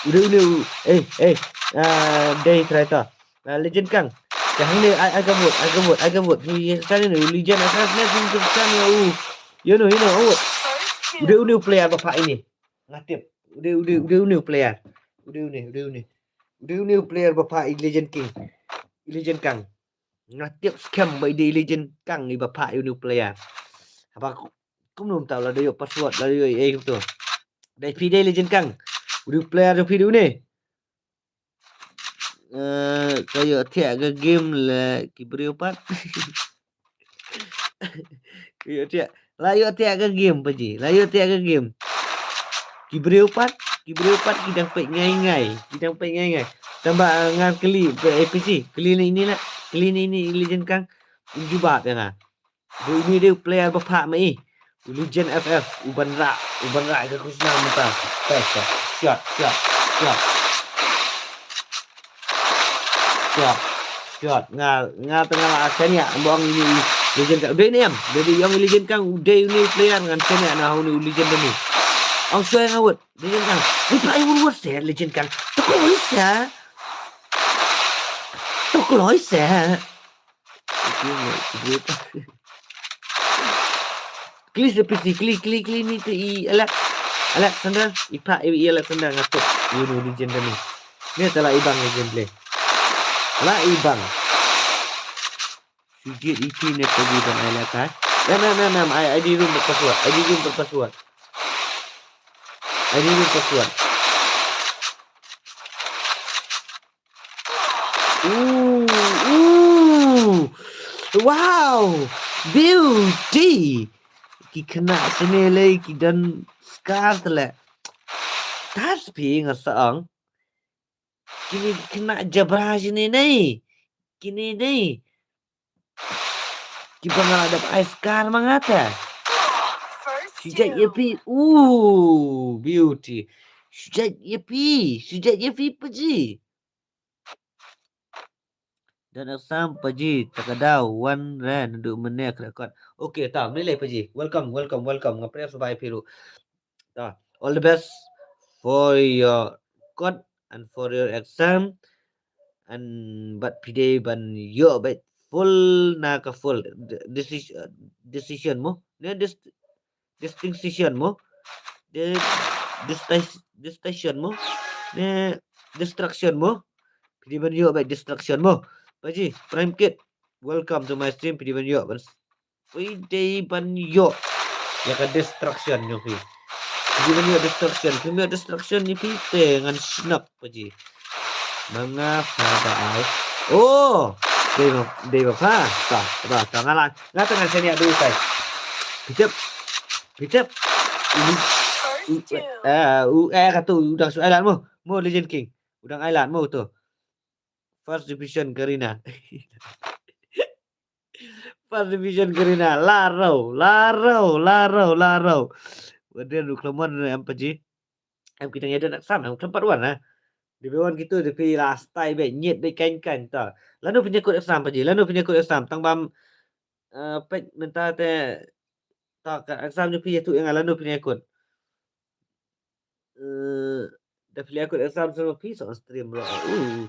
Udah, udah, u-, eh, eh. Ah, dei try ta. Ah, Legend Kang. Te hangne ai, ai ka vote, ai ka vote, ai ka vote. Ni ka ni Legend, ai ka ni ni ka ni u. You know, you know, oh. Udah, udah player ba phah ini. Nga tip. Udah, udah, udah, udah player. Udah, udah, udah, udah. Udah, udah player ba phah i Legend King. I Legend Kang. Nga tip skhem ba i dei Legend Kang i ba phah i udah player. Haba ku-, kumno mynta la dei ïoh password, la dei ïoh, eh, kumto. Dei phi dei Legend Kang. Udah player dei phi dei une. Eh, ka ïoh thiah ka game la ki briew pat. Ka ïoh thiah. La ïoh thiah ka game pa ji. La ïoh thiah ka game. Ki briew pat, ki briew pat ki dang peit ngai ngai. Ki dang peit ngai ngai. Tang ba, ah, nga kylli, eh, P C, kylli na ini la. Kylli na ini Legend Kang. Un jubab ïa nga. Dei ini dei u player ba phah ma i. U Legend F F, u ban rah, u ban rah ka khusnam mynta. Shot, shot, shot, shot. Shot, shot. Nga, nga tang nga la shaniah, ong ini Legend Kang. Dei ne em, dei dei ong Legend Kang, dei ini player ngan shaniah na uni u Legend ni. Ong shoi nga wut, Legend Kang. Ai pa ai wut wut se Legend Kang. Tok loi se. Tok loi se. Kli se P C, kli, kli, kli ni te i Alex. Alexander, i phah i, i Alexander nga tip. Uni u Legend ni. Ni te la i bang Legend le. La i bang. Sujit i phi ne te i bang ai la ka. Em, em, em, em, I, I D room password. I D room password. I D room password. Ooh, ooh. Wow. Beauty. Ki khynnah shane lei ki don scar te leh. Tas phi nga sa ong. Kine ki khynnah jabra shane nei. Kine nei. Ki ba nga la dep ai scar ma nga te. Shu jait ïa phi. Ooh, Beauty. Shu jait ïa phi. Shu jait ïa phi pa ji. Don exam pa ji, ta ka daw wan re naduh mynne ka record. Okay, ta, mlei lei pa ji. Welcome, welcome, welcome. Nga pyrshang shuh ba ïa phi ruh. Ta, all the best for your court and for your exam. And bad phi dei ban ïoh bad full na ka full de-, decision, decision mo. Ne dis-, distinction mo. De-, distin-, distinction mo. Ne destruction mo. Phi dei ban ïoh bad destruction mo. Pa ji, Prime Kid. Welcome to my stream. Phi dei ban ïoh ban Phi dei ban ïoh ïa ka destruction ïa phi. Phi dei ban ïoh destruction. Phi ïoh destruction ïa phi te ngan shnap pa ji. Ma nga pha ba ai. Oh! Dei ba, dei ba pha. Ta, ta, ta nga la. Nga ta ngan shen ïa dei tai. Phi tip. Phi tip. Ini. U, eh, u, eh, katu, u dang shu ai lad mo. Mo Legend King. U dang ai lad mo tu. First division Karina. First division Karina. Laro, laro, laro, laro. Waden u klemon em paji. Em kita ngeden exam, em klempat wan, eh. Di bewan gitu, di pi last time be nyet be kain kain ta. Lano phi nyakut exam paji, lano phi nyakut exam. Tang bam, eh, pek menta te, ta ka exam nyo phi tu yang lano phi nyakut. Eh, da phi nyakut exam sama phi so stream ro. Uh.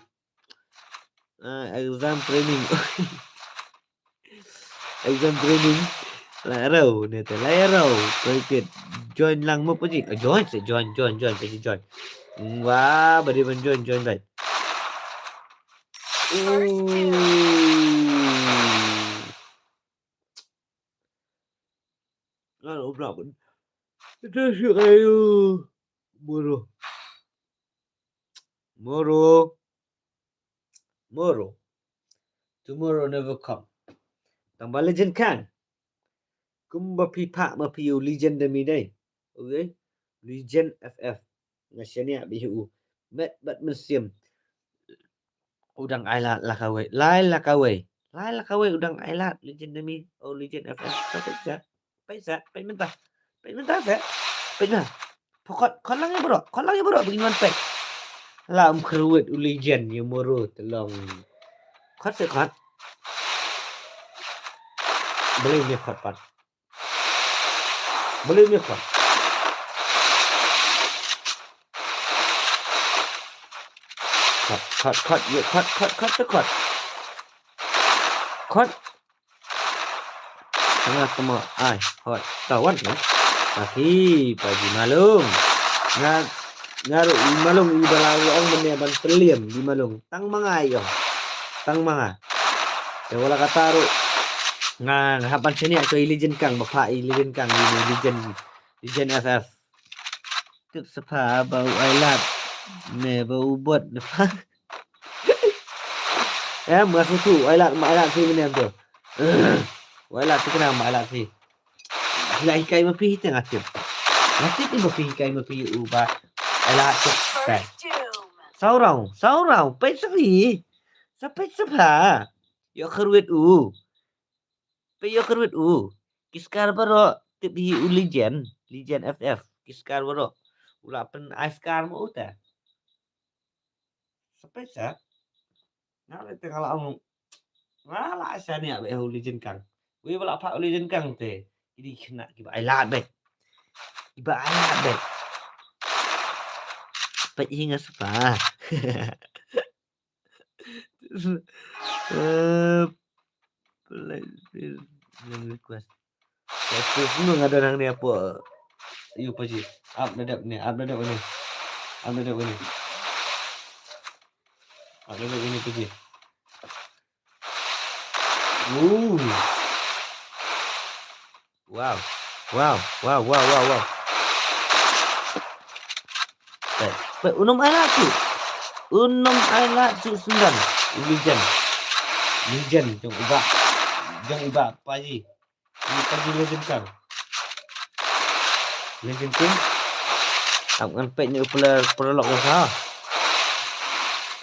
Ah, exam training. Exam training. Lai rau, ne te lai rau. Koi kit. Join lang mo paji. Ah, join se, join, join, join, paji join. Hmm, wah, bari ban join, join lai. Uh. Ngan ubra pun. Itu si kayu. Moro. Moro. Moro. Tomorrow never come. Tang ba Legend Kang. Kumba phi phah ma phi u Legend da mi dei. Okay. Legend F F. Nga shaniah bha ïa u. Met bad mynsiem. U dang ai lad la kawei. Lai la kawei. Lai la kawei u dang ai lad Legend da mi. Oh, Legend F F. Sa peit sa. Peit sa. Peit mynta. Peit mynta sa. Peit na. Pokot. Khot lang ïa bro. Khot lang ïa bro. Begin wan peit. La um kyrwit u Legend ïa Moro te long. Khot sa khot. Beli ni khot pat. Beli ni khot. Khot, khot, khot, ïa khot, khot, khot, khot. Khot. Tengah tengah. Ai, hot. Kawan kan? Aki, paji malung. Nga, nga ruh i malung i ba la ong mane ban pynliam i malung. Tang ma nga ïong. Tang ma nga. Te wala kata ruh. Nga, nga hap ban shaniah to i Legend Kang, ba phah i Legend Kang, i Legend, Legend F F. Tip sa pha ba u ai lad. Ne ba u bot ne pha. Em, nga sngewthuh, u ai lad, ma ai lad phi mynne em tu. U ai lad phi kynang ma ai lad phi. Phi la hikai ma phi te nga tip. Nga tip ba phi hikai ma phi u ba ai lad tu. Peit. Saw round, saw round, peit sa phi. Sa peit sa pha. Ïoh kyrwit u. Peit ïoh kyrwit u. Ki scar baroh, tip hi u Legend, Legend F F. Ki scar baroh. U la pyn ai scar ma u te. Sa peit sa. Nga la te nga la ong. Nga la shaniah bha ïa u Legend Kang. Wi ba la phah u Legend Kang te. Ki dei khynnah kiba ai lad bha. Kiba ai lad bha. Peit hi nga sa pha. Eh, play, please, friend request. Play, please, nang ada nang ni apa? Ayo, paji. Up na dep ni, up na dep ni. Up na dep ni. Up na dep ni, paji. Ooh. Wow. Wow, wow, wow, wow, wow. Peit, peit, u nym ai lad shuh. U nym ai lad shuh sendang. U Legend. Legend, jong u bah. Jong u bah, paji. Ni paji Legend Kang. Legend King. Ap ngan peit ni u player paralok ka ha.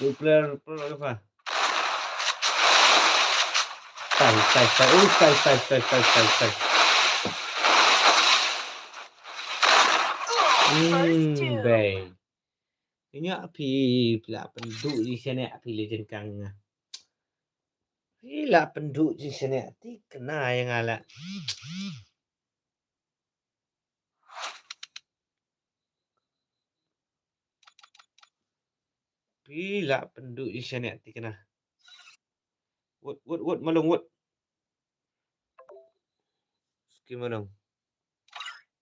U player paralok ka ha. Stai, stai, stai. Oh, stai, stai, stai. Hmm, bang. Ïa phi, phi la pynduh jingshaniah phi Legend Kang. Phi la pynduh jingshaniah, thikna ïa nga la. Phi la pynduh jingshaniah, thikna. Wut, wut, wut, malung, wut. Skim malung.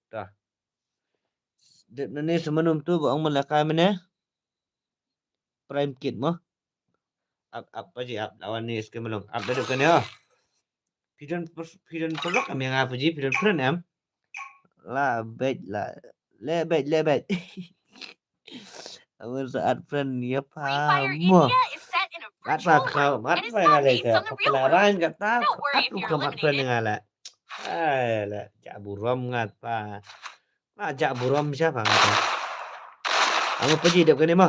Ta. Dep nane sa manum tu ba ong man la kai mane. Prime Kid mo. Ap, ap, paji ap, lawan ni skim malung. Ap da dep kane ha. Phi don pers-, phi don paralok em ïa nga paji, phi don friend em. La beit la. Le beit, le beit. Awer sa add friend ïa pha mo. Add pha kham, add pha nga le ka. Pha pla ran kata, add u kham add friend ïa nga le. Ai le, ja burom nga pha. Ah, jah burom sha ba nga ta. Amo pa ji dep kane ma.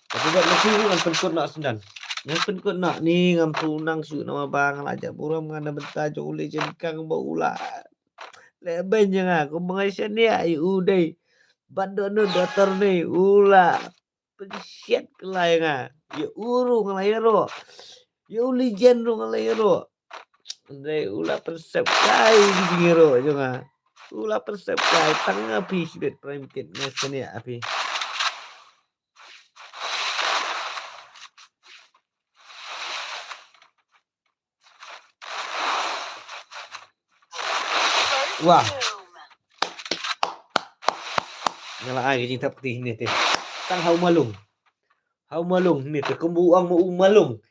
Tapi dep ma phi ngan pynkut noh syndan. Ngan pynkut noh ni ngam tu nang shu nama ba nga la jah burom ngan na bynta jong u Legend Kang ba u la. Le ben jong nga ko ba nga shaniah ïa u dei. Ban don no dotor ni u la. Pynshiat kylla ïa nga. Ïa u ruh nga la ïaroh. Ïa u Legend ruh nga la ïaroh. Dei u la pynsep kai ki jingïaroh jong nga. U la pynsep kai tang nga phi shibit Prime Kit nga shaniah phi. Wah. Nga la ai ka jingthap kti hynne te. Tang ha u Malung. Ha u Malung hynne te kumba u ong ma u Malung.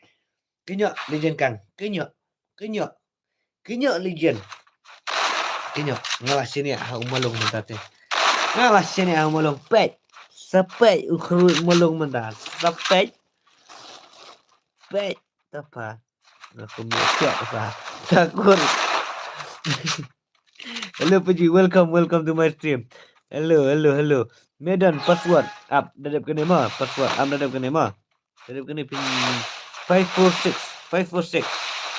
Kynnoh Legend Kang. Kynnoh. Kynnoh. Kynnoh Legend. Kynnoh. Nga la shaniah ha u Malung mynta te. Nga la shaniah ha u Malung. Peit. Sa peit u khrui u Malung mynta. Sa peit. Peit. Tapa. Nga kum ïa kiak pa. Takur. Hello Paji, welcome, welcome to my stream. Hello, hello, hello. Medan, password. Ap da dep kane ma, password. Am da dep kane ma. Da dep kane pin five four six, five four six,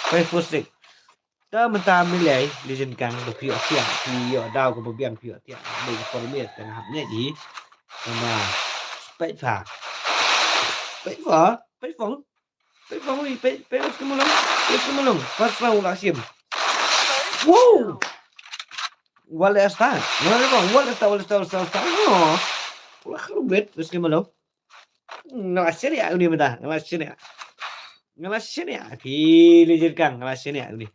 five four six. Ta mynta milai Legend Kang da phi ïoh siang, phi ïoh daw ka ba biang phi ïoh tiang. Dei ka por miet tang hap ngai di. Tama. Peit pha. Peit pha. Peit pha. Peit pha wi, peit, peit West Khmer Long. West Khmer Long. First round la shim. Wow. Wale asta. Wale bang, wale asta, wale asta, wale asta, wale asta. Oh. Wah, lu bet West Khmer Long. Nga la shaniah uni mynta, nga la shaniah. Nga la shaniah phi Legend Kang, nga la shaniah uni.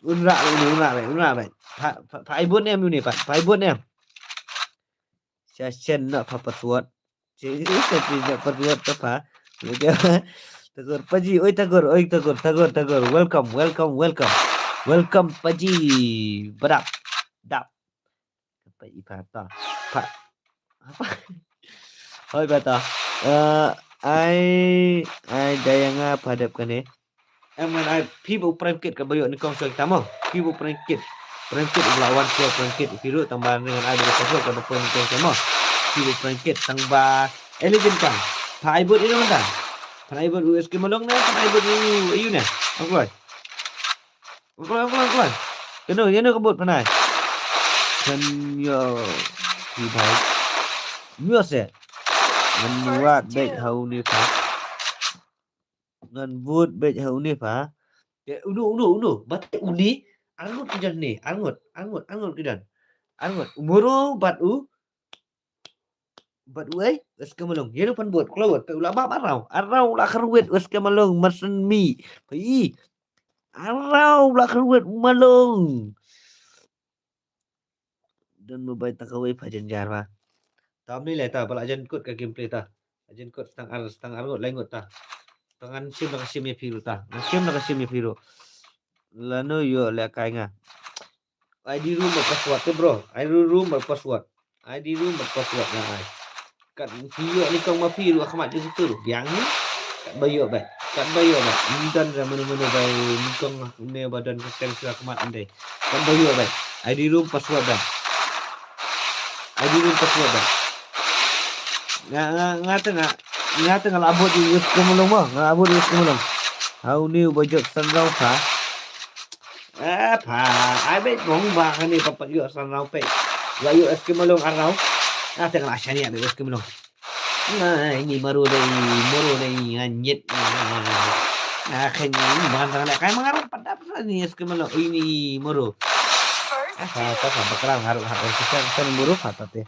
Unra uni, unra uni, unra uni. Pa, pa, pa ibun em uni, pa, pa ibun em. Sha shen na pa password. Sha shen na password ta pa. Tagur Paji, oi Tagur, oi Tagur, Tagur, Tagur. Welcome, welcome, welcome. Welcome Paji. Badap. Dap. Apa ipa ta? Pa. Apa? Hoi ba ta. Eh, ai, ai dayanga padap kane. Em ngan ai phi ba u Prime Kit ka ba ïoh nyngkong sha kita mo. Phi ba u Prime Kit. Prime Kit u la wan sha Prime Kit phi ruh tang ba ngan ai ba ka sha ka ba poi nyngkong sha mo. Phi ba u Prime Kit tang ba Legend Kang. Pha ai bot ïa u ngan. Pha ai bot u S K Malong ne, pha ai bot u ayu ne. Ong kloi. Ong kloi, ong kloi, ong kloi. Kano, ïa no ka bot pha nai. Kan ïa ki bai. Myo se. Ngan wad bek ha u ne pha. Ngan vote beit ha une pha. Te unu, unu, unu. Bad une. Arngut ki don ne. Arngut, arngut, arngut ki don. Arngut. U Moro bad u. Bad u ei. West Khmer Malung. Ïa u pan vote. Khlawat. Te u la bam arau. Arau la kharwit West Khmer Malung. Marsan mi. Phi. Arau la kharwit Malung. Don mobile ta kawei pha jynjar ba. Ta mni le ta ba la jan kut ka gameplay ta. La jan kut stang ar, stang ar ngut, lai ngut ta. Ta ngan shim na ka shim ïa phi ruh ta. Ngan shim na ka shim ïa phi ruh. Lano ïoh le kai nga. I D room ba password te bro. I D room ba password. I D room ba password na ai. Kat phi ïoh nyngkong ma phi ruh ha khmat jong kito ruh biang hi. Kat ba ïoh bad. Kat ba ïoh bad. Ym don re mano mano ba nyngkong ne ba don ka tem sha khmat ym dei. Kat ba ïoh bad. I D room password bad. I D room password bad. Nga, nga, nga te nga, nga te nga la bot ïa West Khmer Malung mo. Nga la bot ïa West Khmer Malung. Ha une uba jop san rau pha. Eh, pha, ai beit mong ba kane ba pat ïoh san rau peit. Ba ïoh S K Malung ar rau. Ah, te nga la shaniah beit S K Malung. Nai, ni maru dei, maru dei, nga nyit. Ah, kane ba ngan tang leh kai ma nga rau pat dap sa ni S K Malung. Ui, ni maru. Ah, pha, pha, pha, bakrau nga rau, ha, ha, ha, ha, maru, pha, pha, te.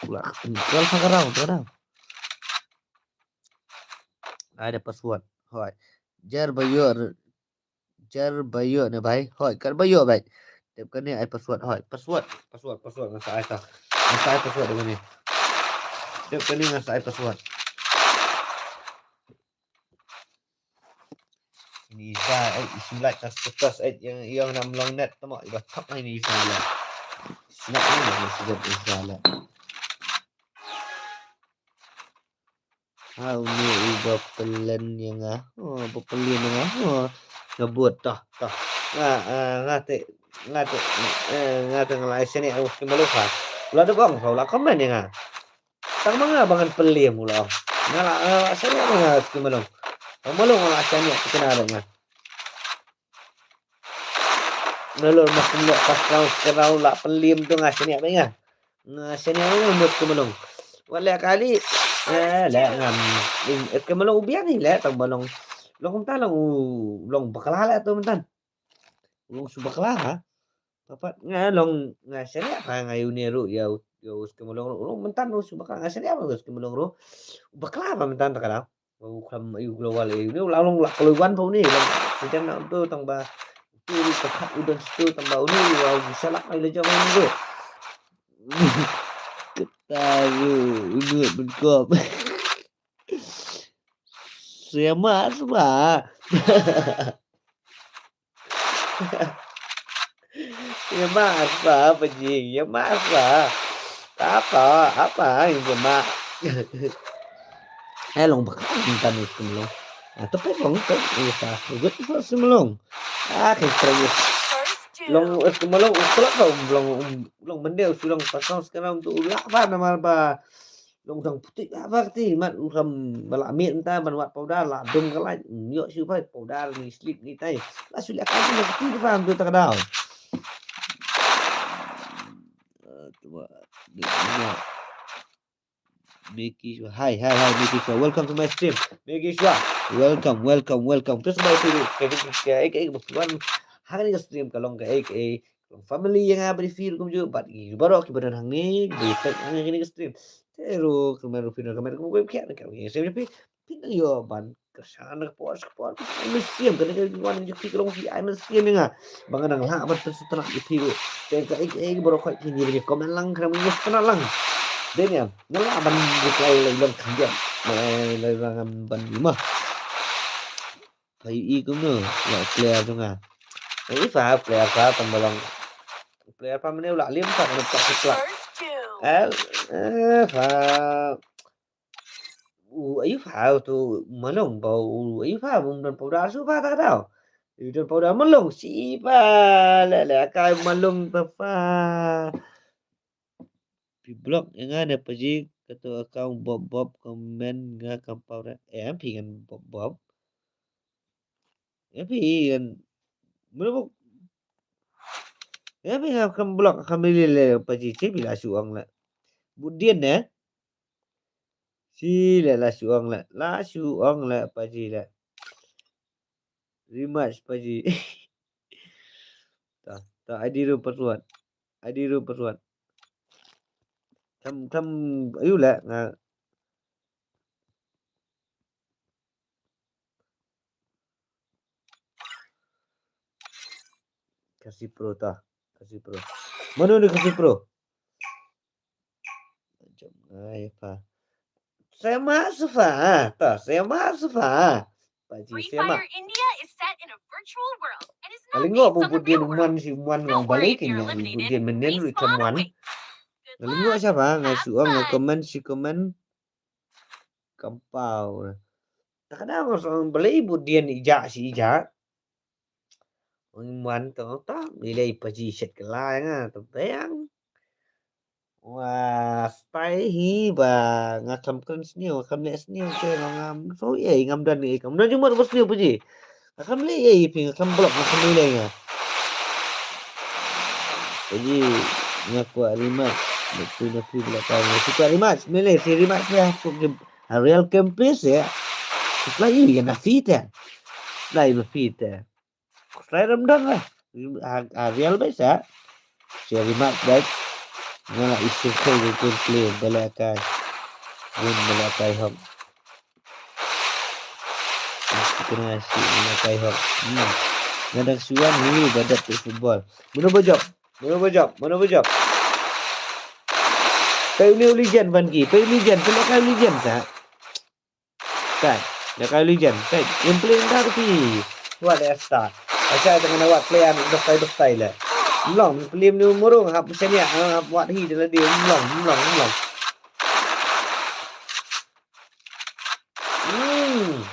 Pula, pha, pha, bakrau, bakrau. Ai da password. Hoi. Jar ba ïoh. Jar ba ïoh ne bai. Hoi, kat ba ïoh bai. Dep kane ai password. Hoi, password. Password, password. Nga sa ai ta. Nga sa ai password dep kane. Dep kane nga sa ai password. Ini sa ai issue like ka status ai yang yang nam long net tama iba thap ai ni sa la. Snap ni ni sudah isa la. Ha, une uba pyllen ïa nga. Oh, ba pyllen ïa nga. Oh, nga bot tah, tah. Nga, ah, nga te, nga te, eh, nga te nga la ai shaniah ha West Khmer Malung pha. U la dep ong, u la comment ïa nga. Tang ma nga ba ngan pynliem u la ong. Nga la, nga la shaniah ma nga Skimlong. Tang Malong nga la shaniah, phi kynmaw ruh nga. Nalor ma kum leh first round, second round la pynliem tu nga shaniah bha nga. Nga shaniah bha nga mut Skimlong. Wat leh kali. Eh, leh ngam. Skimlong u biang hi leh tang ba long. Long kumta long u, long bakla leh tu mynta. Long shu bakla ha. Papat nga long nga shaniah bha nga ïa une ruh ïa u, ïa u Skimlong ruh. Long mynta long shu bakla nga shaniah bha u Skimlong ruh. Bakla bha mynta ta ka dang. U khlem ïa u global ïa une u la long la kloi wan bha une long. Sejam na tu tang ba tu ka khat u don situ tang ba une u shalak ai la jong une ruh. Kita yu unu ben kop. Siapa sba? Ïa ma sba, Paji, ïa ma sba. Apa, apa ïa ma? Eh, long bakla mynta u Skimlong. Ah, tapi long tu ïa sa. Good for Skimlong. Ah, kan terus. Long Skimlong u klok long, long, long mende u long pasang sekarang tu u lah ba namar ba. Long dang putik ba ba kti mat u ram ba la miet mynta ban wad powder la dum ka lait. Ïoh shu bai powder ni slip ni tai. La shu leh ka ni kti ba mynta ka daw. Miki Shua. Hai, hai, hai, Miki Shua. Welcome to my stream. Miki Shua. Welcome, welcome, welcome. Terus baik dulu. Kayak, kayak, kayak, kayak, hari ni stream ka long kayak, kayak. Long family ïa nga bad phi ruh kumjuh bad ki baroh kiba don hangne, kiba ïa peit hangne kane ka stream. Te ruh kyrmen ruh phi don kyrmen ruh kumjuh phi ïa kane ka stream phi. Phi nang ïoh ban kyrshan ka por ka por. Ai mynsiem kane ka wan jong phi ka long phi ai mynsiem ïa nga. Ba nga nang lah ban pynsatlak ïa phi ruh. Te kaei kaei baroh khoit phi ngi comment lang khnang ba ngi ïoh sngewtynnat lang. Dei ne em nga lah ban reply la i long khyndiat. Ai la i long ban ïa ma. Pha ïohi kumno ïa u player jong nga. Ïohi pha u player pha tang ba long. U player pha mynne u la liam pha kane pha kane pha. Eh, eh, pha. U, ïohi pha u tu Malong ba u, ïohi pha bym don powder shuh pha ta ka daw. Ïohi don powder Malong shi pha. Leh leh kai Malong ta pha. Phi block ïa nga ne Paji, kato account Bob Bob comment nga kam pau re. Eh, phi ngan Bob Bob. Eh, phi ngan mano bok. Eh, phi ngan kam block kam lei lei Paji, che phi la shu ong la. Bud dien ne. Shi le la shu ong la. La shu ong la Paji la. Rematch Paji. Ta, ta, I D room password. I D room password. Tham, tham, ayu la nga. Khasi Pro ta. Khasi Pro. Mano ni Khasi Pro? Jom ai pha. Sema sufa, ta sema sufa. Paji sema. Nga la ïoh ba bud dien u Mon, shi u Mon nga ong balei kane, bud dien mynnin ruh i kham Mon. Nga la ïoh sha ba nga shu ong nga comment shi comment. Kam pau. Ta ka dang nga ong balei bud dien i jah shi i jah. Ong Mon to ta, i lei Paji shet ka lai nga to bang. Wa stai hi ba nga kham kren sniew, kham leh sniew te nga ngam so ei ngam don ei, ngam don jingmut ba sniew Paji. Nga kham leh ei phi, nga kham block, nga kham leh nga. Paji nga kwah rematch. Nga tu na phi bla ka nga tu kwah rematch. Me leh si rematch me ha ku game. Ha real game place ya. Sla yu ya na fit ya. Sla yu fit ya. Sla ram don lah. Ha, ha real ba sa. Si rematch ba. Nga la isi kai gameplay bala kai. Gun bala kai hok. Kena si bala kai hok. Hmm. Nga dang suan ni ba dap tu football. Mano ba jop? Mano ba jop? Mano ba jop? Kai uni u legend ban ki. Kai legend. Kai legend sa. Kai, da kai legend. Kai, gameplay nda tu pi. Wat da esta. Asa tengah na wat player ni bestai bestai le. Mlong, film ni murung hap senia, hap wat hi de la di mlong, mlong, mlong. Hmm.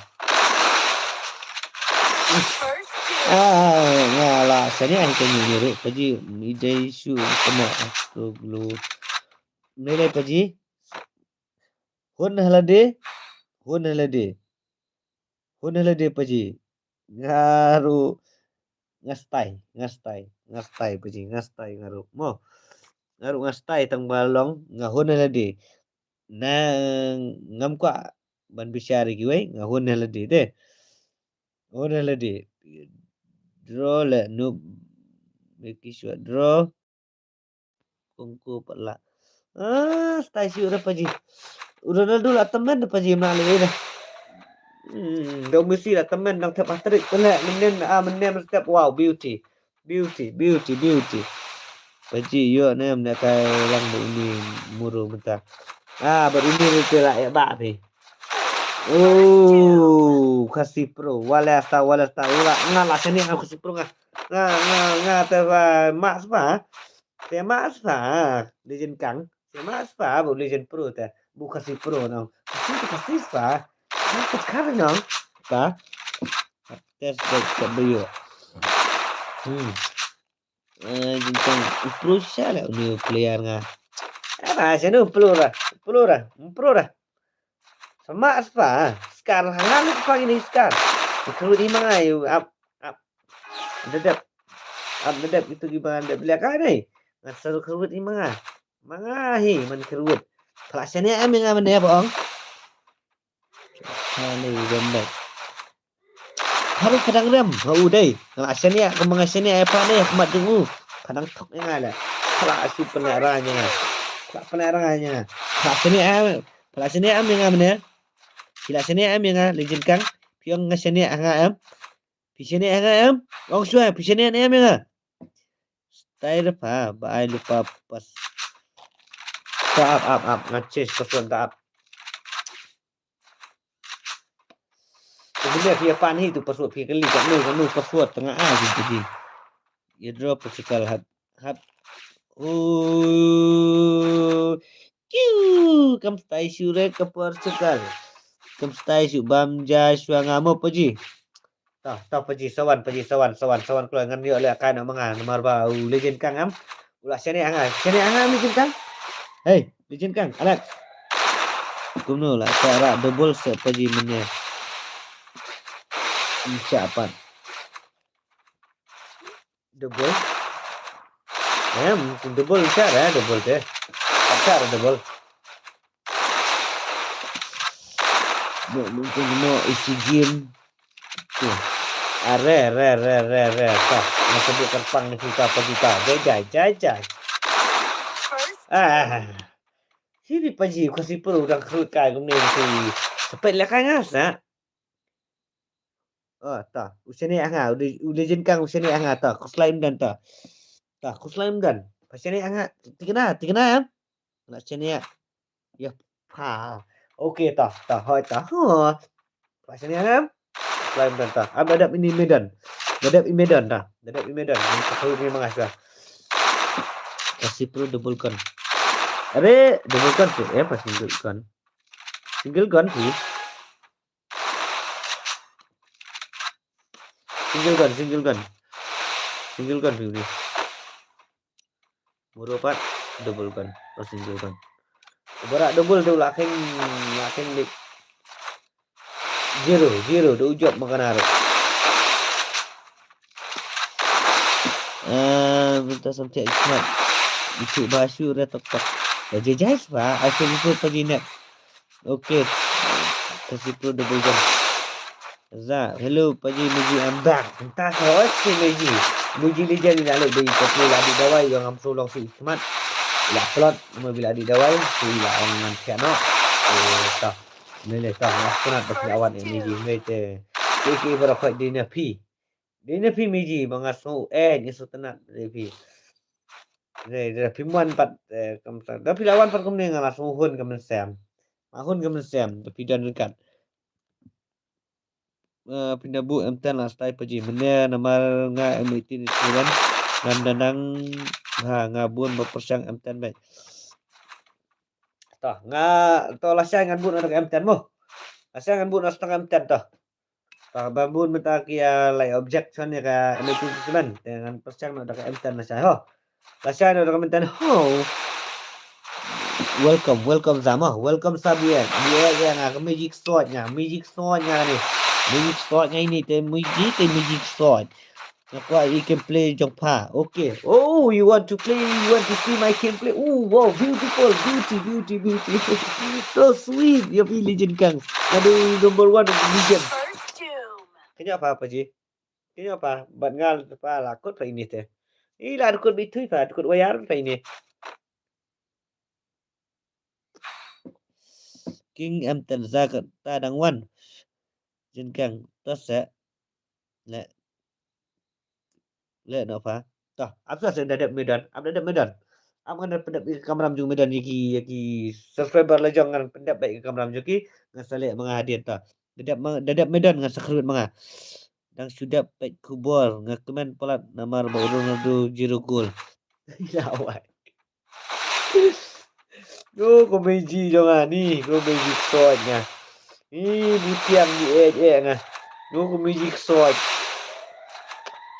Ah, nga la senia hi kani ni ru kaji ni dai su kena aku glu. Mele paji. Hun halade. Hun halade. Hun halade paji. Nga ruh nga stai, nga stai, nga stai paji, nga stai nga ruh. Mo. Nga ruh nga stai tang ba long nga hun halade. Na ngam kwah ban bishar ïa kiwei, nga hun halade te. Hun halade. Draw le nu. Make sure draw. Kongko pala. Ah, stai shu re paji. U Ronaldo la temen paji ma le re. Hmm, dong Messi la temen dang thep hat-trick pala. Menen ah menen step, wow, beauty. Beauty, beauty, beauty. Paji ïoh ne mne kai lang bu ni muru menta. Ah, baru ni te la ya ba phi. Oh, Khasi Pro. Wala sta, wala sta. Wala nga la sini Khasi Pro nga. Nga nga nga te ba mas ba. Te mas ba. Legend Kang. Te mas ba bu Legend Pro te. Bu Khasi Pro nong. Khasi te Khasi ba. Khasi kar nong. Ba. Test back ke bu ïoh. Hmm. Eh, jingkang u Pro sha la u new player nga. Eh, ba sha nu Pro ra. Pro ra. Pro ra. Sama spa. Scar ha nga ni spa ini Scar. Kruid i manga yu ap ap. Dedep. Ap dedep itu ki manga dedep lek ai ni. Ngat saru kruid i manga. Manga hi man kruid. Pala sene am nga mane ba ong. Kali gembet. Haru kadang rem ha u dei. Nga shania ka manga shania ai pa ne khmat jong u. Kadang thok nga la. Pala asu pene ranya nga. Pala pene ranya nga. Pala shania am. Pala shania am nga mene. Pila shania am nga Legend Kang. Piong nga shania nga am. Pi shania nga am. Ong shwa pi shania ne am nga. Stai da pa ba ai lupa pas. Ta ap ap ap nga chase password ta ap. Kemudian phi pan hi tu password phi kali kat nu kat nu password tengah ah jin tu jin. Ya draw Portugal hat hat. Oh. Kiu kam stai shu re ka Portugal. Kam stai shu bam ja shwa nga mo paji. Tah tah paji sawan paji sawan sawan sawan kloi ngan ïoh leh kai na manga namar ba u Legend Kang am. U la shane anga shane anga Legend Kang. Hey Legend Kang alat. Kumno la sa ra double se paji mene. Insya apat. Double. Em, double chara double te. Chara double. No, mungkin no isi game. Tuh. Are, re, re, re, re. Tah, masih bukan pang kita apa kita. Jai, jai, jai, jai. Ah. Sini paji ko si pro dang khrut kai kumne si. Sepet la kai ngas na. Ah, ta. Usene anga, u Legend Kang usene anga ta. Ko slime dan ta. Ta, ko slime dan. Pasene anga. Tikna, tikna ya. Na sene ya. Ya pa. Okay ta, ta hoi ta. Ha. Pasene anga. Slime dan ta. Ab adap ini medan. Adap i medan ta. Adap i medan. Ini ko ni mangas ta. Kasi pro double gun. Are double gun tu eh pas single gun. Single gun sih. Single gun, single gun. Single gun sih ni. Muru pat double gun. Oh single gun. Bara double tu lakin lakin di zero zero tu ujop makan aruk. Eh, minta sampai ikmat. Itu basu dah tepat. Dah jejas pak. Aku lupa pagi nak. Okay. Kasi pro double gun. Za, hello paji Muji, I'm back. Entah kau si Muji. Muji Legend ni lalu bagi kopi lagi dawai yang am sulong si ikmat. La plot mau bila di dawai si la orang ngan siano. Eh, tah. Mele tah. Aku nak bagi awan ni Muji. Mete. Iki berapa di napi. Dei na phi miji ba nga sngew eh ngi sngew tnat dei phi. Dei dei phi mon pat eh kam sa. Da phi la wan pat kumne nga la sngew hun ka mynsiem. Nga hun ka mynsiem da phi don ryngkat. Eh, phi na buh M ten la stai paji mane namar nga M eighteen seven ngam da nang ha nga bun ba pyrshang M ten bad. Toh nga toh lashai ngan buh na da ka M ten mo. Lashai ngan buh na stang M ten toh. Tah ba bun mynta ki ïa lai objection ïa ka M eighteen seven. Te ngan pyrshang noh da ka M ten lashai ho. Lashai noh da ka M ten ho. Welcome, welcome Zama, welcome Sabian. Ye ye nga ka Magic Sword nga, Magic Sword nga ni. Magic Sword nga ini te Magic, te Magic Sword. Nga kwah i gameplay jong pha. Okay. Oh, you want to play, you want to see my gameplay. Oh, wow, beautiful, beauty, beauty, beauty. So sweet. Ya phi Legend Kang. Nga dei number one of the Legend. First doom. Kanya pha Paji. Kanya pha, bad nga pha la kut pha ini te. I la kut bitui pha, kut wayar pha ini. King em ten za ka ta dang wan. Jin kang tos se. Le. Le no pha. To, ap sa se da dep Medan, ap da dep Medan. Ap ngan pyndep ïa ka kamram jong Medan ïa ki, ïa ki subscriber la jong ngan pyndep ïa ka kamram jong ki. Ngan sa leh ma nga hadien to. Da dep ma, da dep Medan ngan sa khrut ma nga. Dang shu dep peit khubor nga kmen palat namar ba Ronaldo zero goal. Ya wai. Yo ko Meiji jong nga ni, ko Meiji Sword nga. Ni butiang di eh eh nga. Yo ko Meiji Sword.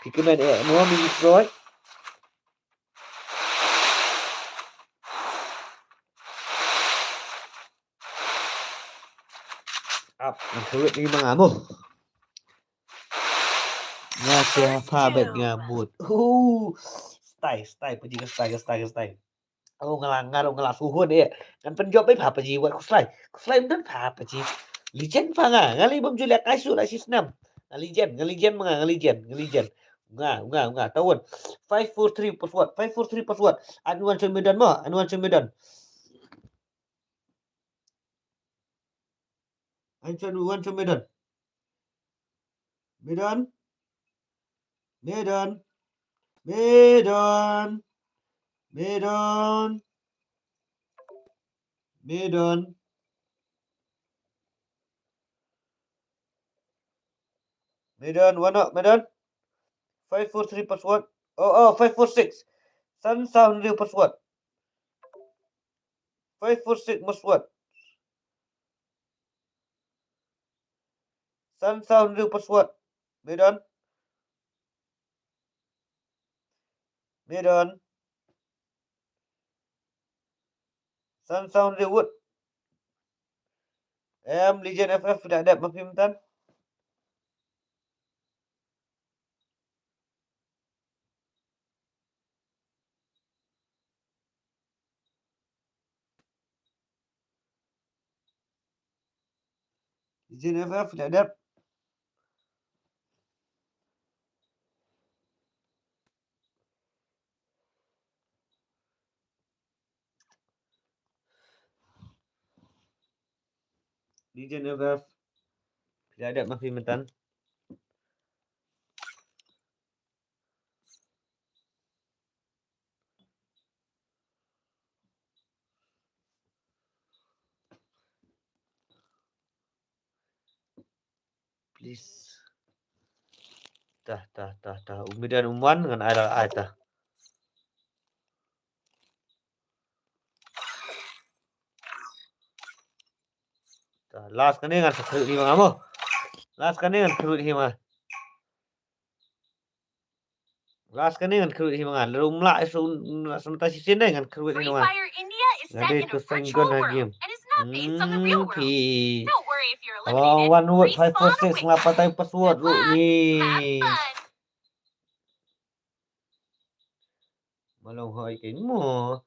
Phi kmen eh mo Meiji Sword. Ap, nga khrut ni ma nga mo. Nga te pha bet nga mut. Uh, stai, stai, Paji ka stai, ka stai, ka stai. Oh, nga la, nga la, nga la suhun eh. Ngan pynjop eh pha Paji wat khuslai. Khuslai ym don pha Paji. Legend pha nga, nga li bym ju leh kai shu la shisnem. Nga Legend, nga Legend ma nga, nga Legend, nga Legend. Nga, nga, nga, tawon. Five four three password, five four three password. Anu wan shu Medan mo, anu wan shu Medan. Wan shu, wan shu Medan. Medan. Medan. Medan. Medan. Medan. Medan, wan no, Medan. Five four three password. Oh, oh, five four six. San sound new password. Five four six password. San sound new password. Medan. Medan. San sound reward. Em Legend F F da dep ma phim tan. Legend F F da dep. Legend F F. Phi la dep ma phi mynta. Please. Tah, tah, tah, tah. Umidan umwan ngan ai ai tah. Tah, last kane ngan sa khrut hi ma nga mo. Last kane ngan khrut hi ma nga. Last kane ngan khrut hi ma nga. Lada um lah, um lah sa mynta shisien dei ngan khrut hi ma nga. Nga dei to seng gon ha game. Hmm, phi. Wan word five four six nga patai password ruh ni. Malong hoi kein mo.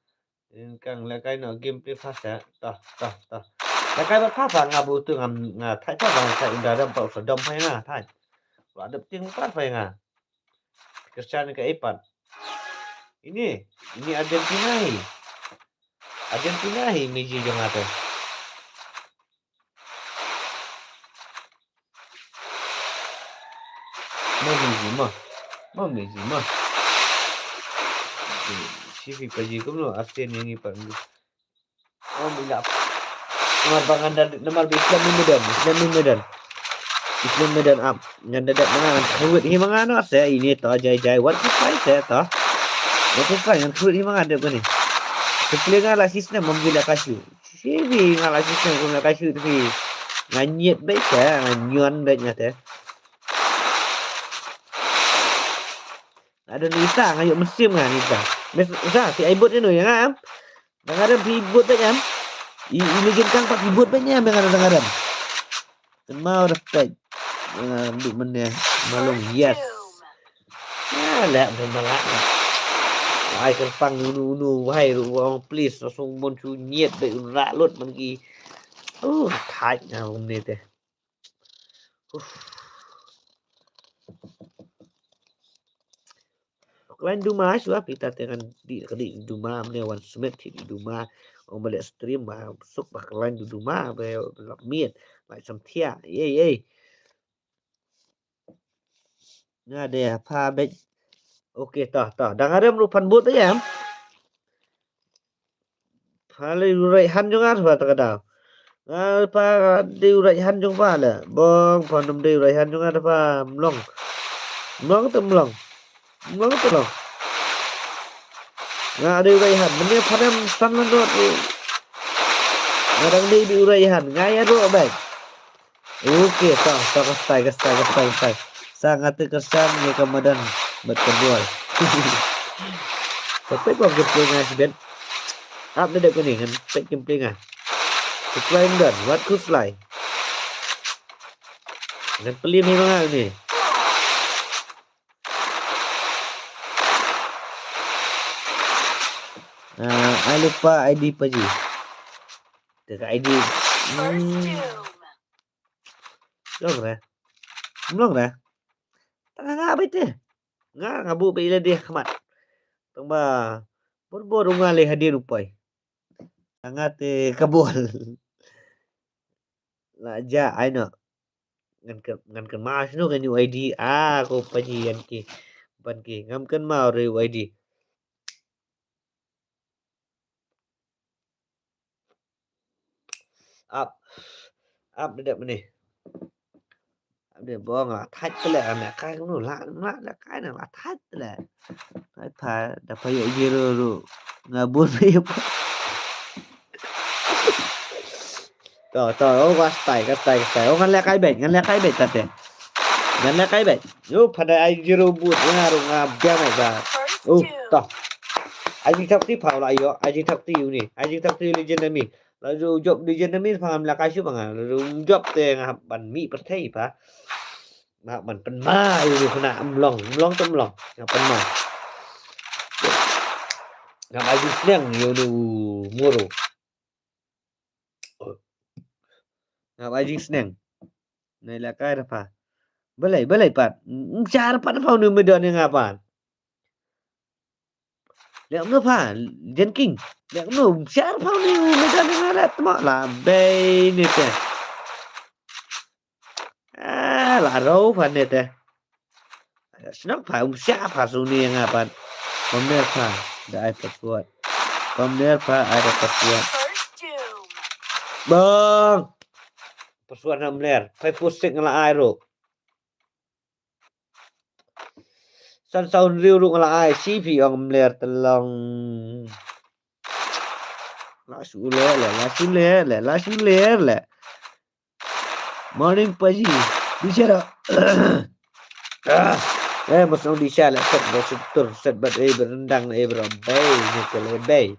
Kang lehkai noh game phi fast eh. Tah, tah, tah. Lehkai bad pha pha nga butu ngam nga thait pha nga thait unda dam pa usa dam pha nga thait. Wa dep ting pha pha nga. Cristiano ka ipat. Ini, ini Argentina hi. Argentina hi Messi jong nga te. Mo Messi mo. Mo Messi mo. Shi phi pa ji kumno Arsenal ngi pa. Oh, bila. Namar ba ngan da, namar ba Islam ni medan, Islam ni medan. Islam medan ap. Ngan da dep ma nga ngan khrut hi ma nga no se ini to jai jai wat ki pai se to. Wat ki pai ngan khrut hi ma nga dep kane. Kepli nga la shisnem mam bila kasu. Sibi nga la shisnem kum la kasu tu phi. Nga nyet bek se, nga nyon bek nga te. Ada ni sa nga yuk mesim nga ni sa. Mes sa si aibut ni no ya nga am. Dang arem phi bud bad em. I, i Legend Kang pat phi bud bad em, dang arem, dang arem. Kynmaw da peit. Ah, duk mynne. Malung, yes. Ah, leh mynne la. Ai kyrpang unu unu wahai ruh ong please, la sung mon chu nyet bad un rah lut man ki. Uh, thait na kumne te. Uf. Khlaiñ duma shuwa phi ta te ngan dih ka dih duma, mne wan smet hi duma. Ong ba leh stream ba suk ba khlaiñ duma ba lak miet. Lai sam thia. Yei yei. Nga de pha bej. Okay, to to. Dang arem ruh phan bud te em. Pha leh u right hand jong nga pha ta ka daw. Nga pha dei u right hand jong pha leh. Bong pha num dei u right hand jong nga pha mlong. Mlong te mlong. Mlong te mlong. Nga dei u right hand. Mynne pha dem san lan dot. Nga dang dei dei u right hand. Nga ïa ruh bej. Okay, sa, sa ka style, ka style, ka style, ka style. Sa nga te kyrshan ïa ka madan bad ka bol. Sa peit ba gameplay nga sibet. Ap ne dep kane ngan peit gameplay nga. Supply ngan wat ku slide. Ngan pylli ni ma nga ni. Ah, ai lypa I D pa ji. Te ka I D. Hmm. Long re. Long re. Tang nga beit te. Nga nga buh beit ïa lade khmat. Tang ba bor bor u nga leh hadien u poi. Tang nga te ka bol. La ja ai no. Ngan kyn, ngan kynmaw shano kane u I D. Ah, ko pa ji ïan ki. Ban ki ngam kynmaw re u I D. Ap. Ap de dep mane. Ap de bong la thait pele ane kai kumno la la la kai na la thait pele. Thait pha da pha yo ye ro ro. Nga bun pha yo. To to, oh, ka style, ka style, ka style. Oh, ngan leh kai beit, ngan leh kai beit tate. Ngan leh kai beit. Yo, pada ai zero boot nga ru nga biang ai ba. Oh, to. Ai jing thak ti pha la yo, ai jing thak ti uni. Ai jing thak ti legend ami. La ju job legend ami pha ngam leh kai shu ba nga. La ju job te nga ban mi pyrthei pha. Nga ban pynma uni khana mlong, mlong te mlong. Nga pynma. Nga ai jing sneng yo nu muru. Nga ba jingsneng. Nai la kai da pha. Balei, balei pat. Ngar pat da pha uni me don nga pat. Lek no pha, Jen King. Lek no ngar pha uni me don nga la tma la bei ni te. Ah, la ro pha ni te. Shnong pha um sha pha suni nga pat. Pamler pha da ai password. Pamler pha ai da password. Bang. Password na mler. Phai pusik nga la ai ru. San saun riu ru nga la ai. Si phi ong mler telong. La su le le, la su le le, la su le le. Morning, Paji. Di sha da. Ah. Eh, mas nong di sha la set ba sutur, set ba eh berendang eh berbai ni ke lebai.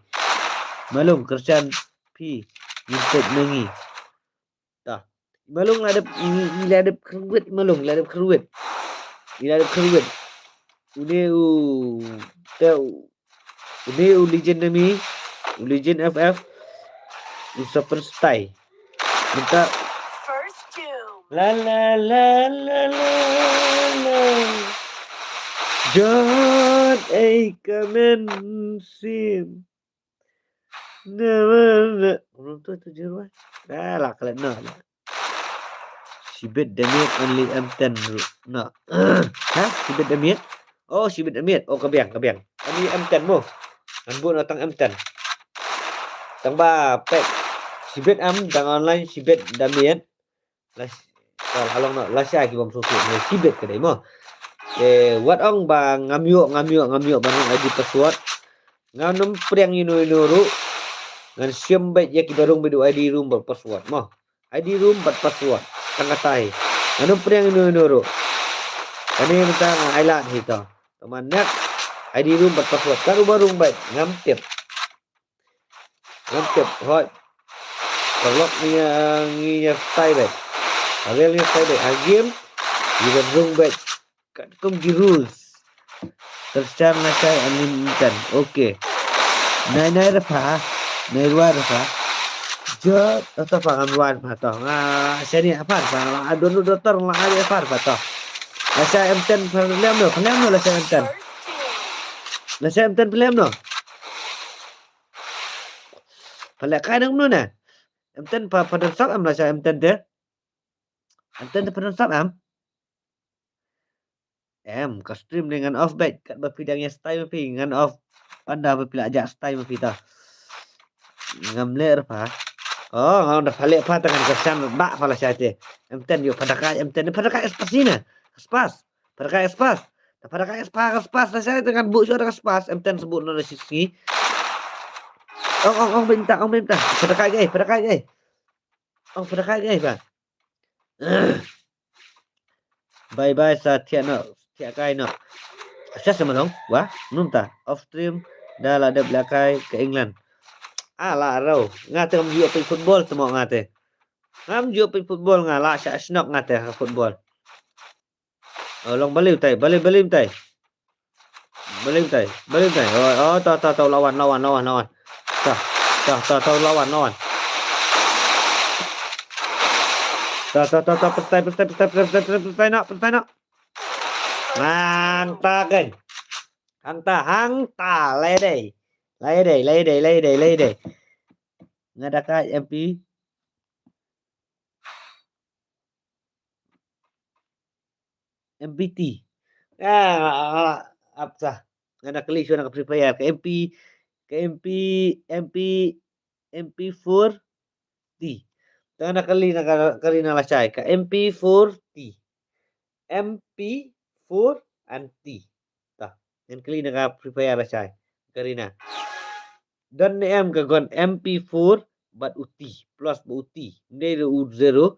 Malung kersan pi. Mintek mengi. Ta. Malung la dep, la dep kerwit malung, la dep kerwit. La dep kerwit. Une u te u Une u legend nami, u legend F F, u super style. Minta la la la la la la. John A. Kamen Sim. Na na na. Belum tu tu jurus. Dah lah kalian na. Shibit damage only M ten ru. Na. Ha? Shibit damage? Oh, shibit damage. Oh, ka biang, ka biang. Only M ten mo. Ngan bun tang M ten. Tang ba pek. Shibit am tang online shibit damage. Lah, lah long na lah sha ki bom susu. Shibit ka dei mo. Eh, wat ong ba ngam ïoh, ngam ïoh, ngam ïoh ba ngan ïoh password. Ngam nang pdiang ïa no ïa no ru. Ngan shim beit ïa ki ba rung beit u I D room bad password mo. I D room bad password. Tang katai. Ngan nang pdiang ïa no ïa no ru. Kane mynta nga ai lad hi to. Tama next. I D room bad password. Ka ru ba rung beit. Ngam tip. Ngam tip, hoi. Paralok ngi, ngi ïa stay beit. Paralok ngi ïa stay beit. Ha game, ngi ïa rung beit. Katkum ki rules. Tersan lashai Unlimited. Okay. Nai nai ra pha. Nai rwai ra pha. Jot, to to pha ngam rwai ra pha to. Nga shani apar pha. Adon do tor la ai apar pha to. Lashai M ten pha lem no, pha lem no lashai M ten. Lashai M ten pha lem no. Pha leh kai nang no na. M ten pha pha don sap em lashai M ten te. M ten te pha don sap em. Em, ka stream ne ngan off beit, katba phi dang ïa stay ma phi, ngan off. Ynda ba phi la jah stay ma phi ta. Ngam leh ra pha. Oh, ngam da pha leh pha ta ngan ka shan ba pha lashai te. M ten ïoh pha da kai, M ten pha da kai spas ina. Spas. Pha da kai spas. Pha da kai spas, spas lashai te ngan buh shuwa da ka spas. M ten sbut no da shi sngi. Ong, ong, ong, bynta, ong, bynta. Pha da kai gai, pha da kai gai. Ong, pha da kai gai ba. Bye bye sa thiah noh, thiah kai noh. Sa sa malong, wah, num ta. Off stream, da la dep la kai ka England. Ah, la rau. Nga te ngam ju peit football te mo nga te. Ngam ju peit football nga la sha shnok nga te ha football. Oh, long baliu tai, baliu, baliu tai. Baliu tai, baliu tai. Oh, oh, to, to, to, lawan, lawan, lawan, lawan. To, to, to, to, lawan, lawan. To, to, to, to, pyntai, pyntai, pyntai, pyntai, pyntai, pyntai, nak, pyntai, nak. Mantap kan. Hangta, hangta, lai dei. Lai dei, lai dei, lai dei, lai dei. Nga da ka M P. M P T. Ah, ap sa. Nga da kylli shuwa na ka Free Fire. Ka M P, ka M P, M P, M P four T. Nga da kylli na ka, ka Rina lashai. Ka M P four T. M P four and T. Ta. Ngan kylli na ka Free Fire lashai. Ka Rina. Don ne em ka gun M P four bad u T. Plus bad u T. Ym dei u zero.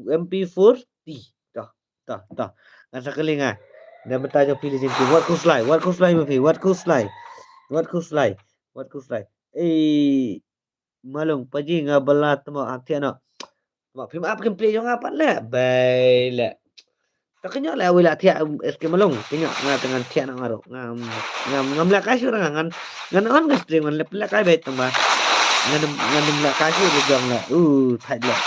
M P four T. Ta, ta, ta. Ngan sa kylli nga. Nda mynta jong phi Legend Team. Wat khuslai, wat khuslai ma phi. Wat khuslai. Wat khuslai. Wat khuslai. Eh, Malong, paji nga bala tmo ap thiah noh. Tmo phim ap gameplay jong nga pat leh. Bai leh. Ta kynyoh leh wi la thiah, um, S K Malong. Kynyoh nga te ngan thiah noh nga ruh. Ngam, ngam, ngam leh kai shuh nga ngan, ngan on ka stream ngan leh, leh kai beit tang ba. Ngan, ngan leh kai shuh jong leh. Uh, thait leh.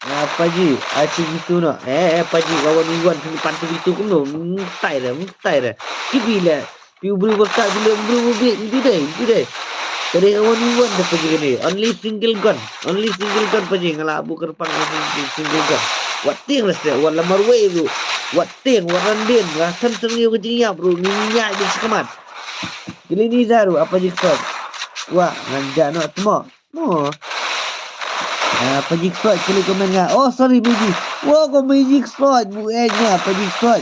Ah, paji, ai tu gitu no. Eh, eh, paji, kawan iwan, sini pan tu gitu kumno. Mstai re, mstai re. Kibi le. Pi ubri berkat, ubri, ubri, ubri, ubri deh, ubri deh. Tadi kawan iwan dah paji kene. Only single gun. Only single gun paji. Ngala bu kerpang only single gun. Wat ting rasa, wat lamar wei tu. Wat ting, wat randin. Rasan sengi ke jingyap tu. Nginya je sekamat. Kili ni zaru, apa je kepot. Wah, nganja no temo. Oh. Ah, paji Sword kili komen nga. Oh, sorry, Magic. Wah, ko Magic Sword bu eh nga, paji Sword.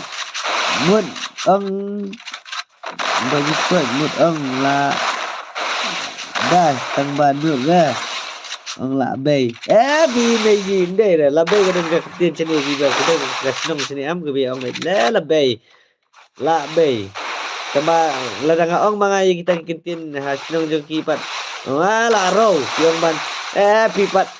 Mut ong. Paji Sword mut ong la. Dah, tang ba dur ga. Ong la bei. Eh, bi Magic ndai dah. La bei ka dang ka ktien sini, bi ba ka dang ka shnong sini am ka bi ong la, la bei. La bei. Tang ba lada nga ong ma nga ïa kita ki ktien ha shnong jong ki pat. Nga la rau, phi ong ban. Eh, phi pat.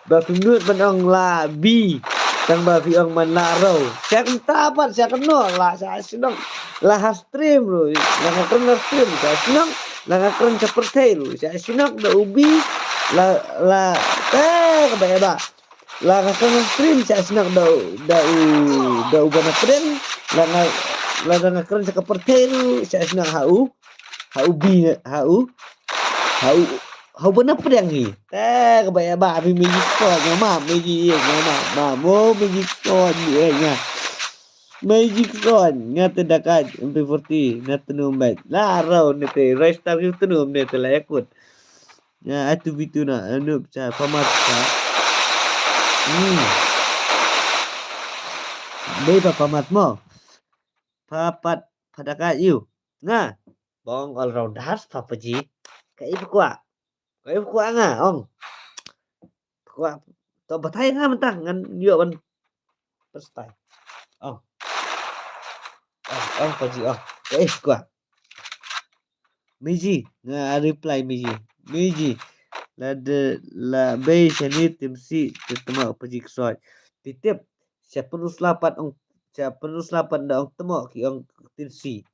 Ba phi mut ban ong la bi. Tang ba phi ong ban la rau. Sha kumta pat, sha kumno, la sha shnong. La ha stream ruh. La nga kren la stream, sha shnong. La nga kren sha pyrthei ruh. Sha shnong da u bi. La, la, eh, kaba eba. La nga kren stream sha shnong da, da u, da u Bana Pdeng. La nga, la nga kren sha ka pyrthei ruh sha shnong ha u, ha u bi, ha u, ha u, ha u Bana Pdeng hi. Te kaba eba phi Magic Sword, nga ma Magic, nga ma, ma mo Magic Sword, eh, nga. Magic Sword, nga te da ka M P forty, nga te num bad. La rau ne te, Roystar ki te num ne te la yakut. Ya, atu bitu na, anu pecah, pamat pecah. Hmm. Dei pa pamat mo. Papat, padakat yu. Nga. Bong all rounders, papaji. Ka i pekua. Ka i pekua nga, ong. Pekua. To batai nga mentah, ngan yuk ban. Pastail. Ong. Ong, ong, paji, ong. Ka i pekua. Meji, nga reply Meji. Meji. La de, la bei shane tim si te temo paji ksoi. Pitip. Siapa nusla pat ong, siapa nusla pat da ong temo ki ong tin si.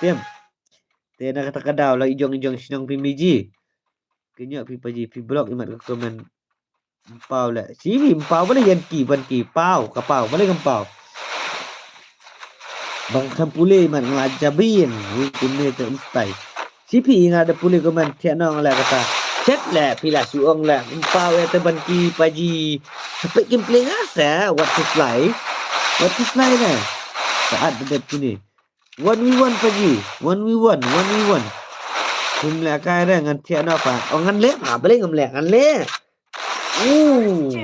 Tim. Te na kata ka daw la ijong ijong shnong pi Meji. Kenyok pi paji pi blok imat ka comment. Mpaw le. Siwi mpaw bale yan ki ban ki paw ka paw bale ka mpaw. Bang kham pule man ngla jabin. Wi kumne te umstai. Sipi nga da pule ko man thiak nong le kata. Chet le pila suong le mpaw ya te ban ki paji. Sampai kim pule nga sa what to fly. What to fly na. Saat bedet kini. One v one paji. One v one. One v one. Kum le kai re ngan thiak na pa. Oh ngan le pa bale ngam le ngan le. Uh.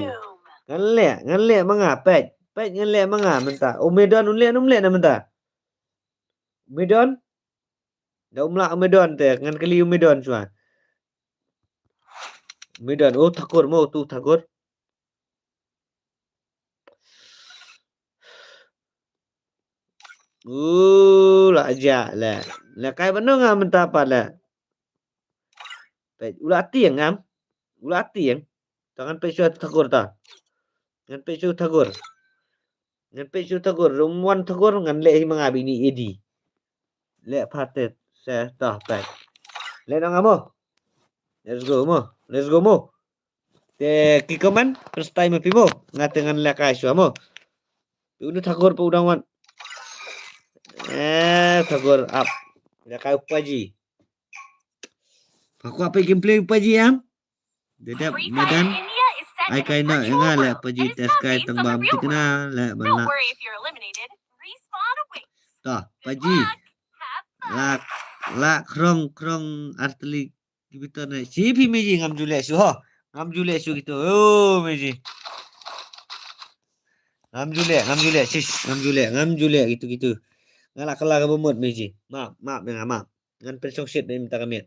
Ngan leh, ngan leh ma nga, peit. Peit ngan leh ma nga mynta. Umedon un leh, um leh na mynta. Umedon. Da um lah Umedon te, ngan kylli Umedon shuwa. Umedon, oh thakur mo, tu thakur. Uh, la ja le. Le kai bano nga mynta pat le. Peit, u la tieng ngam. U la tieng. Ta ngan peit shu thakur ta. Ngan peit shu thakur. Ngan peit shu thakur. Rum wan thakur ngan leh hi ma nga bini edi. Leh phatet se ta peit. Leh nang amo. Let's go mo. Let's go mo. Te ki comment, first time pi mo. Nga te ngan leh kai shu mo. Pi unu thakur pa udang wan. Eh, thakur up. Leh kai upaji. Pakwa pe gameplay upaji am. Dedap medan. Ai kai na enga le paji tes kai tang bam tikna le ban la. Ta paji. La la krong krong arteli gitu ne. Si pi meji ngam jule su ho. Ngam jule su gitu. Oh meji. Ngam jule, ngam jule, sis, ngam jule, ngam jule gitu gitu. Ngala kala ka bamut meji. Map, map ya map. Ngan pen song shit ni minta kami.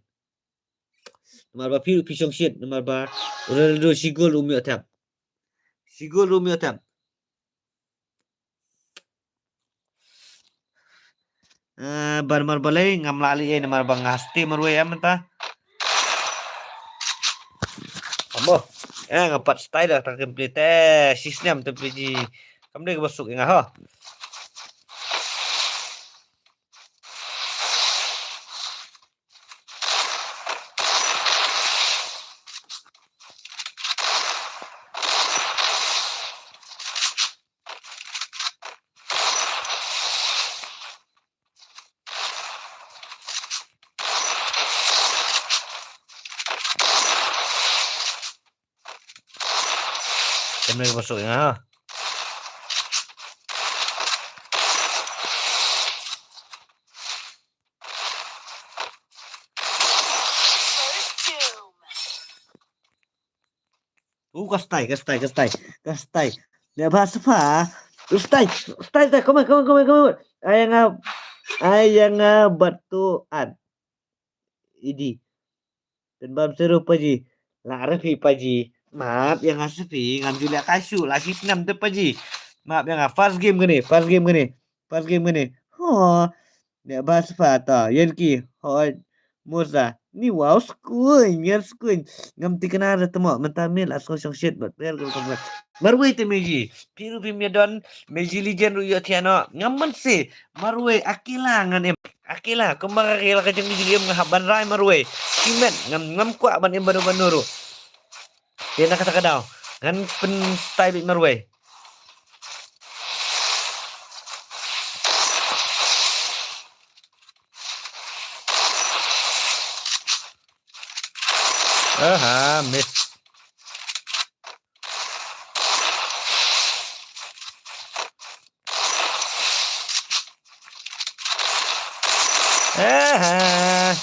Namar ba pi pi song shit namar ba Ronaldo sigol um yo tap. Sigol um yo tap. Eh, bar mar balai ngam la li eh namar ba nga stay marwei am ta. Amo. Eh, nga pat stay da ta gameplay te sisnem te piji. Kam dei ka basuk nga ha. Kena masuk ya. Uh, ka stay, ka stay, ka stay, ka stay. Dia bahasa apa? Stay, stay, stay. Come on, come on, come on, come on. Ayang, ayang batu ad. Idi. Ten bam seru paji. La refi paji. Map yang asifi ngam julia kasu la sisnam te paji. Map yang first game gini, first game gini. First game gini. Ho. Dia bahasa apa ta? Yan ki. Ho. Musa ni wow skun yan skun. Ngam tikna da temo mentami la so shong shit bat per ko ko. Marwei te meji. Piru pim ya don meji legend ru yo tiano. Ngam mensi. Marwei akila ngan em. Akila kumba ka kila ka jeng jeng em nga hap ban rai marwei. Kimet ngam ngam kwah ban em banu banu ru. Te na kata ka daw ngan pen stay bit marwei. Aha, miss. Aha.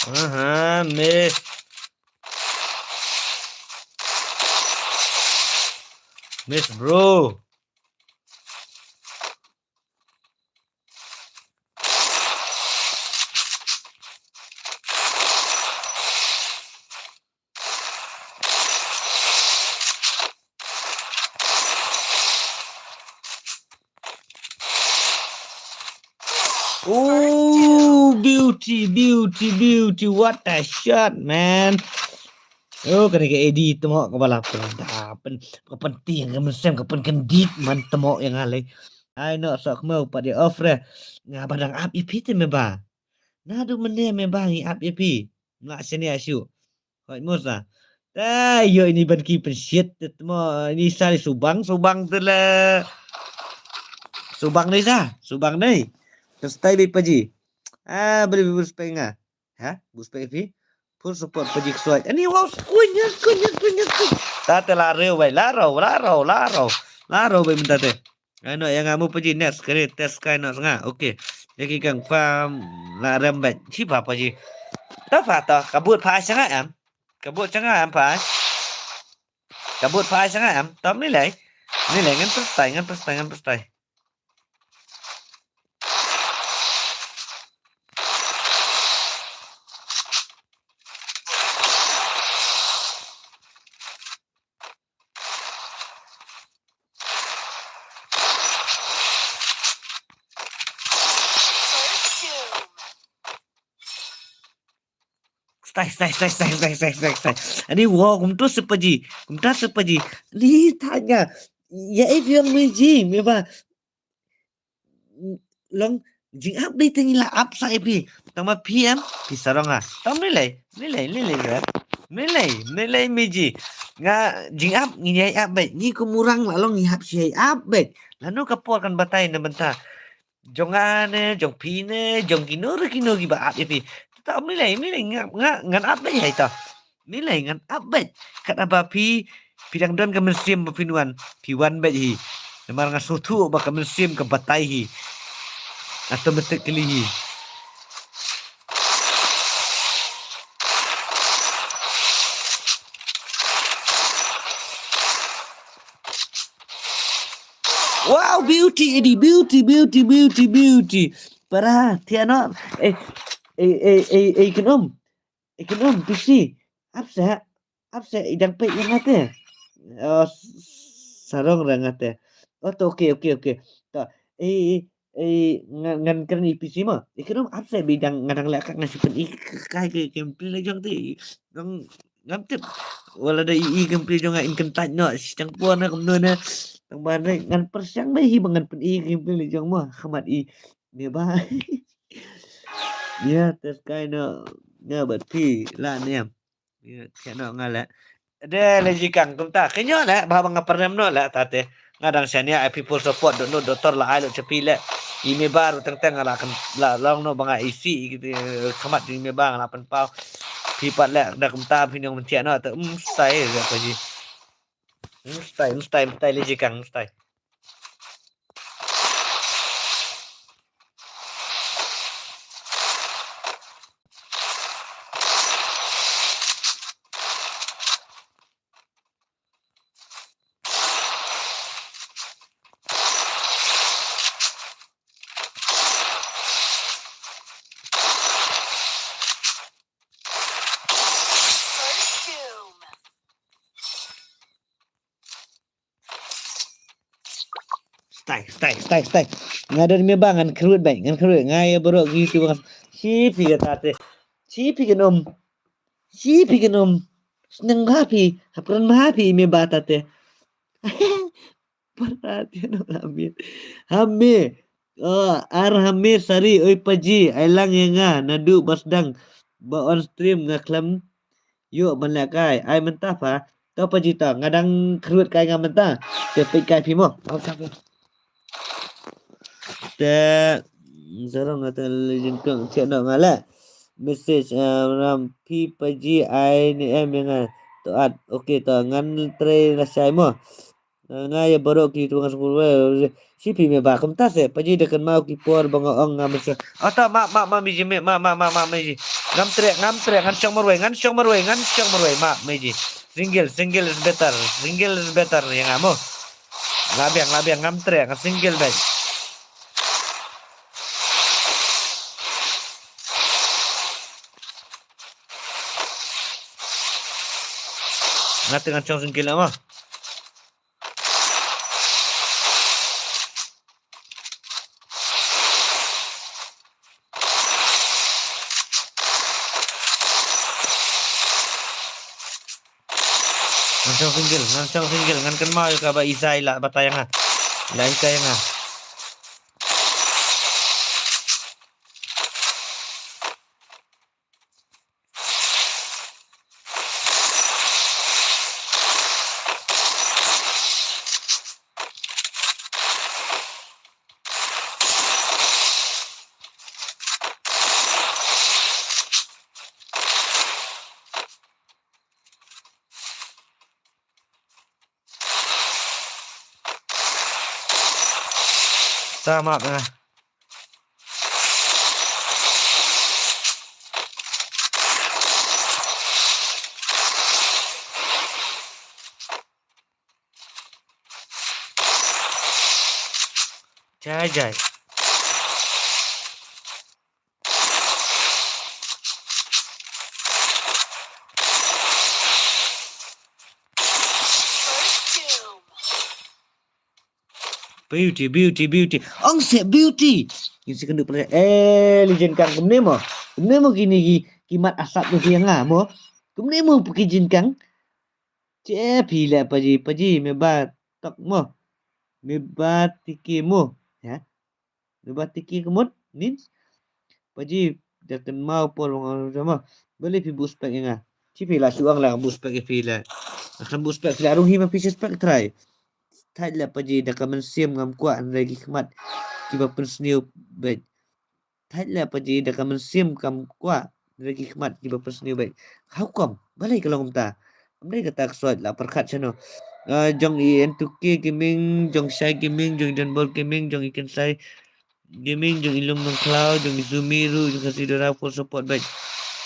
Aha, miss. Miss, bro. Oh, beauty, beauty, beauty. What a shot, man. Oh, kane ka A D temo kaba la pynda, pyn, ka pyntieng ka mynsiem, ka pynkyndit man temo ïa nga lei. Ai noh, sok mo pat ïa off re. Nga ba dang ap ïa phi te me ba. Naduh mynne me ba ngi ap ïa phi. Mla shane shuh. Hoi mo sa. Te ïoh ini ban ki pynshit te mo ini sa ni subang, subang te le. Subang ni sa, subang ni. Te stay bi paji. Ah, beri bus penga. Ha? Bus pe phi. Full support paji ksoi. Ani wow, kunyat, kunyat, kunyat, kunyat. Ta te la rew bai, la rew, la rew, la rew. La rew bai mynta te. Ai noh, ïa nga mo paji next kali test kai noh snga. Okay. Ïa ki gang farm la rem bad. Chi ba paji. Ta fa ta, ka bud pha ai sanga em. Ka bud sanga em pha ai. Ka bud pha ai sanga em. Tam ni lai. Ni lai ngan pystai, ngan pystai, ngan pystai. Stai, stai, stai, stai, stai, stai, stai, stai. Ani wow, kumta sepaji, kumta sepaji. Ni tanya, ya if yang meji, me ba long jing ap dei te ngi la ap sa ipi. Tang ma P M, pi sarong ha. Tang nilai, nilai, nilai, nilai, nilai meji. Nga jing ap, ngi ap bet, ngi kumurang la long ngi ap si ap bet. Lano ka por kan batai na benta. Jong nga ne, jong phi ne, jong kino re kino kiba ap ïa phi. Te ta ym lei, ym lei, nga, nga, ngan ap beit ïa ita. Ym lei, ngan ap beit. Kat haba phi, phi dang don ka mynsiem ba phin wan, phi wan beit hi. Namar nga sngewthuh ba ka mynsiem ka batai hi. Automatically hi. Wow, beauty, Eddie, beauty, beauty, beauty, beauty. Para, thiah noh. Eh, eh, eh, eh, eh, kin um. Eh, kin um, pisi. Ap seh, ap seh, i dang peit ïa nga te. Oh, s-, sarong ra nga te. Oh, to, okay, okay, okay. To, eh, eh, eh, ngan, ngan kren i pisi mo. Eh, kin um, ap seh, bi dang, nga dang leh ka, ngan shu pyn i kai ke, ke, ke, pli le jong te. Dang, ngam tip. Wala da i, i kam pli jong nga in kyntait noh, shi tang por na kumno na. Tang ba na ngan pyrshang ba hi ba ngan pyn i kam pli jong mo. Khmat i. Ni ba. Ya, te skai noh. Nga bad phi la ne. Ya, thiah noh nga la. De le jikang kumta. Kynjoh la, ba ba nga pyrem noh la, ta te. Nga dang shaniah ai people support, dot not dotor la ai lut cha phi le. I me ba ruh teng teng la kan la long noh ba nga isi, eh, khmat i me ba nga la pynpaw. Phi pat le da kumta phi nong thiah noh te, mm, stai, eh, ka ji. Mm, stai, mm, stai, mm, stai le jikang, mm, stai. Stai, stai, stai, stai. Nga don me ba ngan khrut bai, ngan khrut. Nga ïa baroh ki tu ngan. Shi phi ka ta te. Shi phi ka nom. Shi phi ka nom. Sneng ba phi, hapran ba phi me ba ta te. Para te no la mit. Hame. Oh, ar hame sari oi paji, ai lang ïa nga, naduh ba sdang ba on stream nga khlem ïoh ban leh kai. Ai mynta pha, to paji to, nga dang khrut kai nga mynta. Te peit kai phi mo. Te sarong nga te le jingkang thiah noh nga leh. Message, eh, ram phi paji ai ne em ïa nga. To at, okay to, ngan trei lashai mo. Nga ïa baroh ki tu nga sngewbha. Shi phi me ba kumta se, paji da kynmaw ki por ba nga ong nga mynsiem. Ata ma, ma, ma, miji me, ma, ma, ma, ma, miji. Ngam treh, ngam treh, ngan shong marwei, ngan shong marwei, ngan shong marwei, ma, miji. Single, single is better, single is better, ïa nga mo. La biang, la biang, ngam treh, nga single bai. Nga te ngan shong single mo. Ngan shong single, ngan shong single, ngan kynmaw ïa ka ba Isai la batai ïa nga. La hikai ïa nga. Sa map nga. Jai jai. Beauty, beauty, beauty. Ong se beauty. Ngin sa kynduh pynlait. Eh, Legend Kang, kumne mo. Kumne mo kine ki, ki mat asap mo ki ïa nga mo. Kumne mo phi Legend Kang. Che phi la paji, paji, me ba tok mo. Me ba tiki mo. Ya. Neba tiki ka mut, nin. Paji, da kynmaw por ba nga ong jama. Balei phi buh spek ïa nga? Chi phi la shu ong la buh spek ïa phi la. Nga khlem buh spek phi la rung hi ma phi shu spek trai. Thait la paji da ka mynsiem ngam kwah hynrei ki khmat kiba pynsniew beit. Thait la paji da ka mynsiem ngam kwah hynrei ki khmat kiba pynsniew beit. How come? Balei ka long kumta? Kam dei kata ka soit la pyrkhat shano. Ah, jong i N two K Gaming, jong Shai Gaming, jong Idenbol Gaming, jong i Kensai Gaming, jong i Lung Nongkhlaw, jong i Zumi ruh, jong Khasi Dara, full support beit.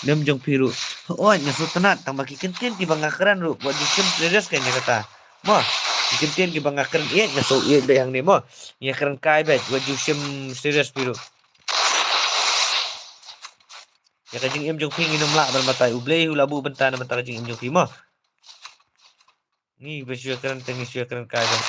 Dem jong phi ruh. Hooid, nga sngewtynnat, tang ba ki kyntien kiba nga kren ruh, wat ju shim serious kein ïa kata. Mo, ki kyntien kiba nga kren ïeit, nga sngew ïeit beit hangne mo. Nga kren kai beit, wat ju shim serious phi ruh. Ïa ka jingim jong phi ngin ym lah ban batai, U Blei u la buh bynta na bynta ka jingim jong phi mo. Ngi ba shu ïakren te ngi shu ïakren kai beit.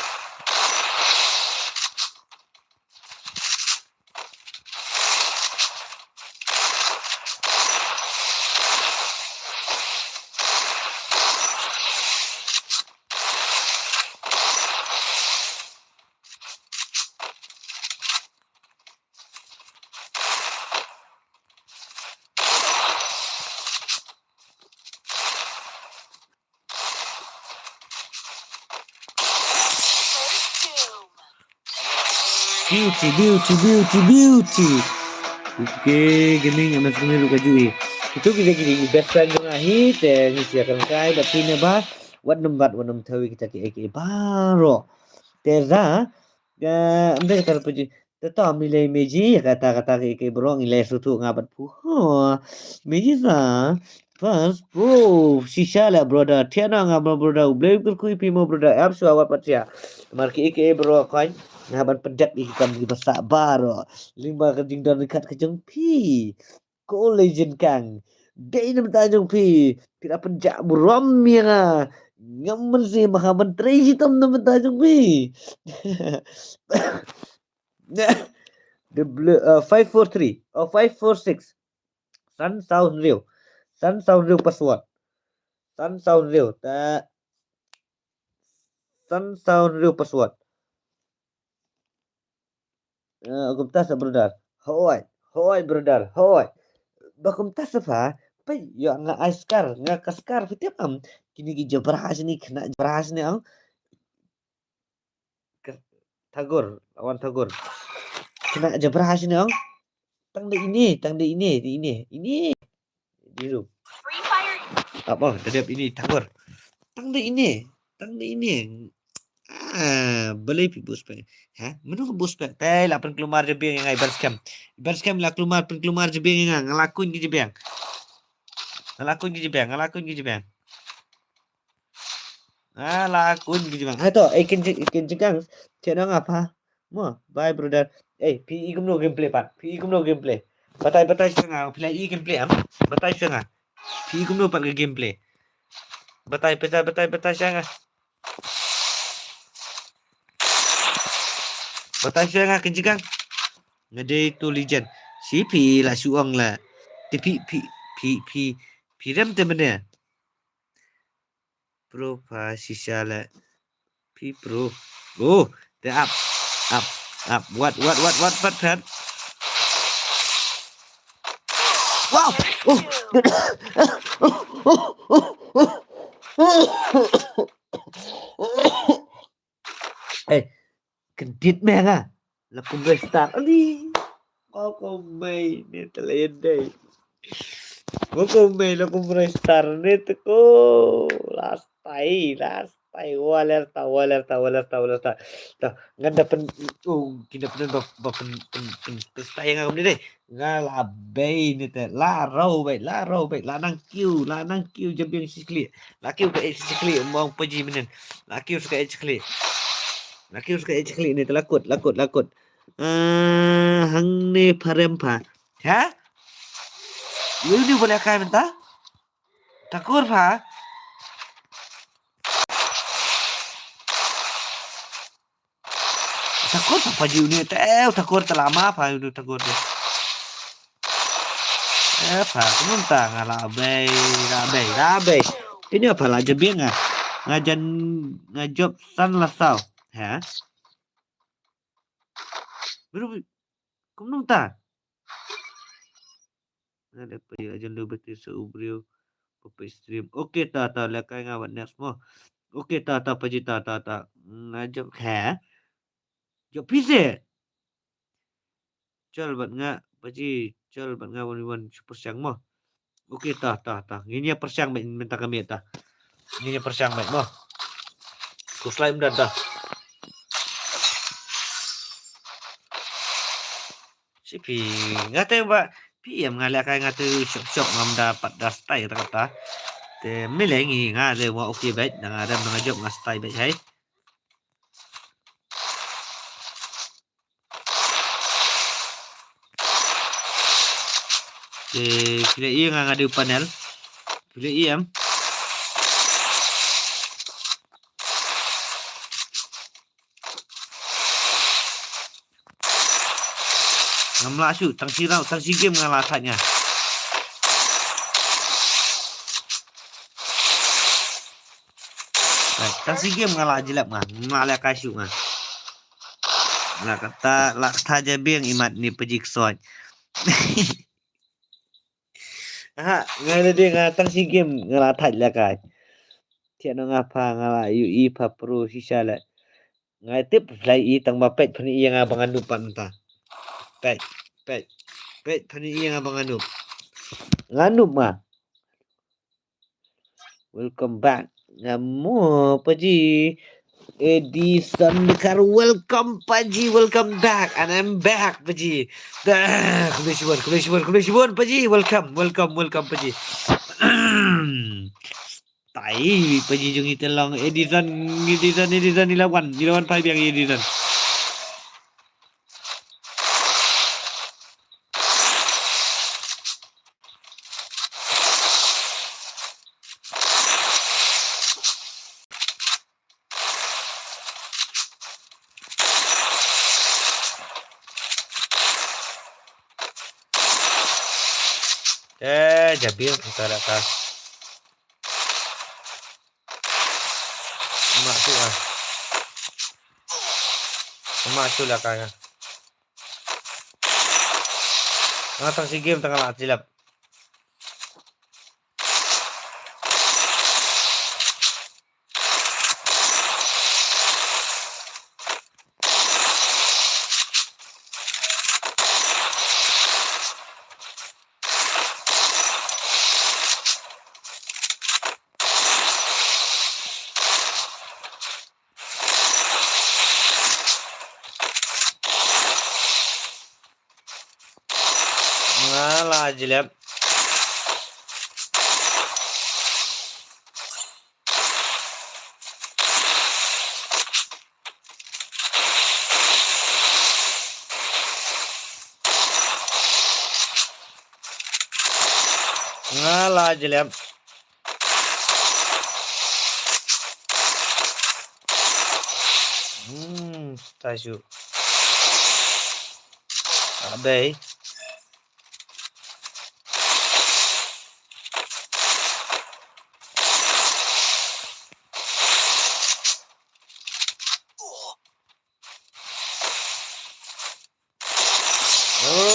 Beauty, beauty, beauty, beauty. Okay, gaming, M S Gaming ruh ka ju i. Itu kita kini best friend jong nga hi, te ngi sia kan kai, but phi ne ba, wat num bat, wat num thawi kita ki eki baro. Te za, eh, mbe kata puji, te to mi lei meji, kata, kata ki eki baro, ngi lei sutu nga bat pu. Huh, meji za, First, bro, shisha la, brother. Thiah noh nga, bro, brother. U Blei u kyrkhu ïa phi mo, brother. Ap shuwa wat pat thiah. Namar ki A K A, bro, khan nga ban pyndep ïa ki kam kiba sah baroh. Lyngba ka jingdon ryngkat ka jong phi, ko Legend Kang. Dei na bynta jong phi. Phi la pynjah burom ïa nga. Ngam mynsiem ba nga ban trei shitom na bynta jong phi. The blue, uh, five four three or five four six. San Saw Hynriew. San Saw Hynriew password. San Saw Hynriew. Ta San Saw Hynriew password. Eh, kumta sa, brother. Hoi, hoi, brother. Hoi. Ba kumta sa pha. Peit ïa nga ai scar, nga ka scar, phi tip em. Kine ki jabra sini, khynnah jabra sini, ang. Ka-, Tagor, lawan Tagor. Khynnah jabra sini, ang. Tang da ine, tang da ine, da ine, ine. Di ru. Apa, da dep ine, Tagor. Tang da ine, tang da ine. Ah, balei phi buh spek? Ha? Mano ka buh spek? Te la pynkulmar jabieng ïa nga, Iban Scam. Iban Scam la kulmar, pynkulmar jabieng ïa nga, nga la kuñ ki jabieng. Nga la kuñ ki jabieng, nga la kuñ ki jabieng. Ah, la kuñ ki jabieng. Hai to, eh, kin jing, kin jingkang. Chet nong apa? Mo, bye, brother. Eh, phi i kumno gameplay pat? Phi i kumno gameplay? Batai, batai sha nga, phi la i gameplay am? Batai sha nga. Phi i kumno pat ka gameplay? Batai, batai, batai, batai sha nga. Batai sha nga, kin jingkang. Nga dei tu Legend. Shi phi la shu ong la. Te phi, phi, phi, phi, phi rem te mane. pro pha shisha le. Phi pro. Oh, te ap. Ap. Ap. What, what, what, what, what, what? Wow. Oh. Eh, kendit me nga. La kumre star. Ali. Ko ko mei ne te la ïa dei. Ko ko mei la kumre star ne te ko. Last time, last time. Wa ler ta, wa ler ta, wa ler ta, wa ler ta. Ta, ngan da pen, oh, kina pen ba, ba pen, pen, pen, pen star ïa nga kumne dei. Nga la bei ne te, la rau bei, la rau bei, la nang kiew, la nang kiew jabieng shi khlieh. La kiew ka eh shi khlieh, mong paji menen. La kiew ka eh shi khlieh. La kiew ka eh shi khlieh ne te la kut, la kut, la kut. Ah, hangne pharem pha. Ha? Lu ni boleh kai mynta? Thakur pha? Thakur pha paji une te, eh, Thakur te lama pha une Thakur te. Eh, pha, kumno ta nga la bei, la bei, la bei. Ini apa la jabieng nga? Nga jan, nga jop san la saw. Ha? Baru, kumno ta? Nga dep pa ïa jan lu beti sa u briew. Pa pa stream. Okay ta ta, lehkai nga bad next mo. Okay ta ta paji ta ta ta. Nga jop he. Jop pise. Chol bad nga paji, chol bad nga wan wan super siang mo. Okay ta ta ta. Ngin ïa pyrshang bad mynta ka miet ta. Ngin ïa pyrshang bad mo. Ku slide mynta ta. Shi phi, nga te ba phi em nga lehkai nga te shop shop ngam da pat da stai ta kata. Te mile ngi nga le wa okay bad, nga dem nga jop nga stai bad hai. Te phi la ïa nga nga dei panel. Phi la ïa em. Ngam lah shuh, tang shi round, tang shi game nga la thait nga. Right, tang shi game nga la jlep nga, ngam lah lehkai shuh nga. La kata, la kata jabieng imat ni paji ksoit. Aha, nga la dei nga tang shi game nga la thait lehkai. Tiano nga pha nga la ïohi pha pro shisha le. Nga tip phi la ïohi tang ba peit phin ïa nga ba nga noob pat mynta. Peit, peit, peit phin ïa nga ba nga noob. Nga noob ma. Welcome back. Nga mo paji. Edison Dekar, welcome paji, welcome back. And I'm back paji. Back. Khublei shibun, khublei shibun, khublei shibun paji. Welcome, welcome, welcome paji. Tai paji jong i te long Edison, Edison, Edison, ila wan, ila wan phai biang Edison. Eh, jabieng kita dah kah. Mak tu ah. Mak tu lah kah. Nga tang shi game tang la jilap. Nga la jilep. Nga la jilep. Hmm, statue. Abai.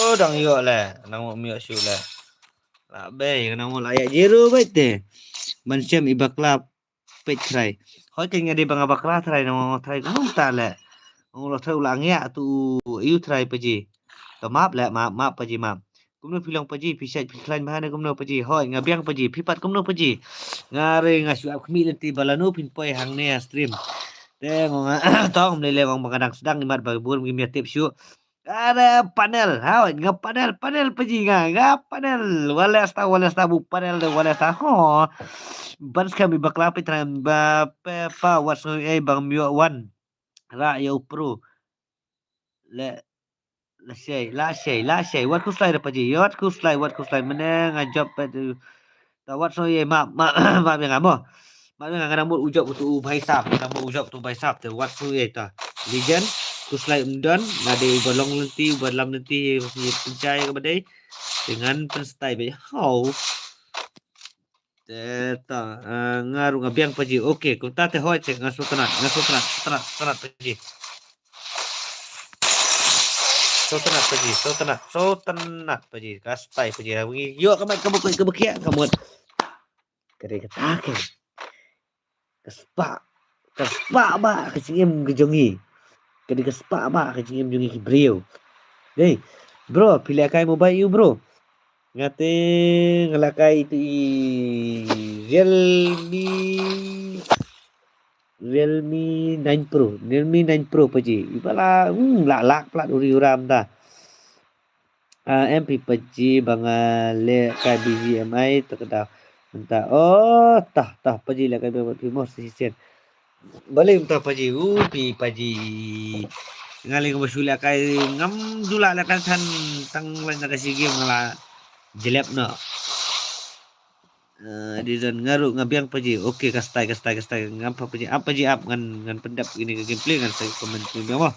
Dang ïoh le, nang mo ym ïoh shuh le. La bei, nang mo la ïa zero beit te. Ban shem i bakla peit trai. Hoi, te nga dei ba nga bakla trai, nang mo trai kumta le. Nang mo trai u la ngiah tu, ïu trai paji. To map le, map, map paji, map. Kumno phi long paji, phi shait phi khlaiñ bha ne kumno paji. Hoi, nga biang paji, phi pat kumno paji. Nga re nga shu ap khmih lynti ba lano phin poi hangne ha stream. Te ngong tong mlei le ngong ba nga dang sdang imat ba bun ngim ïa tip shuh. Are panel, ha, nga panel, panel paji nga, nga panel. Wale sta, wale sta bu panel de, wale sta. Ho. Ban skhem i bakla peit trai ba pe pa wat sngew ei bang ym ïoh wan. Ra ïa u pro. Le, la shei, la shei, la shei. Wat khuslai re paji, wat khuslai, wat khuslai. Mene nga jop peit. Ta wat sngew ei map, map, map ïa nga mo. Map ïa nga, nga dang mut u jop utu u bhai sap, nga dang mut u jop utu u bhai sap te wat sngew ei ta. Legend, khuslai ym don, nga dei uba long lynti, uba lam lynti, ïa pynshai kaba dei. Te ngan pynstai beit. Hau. Te ta, eh, nga ruh nga biang paji. Okay, kumta te hoi check, nga sngewtynnat, nga sngewtynnat, sngewtynnat, sngewtynnat paji. Sngewtynnat paji, sngewtynnat, sngewtynnat paji. Ka stai paji. Ïoh ka mic kaba khuid kaba khiah ka mut. Ka dei kata ke. Ka spah, ka spah ba ka jingim ka jong ngi. Ka dei ka spah ba ka jingim jong ngi ki briew. Dei, bro, phi lehkai mobile ïa u bro. Nga te nga lehkai itu i Realme, Realme nine Pro, Realme nine Pro paji. Iba la, hmm, la lak plat uri uram ta. Ah, em phi paji ba nga lehkai B G M I te ka dei mynta. Oh, tah, tah paji lehkai ba phi mo shisien. Balei mynta paji, u phi paji. Nga leh nga ba shu lehkai, ngam ju lah lehkai than tang leh na ka SEA Games nga la jlep noh. Eh, di don nga ruh nga biang paji. Okay, ka stai, ka stai, ka stai. Ngam pat paji, ap paji, ap ngan, ngan pyndep ine ka gameplay, ngan sa comment phi biang mo.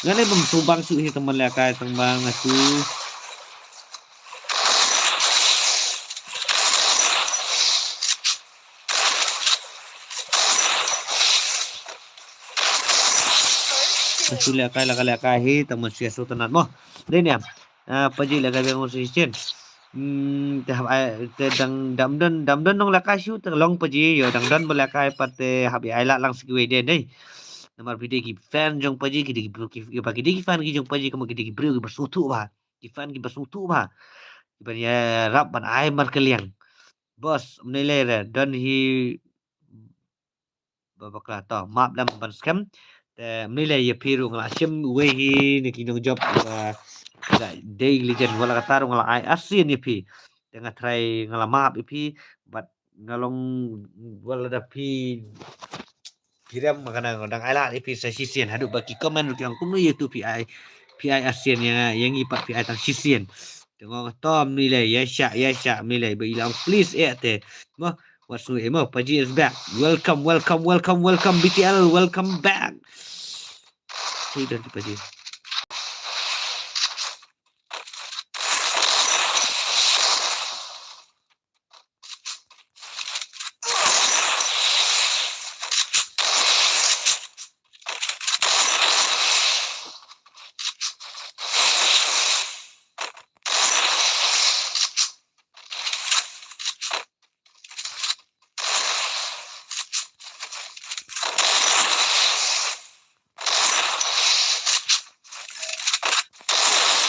Nga ne bam subang shu hi tang ban lehkai tang ba nga shu. Nga shu lehkai, lehkai, lehkai hi tang ban shu ïa sngewtynnat mo. Dei ne. Ah, paji lehkai biang mo shisien. Hmm, te hap ai, te dang dam don, dam don nong lehkai shu, te long paji, ïoh dang don ba lehkai pat te hap ai lad lang sa kiwei de, dei. Namar phi dei ki fan jong paji, ki dei ki briew, ki, ki ba ki dei ki fan ki jong paji, kumba ki dei ki briew kiba sngewthuh bha. Ki fan kiba sngewthuh bha. Kiban ïarap ban ai markylliang. Boss, mne le re, don hi ba bakla to, map lem ban skhem. Te mne le ïa phi ruh nga la shim uwei hi na ki nongjop ba la dei legend, wat la katta ruh nga la ai arsien ïa phi. Te nga trai nga la map ïa phi, bad nga long wat la da phi, phi rem ma ka nang dang ai lad ïa phi sa shisien, haduh ba ki comment ruh ki ong kumno ïa tu phi ai, phi ai arsien ïa nga, ïa ngi pat phi ai tang shisien. Te nga ong to mne le, ïa shah, ïa shah mne le, ba i la ong please eh te. Mo, wat sngew ei mo, paji is back. Welcome, welcome, welcome, welcome, B T L, welcome back. Shu don paji.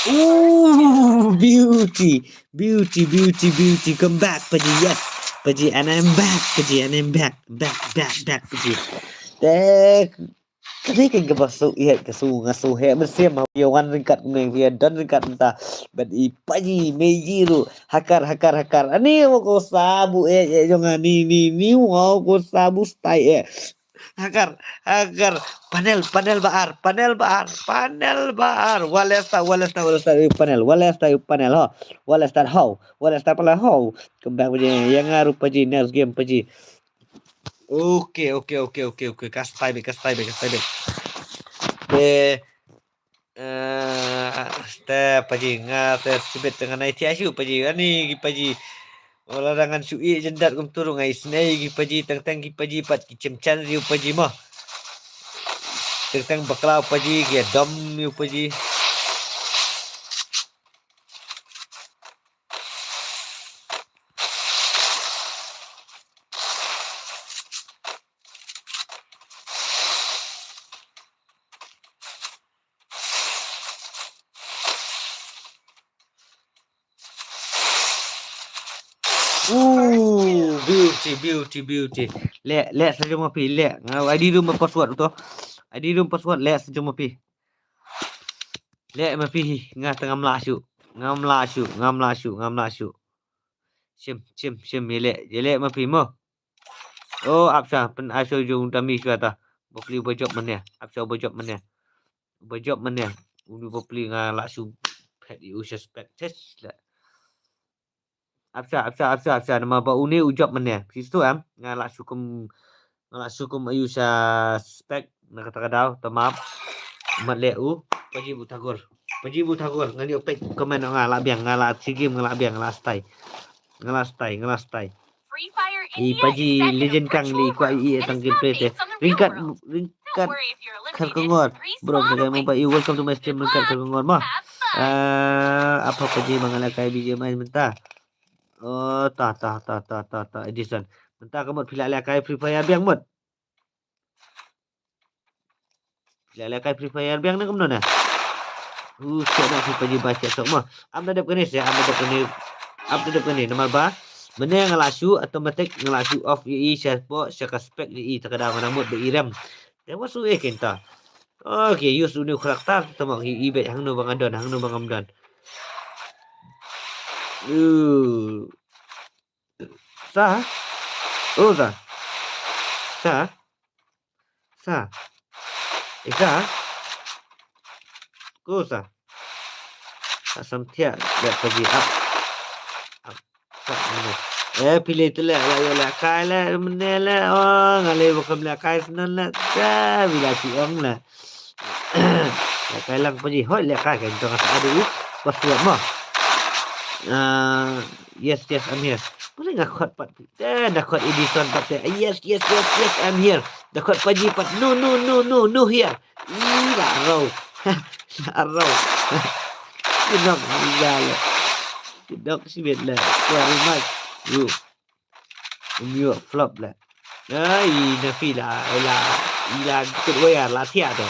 Ooh, beauty, beauty, beauty, beauty. Come back, paji, yes, paji, and I'm back, paji, and I'm back, back, back, back, paji. Te ka dei ka, kaba shu ïa ka shu nga shu heh mynsiem ha ïa wan ryngkat kumne, ïa don ryngkat mynta. Bad i paji Meiji ruh hakar, hakar, hakar. Ani wa ko sabu eh, eh, jong ani ni, ni wa ko sabu stai eh. Hakar, hakar. Panel, panel ba ar, panel ba ar, panel ba ar. Walesta, walesta, walesta, eh, panel, walesta, eh, panel, ho. Walesta, ho. Walesta, panel, ho. Kembang paji, ïa nga ruh paji, next game paji. Okay, okay, okay, okay, okay. Ka stai beit, ka stai beit, ka stai beit. Te, eh, te paji nga te sibit te ngan ai thiah shu paji. Ani ki paji. Wala da ngan shu ïeh jyndat kumtu ruh nga isynei ki paji, teng teng ki paji pat ki chim chan ïa u paji mo. Teng teng bakla u paji, ki dom ïa u paji. Ooh, beauty, beauty, beauty. Leh, leh sa jong ma phi, leh. Nga ID room password to. ID room password, leh sa jong ma phi. Leh ma phi, nga tang ngam lah shuh. Ngam lah shuh, ngam lah shuh, ngam lah shuh. Shim, shim, shim, ïa leh, ïa leh ma phi mo. Oh, ap sha, pyn ap sha jong dami shuwa ta. Bapli ba jop mane, ap sha ba jop mane. Ba jop mane. Uni bapli nga lah shu phet ïa u suspect. Test lah. Ap sha, ap sha, ap sha, ap sha. Namar ba une u jop mane. Phi sngewthuh em? Nga lah shu kum, nga lah shu kum ïa u suspect na kata ka daw, te map. Mat leh u. Paji bu thagur. Paji bu thagur. Ngan ïoh peit comment nga lah biang, nga lah shi game, nga lah biang, nga lah stay. Nga lah stay, nga lah stay. I paji legend kang li kwah i tang gameplay te. Ringkat, ringkat kar kongor. Bro, kata mo ba i welcome to my stream, ringkat kar kongor mo. Eh, apa paji ba nga lehkai B G M I mynta? Oh, ta, ta, ta, ta, ta, ta, Edison. Mynta ka mut phi lah lehkai Free Fire biang mut. Leh lehkai Free Fire biang ne kumno ne? Uh, siap na Free Fire ba siap sok mo. Am da dep kane siap, am da dep kane. Am da dep kane namar ba. Mane nga lah shu automatic nga lah shu off ïa i sha po sha ka spec ïa i ta ka daw nga mut ba i rem. Te wa su e kenta. Okay, use u new character ta mo i bet hangno ba nga don, hangno ba ngam don. Uh. Sa? Oh, sa. Sa? Sa? Eh, sa? Ko sa? Sa sam thiah, leh paji ap. Ap. Sa, mane. Eh, phi leh te leh, leh, leh, lehkai leh, mane leh, oh, nga leh ba kam lehkai snan leh, sa, bila si ong leh. Lehkai lang paji, hoi lehkai kan tong sa adu. Password mo. Ah, yes, yes, I'm here. Boleh nga khot pat. Eh, da khot Edison pat te. Yes, yes, yes, yes, I'm here. Da khot paji pat. No, no, no, no, no here. Ih, la rau. La rau. Kedok ila le. Kedok sibit le. Very much. Yu. Um yu flop le. Ai, na phi la, ila, ila kut waya la thiah te.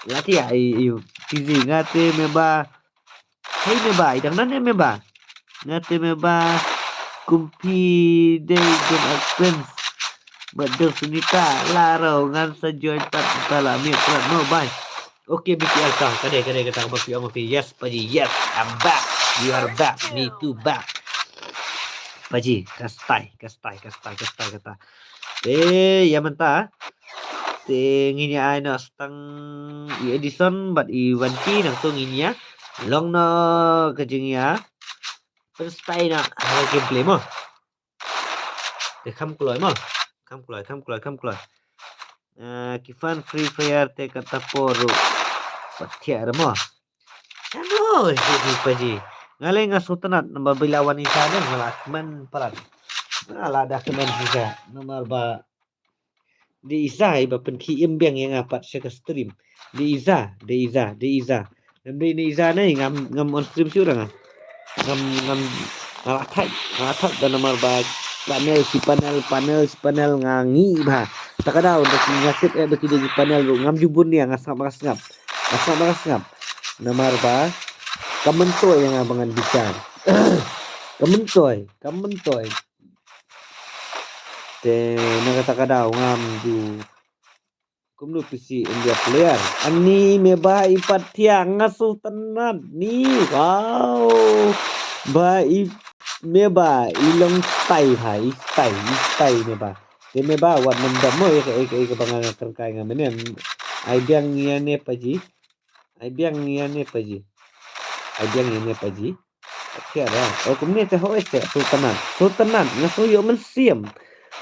La thiah i, i, tizi nga te member. Hei member, i dang nan ne member. Nga te member. Kumpi dei jen ak prince. Bad dong sunita la rau ngan sa join pat ta la mi prat mo bai. Okay, B T L ka, ka dei, ka dei, kata ka ba phi ong phi. Yes, paji, yes, I'm back. You are back, me too back. Paji, ka style, ka style, ka style, ka style, ka style. Eh, ïa mynta. Te ngin ïa ai noh tang i Edison bad i Wanti nangto ngin ïa long noh ka jingïa pynstyle noh ha gameplay mo. Te kham kloi mo. Kham kloi, kham kloi, kham kloi. Eh, ki fan Free Fire te kata por ruh. Pat thiah re mo. Ano, hi, hi, paji. Nga leh nga sngewtynnat namar ba la wan i sa dang nga la kmen palat. Nga la da kmen shisha namar ba dei i sa i ba pynkhie im biang ïa nga pat sha ka stream. Dei i sa, dei i sa, dei i sa. Ngam dei i sa ne ngam, ngam on stream shuh ra nga. Ngam, ngam, nga la thait, nga la thait da namar ba panel shi panel, panel shi panel nga ngi bha. Ta ka daw da ki nga tip eh ba ki dei ki panel ruh ngam ju bun ïa nga sngap, nga sngap. Nga sngap, nga sngap. Namar ba ka myntoi ïa nga ba ngan bichar. Ka myntoi, ka myntoi. Te na kata ka daw ngam ju kumno phi si India player. Ani me ba i pat thiah nga sngewtynnat ni. Wow. Ba i me ba i long style ha, i style, i style me ba. Te me ba wat nang dom mo ïa ka, ïa ka, ïa ka ba nga kren kai nga menen. Ai biang ïa ne paji. Ai biang ïa ne paji. Ai biang ïa ne paji. Thiah re. Oh, kumne te hoi te sngewtynnat. Sngewtynnat nga sngew ïoh mynsiem.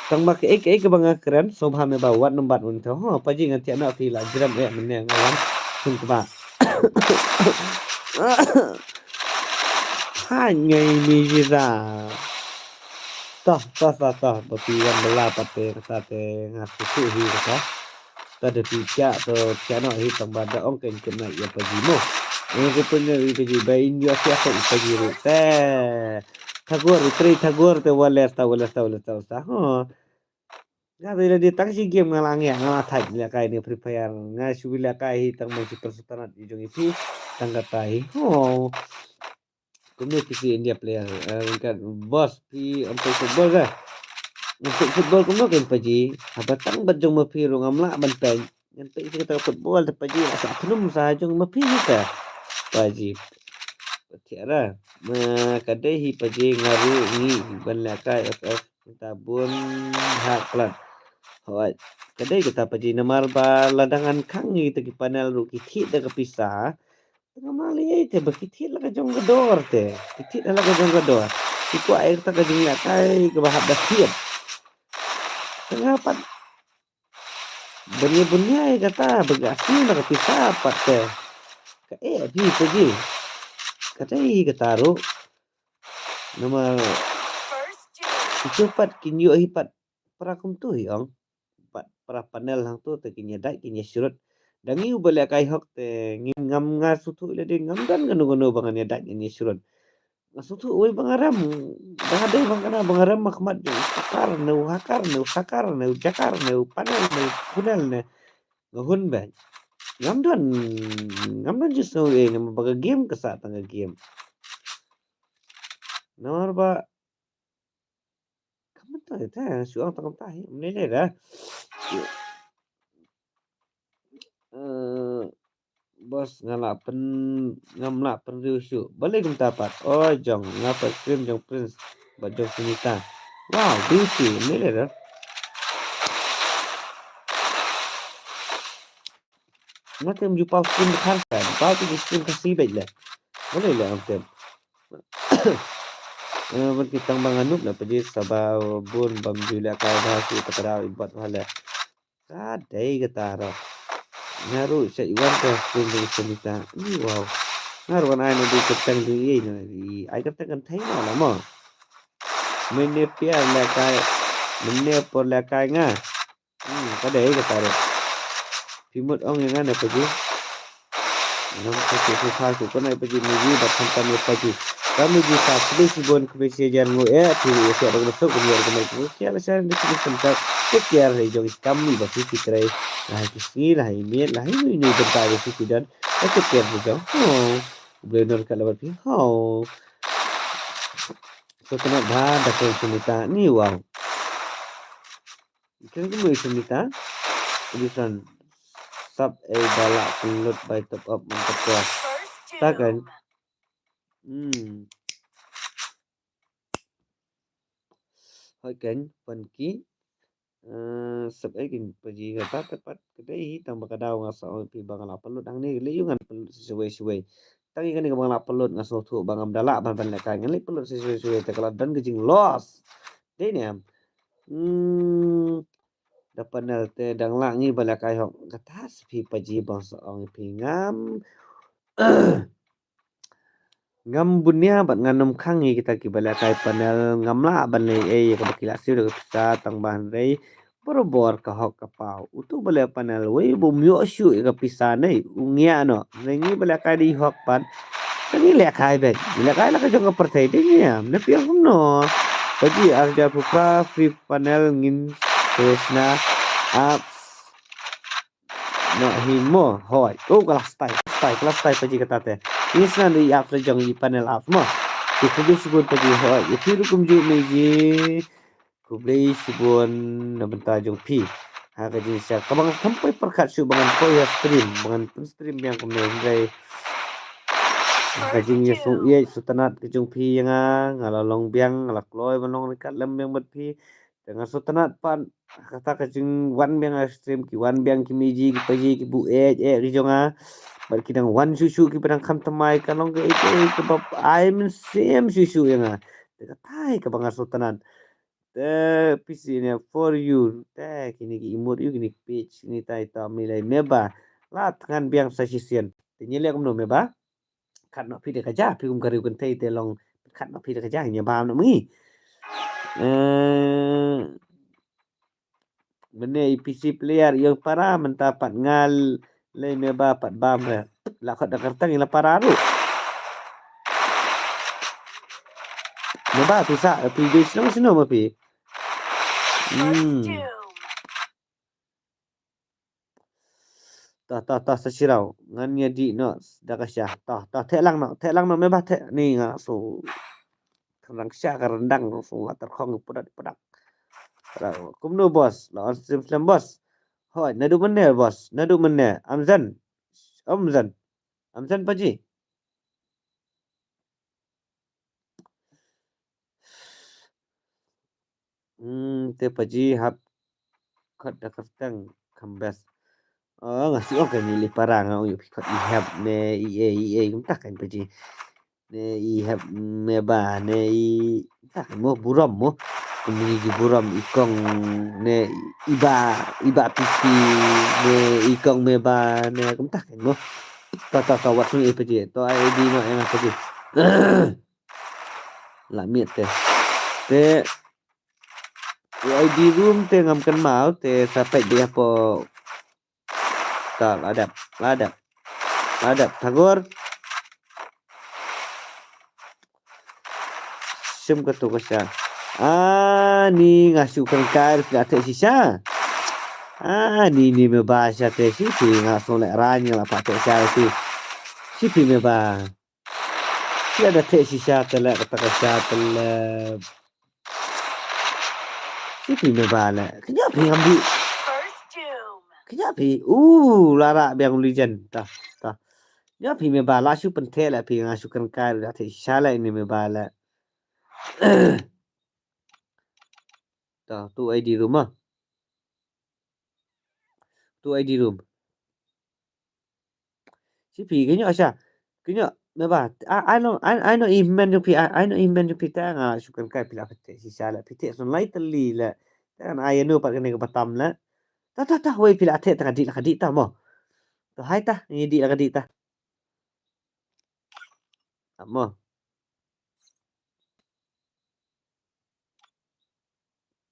Tang ba kaei kaei kaba nga kren sngewbha me ba wat nang bat un te. Ho paji ngan thiah noh phi la jrem eh mynne nga wan. Sngewbha. Ha ngai mi ji da. Tah, tah, tah, tah, ba phi wan bala pat te kata te nga susu hi kata. Ta da phi thiah to thiah noh hi tang ba da ong kein kynna ïa paji mo. Ong ke pynna ïa paji ba in ïa thiah to ïa paji ruh te. Thagur, trei thagur te wales ta, wales ta, wales ta, wales ta. Ho. Nga dei la dei tang shi game nga la ngiah, nga la thait lehkai ne Free Fire. Nga shu lehkai hi tang ban shu pynsutanat ïa jong i phi. Tang kata hi. Ho. Kumno phi India player, eh, ryngkat boss phi ym peit football re. Ym peit football kumno kein Paji. Haba tang bad jong ma phi ruh ngam lah ban peit. Ngan peit ïa kata ka football te Paji la sah pynum sa jong ma phi ka. Paji. Paji ra. Ma ka dei hi Paji nga ruh ngi ban lehkai F F. Mynta bun ha klat. Hooid. Ka dei kata Paji namar ba lada ngan khang ïa kita ki panel ruh ki thied da ka pisa. Te ngam lah leh ei te ba ki thied la ka jong ka dor te. Ki thied la ka jong ka dor. Ki kwah ïa kata ka jinglehkai kaba hap da thied. Te nga pat ban ïa bun ïa kata ba ka siew na ka pisa pat te. Ka eh phi Paji. Ka dei kata ruh. Namar itu pat kin ïoh hi pat para kumtu hi ong. Pat para panel hangtu te kin ïa dait kin ïa shrut. Da ngi uba lehkai hok te ngim ngam nga suthu lade ngam don kano kano ba ngan ïa dait ngan ïa shrut. Nga suthu uwei ba nga rem. Ba nga dei ba nga kena ba nga rem ma khmat jong u pakar ne u hakar ne u sakar ne u jakar ne u panel ne u kunel ne. Nga hun bad ngam don, ngam don ju sngew ei namar ba ka game ka sah tang ka game. Namar ba ka mynta te shu ong tang kumta hi mne le da. Eh, boss nga lah pyn ngam lah pynriew shuh. Balei kumta pat? O jong nga pat stream jong Prince bad jong Sunita. Wow, beauty, mne le da. Nga tem ju paw stream Khasi, paw tu ju stream Khasi beit le. Balei le ong tem. Eh, ban ki tang ba nga nup le Paji saba bun bam ju lehkai bha shu ta ka daw i bad bha le. Ka dei kata ruh. Nga ruh sa i wan ka stream dei Sunita. Ni wow. Nga ruh wan ai na dei ka tang dei ei na i ai ka tang kan thei na la mo. Mene pia lehkai. Mene por lehkai nga. Hmm, ka dei kata ruh. Phi mut ong ïa nga ne Paji. Ngam ka shu shu shu ko nai Paji miji bad khamtam ïa Paji. Ka miji sa khublei shibun khublei shi hajar nguh eh phi ruh ïa siat ruh masuk kumne ruh kumne kumne kia la shan dei khublei shibun. Take care hi jong i kam i ba phi phi trei. La hi ki sngi la hi miet la hi nui nui bynta ïa phi phi don. Take care hi jong. Ho. Khublei nor ka la bad phi. Ho. So kena bha da kong Sunita ni wow. Kren kumno i Sunita? Di san sap ei ba lah pynlut bai top up man ka por. Ta kan. Hmm. Hoi kan pan ki. Eh, sap ei kin Paji kata te pat ka dei hi tang ba ka daw nga sa ong phi ba nga lah pynlut hangne le yu ngan pynlut shwei shwei. Tang ïa kane ka ba nga lah pynlut nga sngewthuh ba ngam da lah ban ban lehkai ngan leh pynlut shwei shwei te ka la don ka jing loss. Dei ne em. Hmm. Da panel te dang lah ngi ba lehkai hok kata sa phi Paji ba sa ong phi ngam. Ngam bunia bad ngam nym khang ïa kita kiba lehkai panel ngam lah ban leh ei ïa kaba ki la siew da ka pisa tang ba hynrei barabor ka hok ka paw. Utu ba leh panel wei ba um ïoh shuh ïa ka pisa ne u ngiah noh. Hynrei ngi ba lehkai dei hok pat. Ka ngi lehkai beit. Ngi lehkai la ka jong ka pyrthei dei ngiam. Na phi ong kumno? Paji ar hajar phew phra free panel ngin sna apps. Noh hi mo hoi. Oh ka la style, style, ka la style Paji kata te. Ngi sna dei apps la jong i panel apps mo. Te khublei shibun Paji hoi. Ïa phi ruh kumjuh Meiji. Khublei shibun na bynta jong phi. Ha ka jingshisha kaba ngan kham poi pyrkhat shuh ba ngan poi ha stream ba ngan pyn stream biang kumne hynrei ha ka jingïasngewïeit sngewtynnat ka jong phi ïa nga nga la long biang nga la kloi ban long ryngkat lem biang bad phi. Te nga sngewtynnat pat kata ka jingwan biang ha stream ki wan biang ki Meiji ki Paji ki buh eh eh ki jong nga. Bad ki dang wan shuh shuh kiba dang kham thymmai ka long kaei kaei kaba ai mynsiem shuh shuh ïa nga. Te kata hi kaba nga sngewtynnat. Te P C ne for you. Te kine ki emote ïa u kine ki page kine tai ta milai meba. La thngan biang sa shisien. Te ngi leh kumno meba. Khat noh phi da ka ja phi kum ka riew kynthei te long khat noh phi da ka ja ngi bam noh ngi. Eh, mene i P C player ïong para mynta pat nga lei meba pat bam re. La khot da kyrteng ïa la para ruh. Meba phi sa phi dei shnong shnong ma phi. Hmm. Ta, ta, ta, sa shirau. Ngan ïa dih noh da ka sha. Ta, ta, theh lang noh, theh lang noh, me ba theh. Ni nga so. Ka rang sha ka rendang so, nga terkhong pudak, pudak. Kumno, boss? La on stream slem, boss. Hoi, naduh mynne, boss? Naduh mynne? Amzen. Amzen. Amzen, paji. Hmm, te paji hap kat da kyrteng kambes. Oh, nga shu ong ka ni li para nga ong ïa phi kat i hep ne i e, i e, kumta kan paji. Ne i hep me ba, ne i, kumta kan mo, burom mo. Kum ni ji burom i kong ne i ba, i ba pisi, ne i kong me ba, ne kumta kan mo. Ta, ta, ta, wat sung i paji. To ai di no, eng paji. La miet te. Te, u I D room te ngam kynmaw, te sa peit beit hapoh. Ta, la dep, la dep. La dep, Tagor. Shim katu ka sha. Ah, ni nga shu kren kai, phi la theh shisha. Ah, ni, ni me ba sha te shi phi, nga shu leh rang, nga la pat theh sha te. Shi phi me ba. Phi la da theh shisha te leh, kata ka sha te leh. Shi phi me ba leh. Kynja phi ngam dih. Kynja phi. Uh, la rah biang u legend. Ta, ta. Kynja phi me ba la shu pyntheh leh phi, nga shu kren kai da theh shisha leh ni me ba leh. Ta, tu I D room ah. Tu I D room. Shi phi kynja sha. Kynja me ba. Ai, ai no, ai, ai no i men jong phi, ai, ai no i men jong phi ta nga shu kren kai phi la phi theh shisha leh, phi theh sun lai tylli leh. Ta ngan ai ïa no pat kane ka batam leh. Ta, ta, ta, wei phi la theh ta ka dih, la ka dih ta mo. To hai ta, ngi dih la ka dih ta. Ta mo.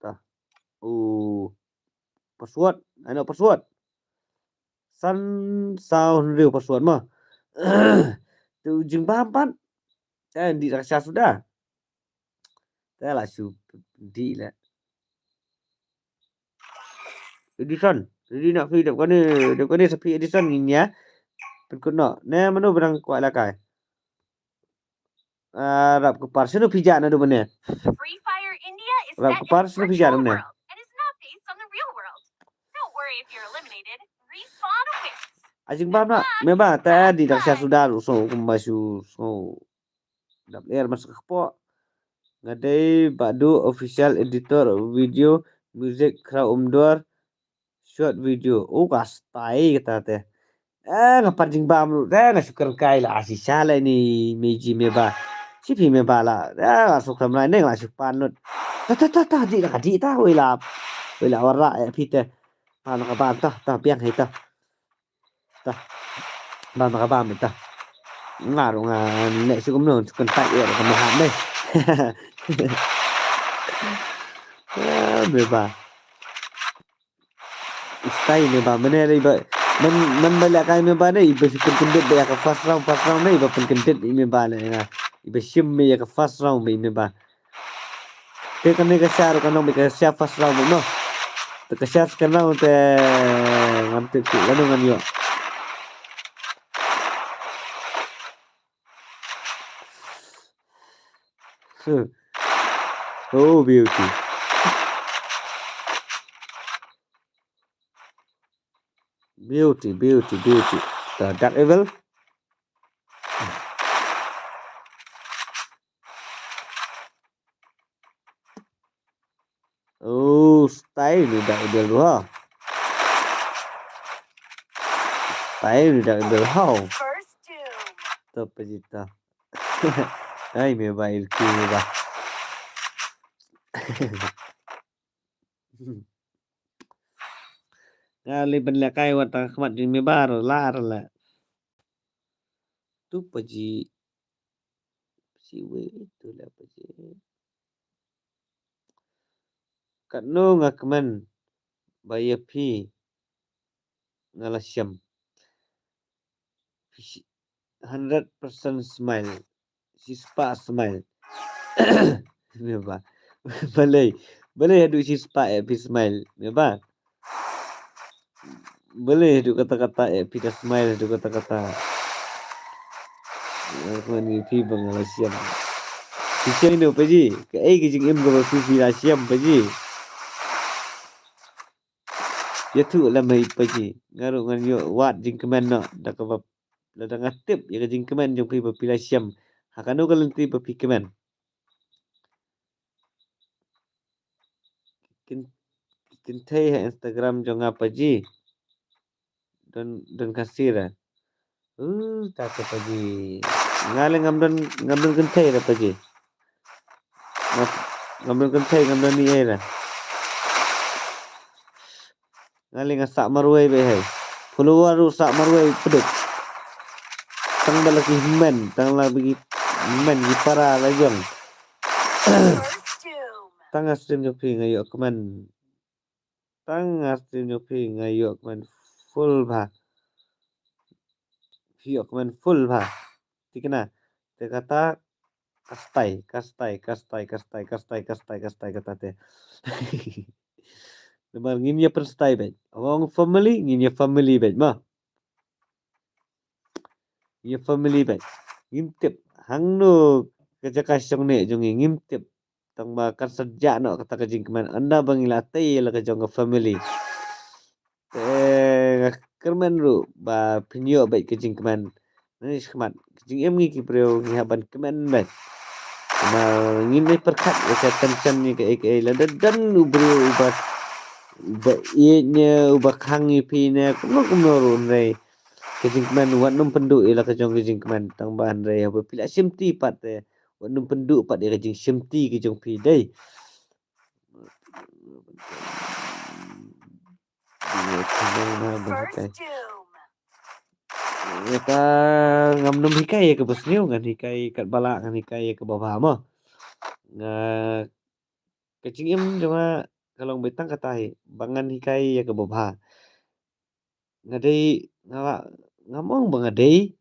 Ta. Oh. Password. Ai no password. San saw hynriew password mo. Tu jingbam pat. Kan dih da ka sha suda. Te la shu dih leh. Edison, ready na phi dep kane, dep kane sa phi Edison ngin ïa pynkut noh. Ne mano ba dang kwah lehkai. Ah, Rap Kpar, shano phi jah naduh mynne? Rap Kpar, shano phi jah naduh mynne? A jingbam na, me ba, ta dih da ka sha suda ruh so, kumba shu, so. Dap ler mas kpoh. Nga dei Badu official editor video, music, khraw umdor, short video. Oh, ka style kata te. Eh, nga pan jingbam lut. Eh, nga shu kren kai la, ah, shisha la ini meji me ba. Shi phi me ba la. Eh, nga shu kren lai ne, nga shu pan lut. Ta, ta, ta, ta, dih la ka dih ta, wei la. Wei la wara, eh, phi te. Pan ka ban ta, ta, biang hai ta. Ta. Bam ka bam ta. Nga ruh nga leh shu kumno, shu kyntait ïa ka maham dei. Ah, me ba. Style me ba, mynne dei ba. Myn, myn ba lehkai me ba dei ba shu pynkyndit ba ïa ka first round, first round dei ba pynkyndit me ba ne nga. Ba shim me ïa ka first round me ba. Te kane ka sha ruh ka long beit ka sha first round beit mo. Te ka sha second round te ngam tip shuh lano ngan ïoh. Huh. Oh, beauty. Beauty, beauty, beauty. The Dark Evil. Oh, style ni Dark Evil ruh ha. Style ni Dark Evil ha. Top jita. Ai, me ba ilki me ba. Nga leh ban lehkai wat tang khmat jong me ba ruh la ruh la. Tu paji. Siwe tu la paji. Katno nga kmen ba ïa phi nga la shem. Hundred percent smile. Shispah smile. Me ba. Balei. Balei haduh shispah eh phi smile. Me ba. Balei haduh katta katta eh phi da smile haduh katta katta. Nga kmen ngi phi ba nga la shem. Phi shem ino Paji? Kaei ka jingim kaba phi phi la shem Paji? Ïathuh lem ei Paji. Nga ruh ngan ïoh wad jingkmen noh da kaba lada nga tip ïa ka jingkmen jong phi ba phi la shem. Ha kano ka lynti ba phi kmen. Kin, kynthei ha Instagram jong nga Paji. Don, don Khasi ra. Uh, ta ka Paji. Nga le ngam don, ngam don kynthei ra Paji. Ngam, ngam don kynthei, ngam don ni ei ra. Nga le nga sah marwei beit hei. Follower ruh sah marwei pduk. Tang ba la ki hynmen, tang la ba ki hynmen ki para la jong. Tang ha stream jong phi nga ïoh kmen. Tang ha stream jong phi nga ïoh kmen full bha. Phi ïoh kmen full bha. Thikna. Te kata ka style, ka style, ka style, ka style, ka style, ka style, ka style kata te. Namar ngin ïa pyn style beit. Ong family, ngin ïa family beit ma. Ïa family beit. Ngim tip hangno ka jaka shong ne jong ngi, ngim tip. Tang ba kan sa jah noh kata ka jingkmen ynda ba ngi la tei la ka jong ka family. Te nga kyrmen ruh ba phin ïoh beit ka jingkmen. Ngi shikmat ka jingim ngi ki briew ngi hap ban kmen beit. Namar ngim dei pyrkhat ïa ka tension ïa kaei kaei, lada don u briew uba, uba ïeit ne uba khang ïa phi ne kumno kumno ruh hynrei ka jingkmen wat nym pynduh ïa la ka jong ka jingkmen, tang ba hynrei haba phi la shimti pat te wat nym pynduh pat ïa ka jingshimti ka jong phi dei. Nga ngam nym hikai ïa kaba sniew, ngan hikai katba lah, ngan hikai ïa kaba bha mo. Nga, ka jingim jong nga ka long beit tang kata hi ba ngan hikai ïa kaba bha. Nga dei, nga, ngam ong ba nga dei,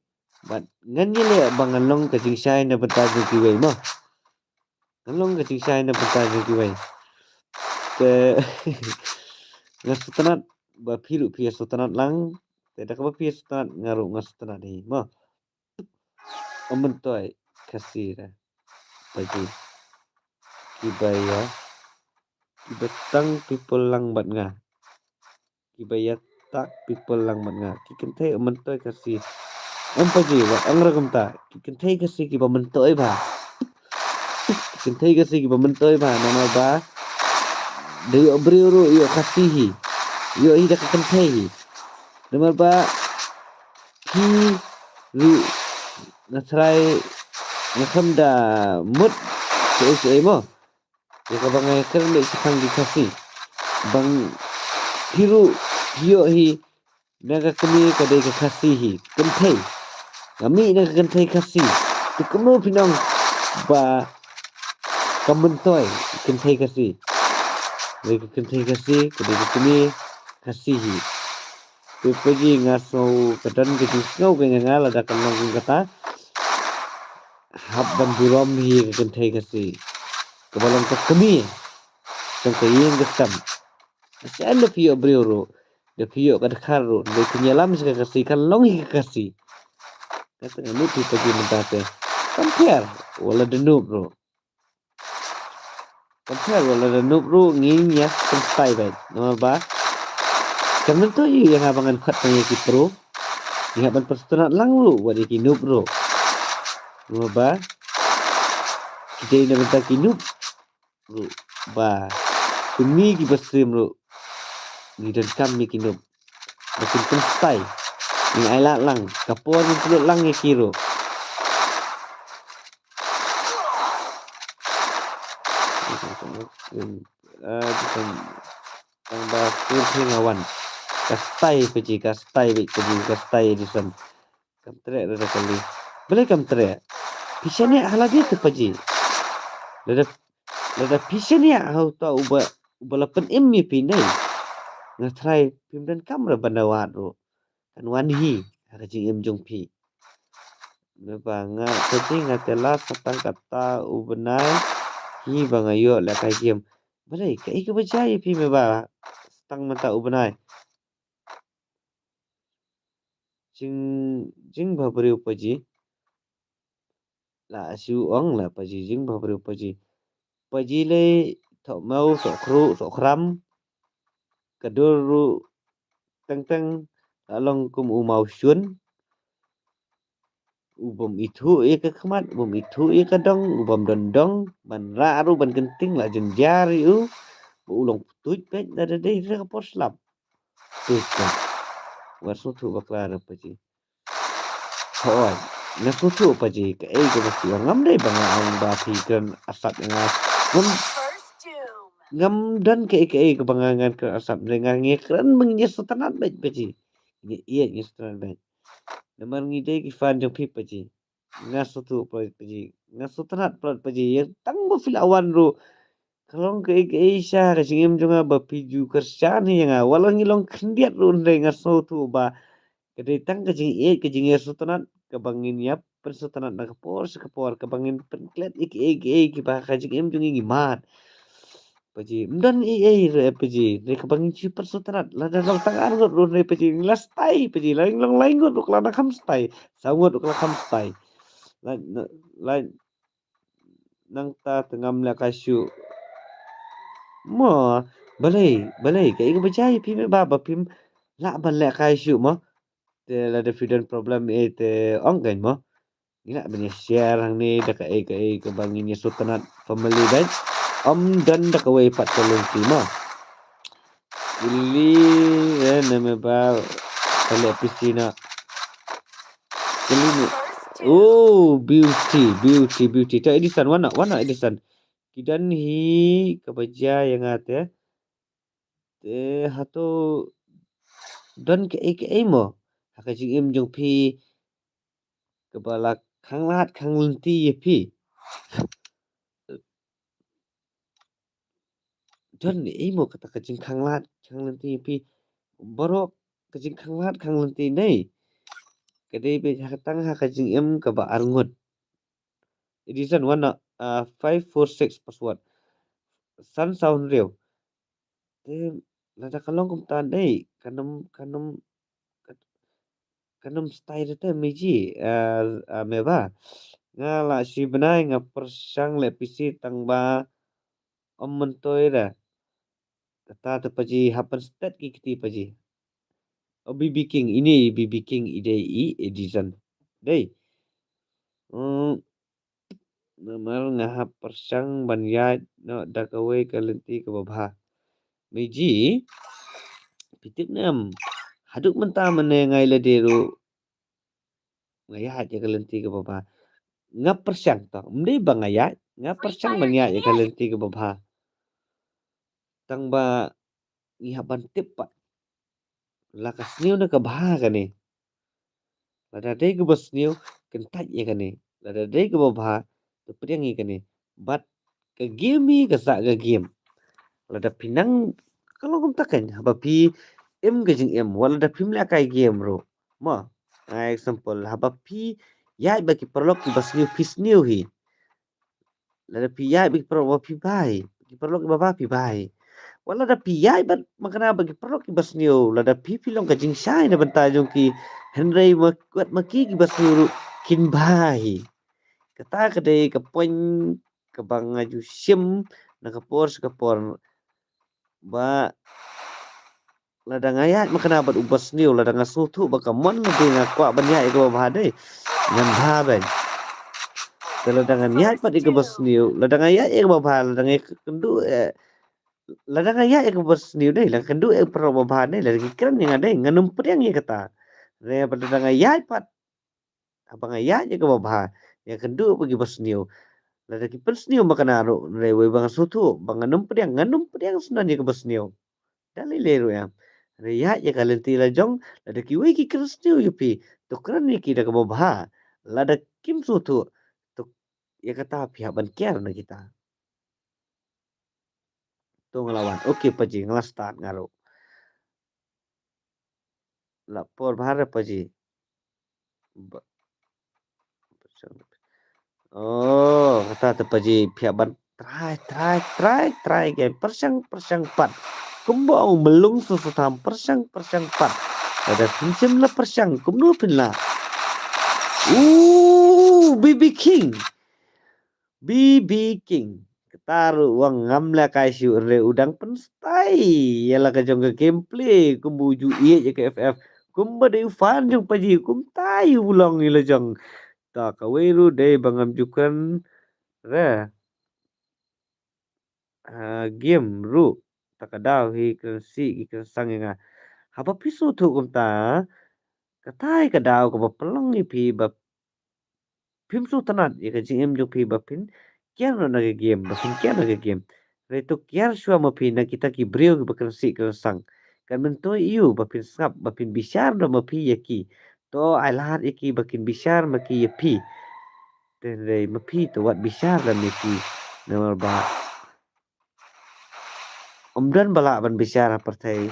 bad ngan ïaleh ba ngan long ka jingshai na bynta jong kiwei mo. Ngan long ka jingshai na bynta jong kiwei. Te nga sngewtynnat ba phi ruh phi ïa sngewtynnat lang. Te da kaba phi ïa sngewtynnat nga ruh nga sngewtynnat hi mo. Ym myntoi Khasi ra Paji. Kiba ïa, kiba tang people lang bad nga. Kiba ïa tak people lang bad nga. Ki kynthei ym myntoi Khasi. Em Paji, wat ong ruh kumta. Ki kynthei Khasi kiba myntoi bha. Ki kynthei Khasi kiba myntoi bha namar ba da ïoh briew ruh ïoh Khasi hi. Ïoh hi da ka kynthei hi. Namar ba phi ruh nga trai nga khlem da mut kaei kaei mo. Ïa kaba nga ïa kren beit shaphang ki Khasi. Ba phi ruh phi ïoh hi na ka kmie ka dei ka Khasi hi, kynthei. Nga mih na ka kynthei Khasi. Te kumno phin ong ba ka myntoi kynthei Khasi. Dei ka kynthei Khasi, ka dei ka kmie Khasi hi. Te Paji nga sngew ka don ka jingsngew ka ïa nga lada ka long kum kata. Hap ban burom hi ka kynthei Khasi. Kaba long ka kmie jong ka ïing ka sem. Shen da phi ïoh briew ruh, da phi ïoh ka dkhar ruh, da phi ïalam sha ka Khasi, kan long hi ka Khasi. Kata nga mut phi Paji mynta te. Compare wat la da noob ruh. Compare wat la da noob ruh ngin ïa pynshai beit. Namar ba kan myntoi ïa nga ba ngan khot tang ïa ki pro. Ngi hap ban pynsngewtynnat lang ruh wat ïa ki noob ruh. Namar ba ki dei na bynta ki noob ruh ba kumne kiba stream ruh ngi donkam ïa ki noob. Ba kin pynshai. Ngin ailad lang ka por ngin pynlut lang ïa ki ruh. Ah, bukan. Tang ba stream phi nga wan. Ka style Paji, ka style beit Paji, ka style disen. Kam treh lada kali. Balei kam treh? Phi shaniah ha lade te Paji. Lada, lada phi shaniah ha uta uba, uba la pynim ïa phi ne. Nga trai phim donkam re ban da wad ruh. Kan wan hi ha ka jingim jong phi. Naba nga Paji nga te la sa tang kata u bnai hi ba nga ïoh lehkai game. Balei kaei kaba jia ïa phi me ba sa tang mynta u bnai? jing, jingbhabriew paji. La shu ong la paji, jingbhabriew paji. Paji lei thoh mew, thoh khruh, thoh khram. Ka dur ruh teng teng la long kum u maw shun. U bym ithuh ïa ka khmat, u bym ithuh ïa ka dong, u bym don dong ban rah ruh ban kynting, la jynjar ïa u. Ba u long ptuit peit lada dei ha ka por slap. Peit ka. Nga sngewthuh bakla re paji. Hooid, nga sngewthuh paji, kaei kaba phi ong, ngam dei ba nga ong ba phi kren arsap ïa nga. Ngam, ngam don kaei kaei kaba nga ngan kren arsap, hynrei nga ngi kren ba ngi sngewtynnat beit paji. Ngi ïeit, ngi sngewtynnat beit. Namar ngi dei ki fan jong phi paji. Nga sngewthuh palat paji. Nga sngewtynnat palat paji. Ïa tang ba phi la wan ruh, ka long kaei kaei sha ka jingim jong nga ba phi ju kyrshan hi ïa nga. Wat la ngi long khyndiat ruh hynrei nga sngewthuh ba ka dei tang ka jingïeit, ka jingïasngewtynnat kaba ngin ïa pynsngewtynnat na ka por sha ka por, kaba ngin pynklet ïa kiei kiei kiba ha ka jingim jong ngi ngi mad. Paji, ym don ei ei ruh paji, hynrei kaba ngin shu pynsngewtynnat, lada long tang ar ngut ruh hynrei paji, ngi la stai paji, la long lai ngut ruh ka la nang kham stai, saw ngut ruh ka la kham stai. La, la, nangta te ngam lehkai shuh. Mo, balei, balei, kaei kaba jia ïa phi me ba, ba phim lah ban lehkai shuh mo. Te lada phi don problem eh te ong kein mo. Ngi lah ban ïa share hangne da kaei kaei kaba ngin ïa sngewtynnat family beit. Ym don da kawei pat ka lynti mo. Ili, eh, ne me ba ka leh P C na. Ili ni. Oh, beauty, beauty, beauty. To Edison, wan noh, wan noh Edison. Ki don hi kaba jia ïa nga te. Te hato don kaei kaei mo ha ka jingim jong phi kaba la khanglad khanglynti ïa phi? Don ei mo kata ka jingkhanglad khanglynti ïa phi? Baroh ka jingkhanglad khanglynti nei ka dei beit ha ka tang ha ka jingim kaba arngut. Edison wan noh, ah, five four six password. San saw hynriew. Te lada ka long kumta dei, kan ym, kan ym, kan ym stai da te me ji, ah, ah, me ba. Nga la shi bnai nga pyrshang leh P C tang ba ym myntoi da. Kata te paji hap ban stet ki kti paji. O B B King, ine i B B King i dei i Edison. Dei. Hmm. Namar nga hap pyrshang ban ïaid noh da kawei ka lynti kaba bha. Me ji, phi tip ne em, haduh mynta mynne nga ïa lade ruh nga ïaid ïa ka lynti kaba bha. Nga pyrshang to, ym dei ba nga ïaid, nga pyrshang ban ïaid ïa ka lynti kaba bha. Tang ba ngi hap ban tip pat la ka sniew ne ka bha kane. Lada dei kaba sniew, kyntait ïa kane. Lada dei kaba bha, to pdiang ïa kane. Bad ka game hi ka sah ka game. Lada phi nang, ka long kumta kan, haba phi im ka jingim, wat lada phim lehkai game ruh. Mo, nga example, haba phi ïaid bad ki paralok kiba sniew, phi sniew hi. Lada phi ïaid bad ki paralok ba phi bha hi, ki paralok kiba bha phi bha hi. Wat lada phi ïaid bad makna bad ki paralok kiba sniew, lada phi phi long ka jingshai na bynta jong ki, hynrei ma, wat ma ki kiba sniew ruh kin bha hi. Kata ka dei ka point kaba nga ju shim na ka por sha ka por. Ba lada nga ïaid makna bad uba sniew, lada nga sngewthuh ba ka mon lade nga kwah ban ïaid ïa kaba bha dei, ngan bha ban. Te lada ngan ïaid pat ïa kaba sniew, lada nga ïaid ïa kaba bha, lada nga kynduh, eh, lada nga ïaid ïa kaba sniew dei, lada nga kynduh ïa ka paralok ba bha dei, lada ki kren ïa nga dei, ngan ym pdiang ïa kata. Re ba lada nga ïaid pat, haba nga ïaid ïa kaba bha, nga kynduh bad kiba sniew. Lada ki pynsniew makna ruh, re wei ba nga sngewthuh ba ngan ym pdiang, ngan ym pdiang sngewthuh ïa kaba sniew. Da lei lei ruh em. Re ïaid ïa ka lynti la jong, lada kiwei ki kren sniew ïa phi, to kren ïa ki da kaba bha. Lada kim sngewthuh, to ïa kata phi hap ban kiar na kita. To nga la wan. Okay paji, nga la start nga ruh. La por bha re paji. Ba-, oh, kata te paji, phi hap ban try, try, try, try again. Pyrshang, pyrshang pat. Kumba ong Mlung Soso Tham, pyrshang, pyrshang pat. Lada phin shim la pyrshang kumno phin lah. Ooh, B B King. B B King. Kata ruh u ong ngam lehkai shuh, hynrei u dang pynshai ïa la ka jong ka gameplay, kumba u ju ïeit ïa ka F F. Kumba dei u fan jong Paji, kumta u long ïa la jong. Ta kawei ruh dei ba ngam ju kren re. Ah, game ruh ta ka daw hi kren sih ki kren sang ïa nga. Haba phi sngewthuh kumta, kata hi ka daw kaba pynlong ïa phi ba phim sngewtynnat ïa ka jingim jong phi ba phin kiar noh na ka game, ba phin kiar na ka game. Hynrei to kiar shuwa ma phi na kita ki briew kiba kren sih kren sang. Kan myntoi ïa u ba phin sngap, ba phin bishar da ma phi ïa ki. To ai lad ïa ki ba kin bishar ma ki ïa phi. Te hynrei ma phi to wat bishar da ma ki. Namar ba ym don ba lah ban bishar ha pyrthei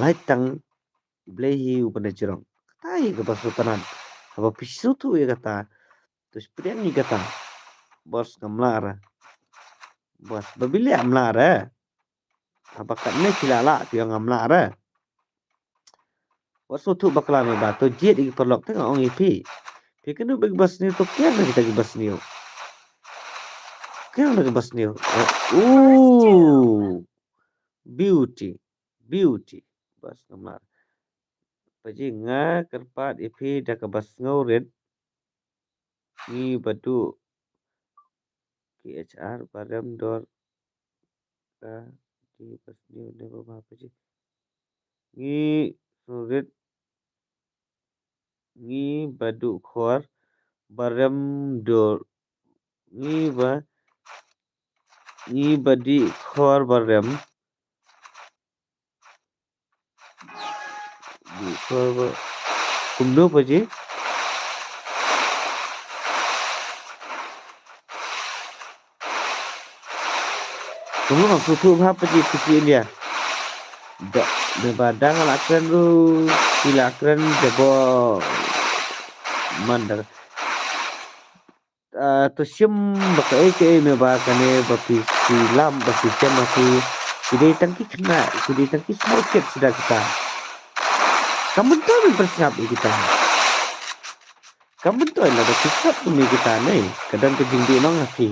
lait tang Blei hi uba na jrong. Kata hi kaba sngewtynnat. Haba phi sngewthuh ïa kata, to pdiang ïa kata. Bos, ngam lah re. Bos, ba phi leh ym lah re. Haba katne phi lah lah phi ong ngam lah re. Wat sngewthuh bakla me ba, to jied ïa ki paralok, te nga ong ïa phi. Phi kynduh bad kiba sniew, to kiar na kita kiba sniew. Kiar na kiba sniew. Ooh. Beauty. Beauty. Bas, ngam lah. Paji, nga kyrpad ïa phi da kaba sngewrit. Ngi ba duh K H R ba rem dor ka di ba sniew ne ba ma Paji. Ngi sngewrit, ngi ba duh khor ba rem dor, ngi ba, ngi ba dih khor ba rem. Dih khor ba, kumno Paji? Kumno, ngam sngewthuh bha Paji, phi shu India. Da, da ba dang la kren ruh, phi la kren da ba man da. Ah, to shim ba kaei kaei me ba kane ba phi, phi lam ba phi shem ba phi, phi dei tang ki khynnah, phi dei tang ki small kids suda kita. Kam myntoi men pynsngap ïa kita. Kam myntoi, lada phi sngap kum ïa kita ne, ka don ka jingduhnong ha phi.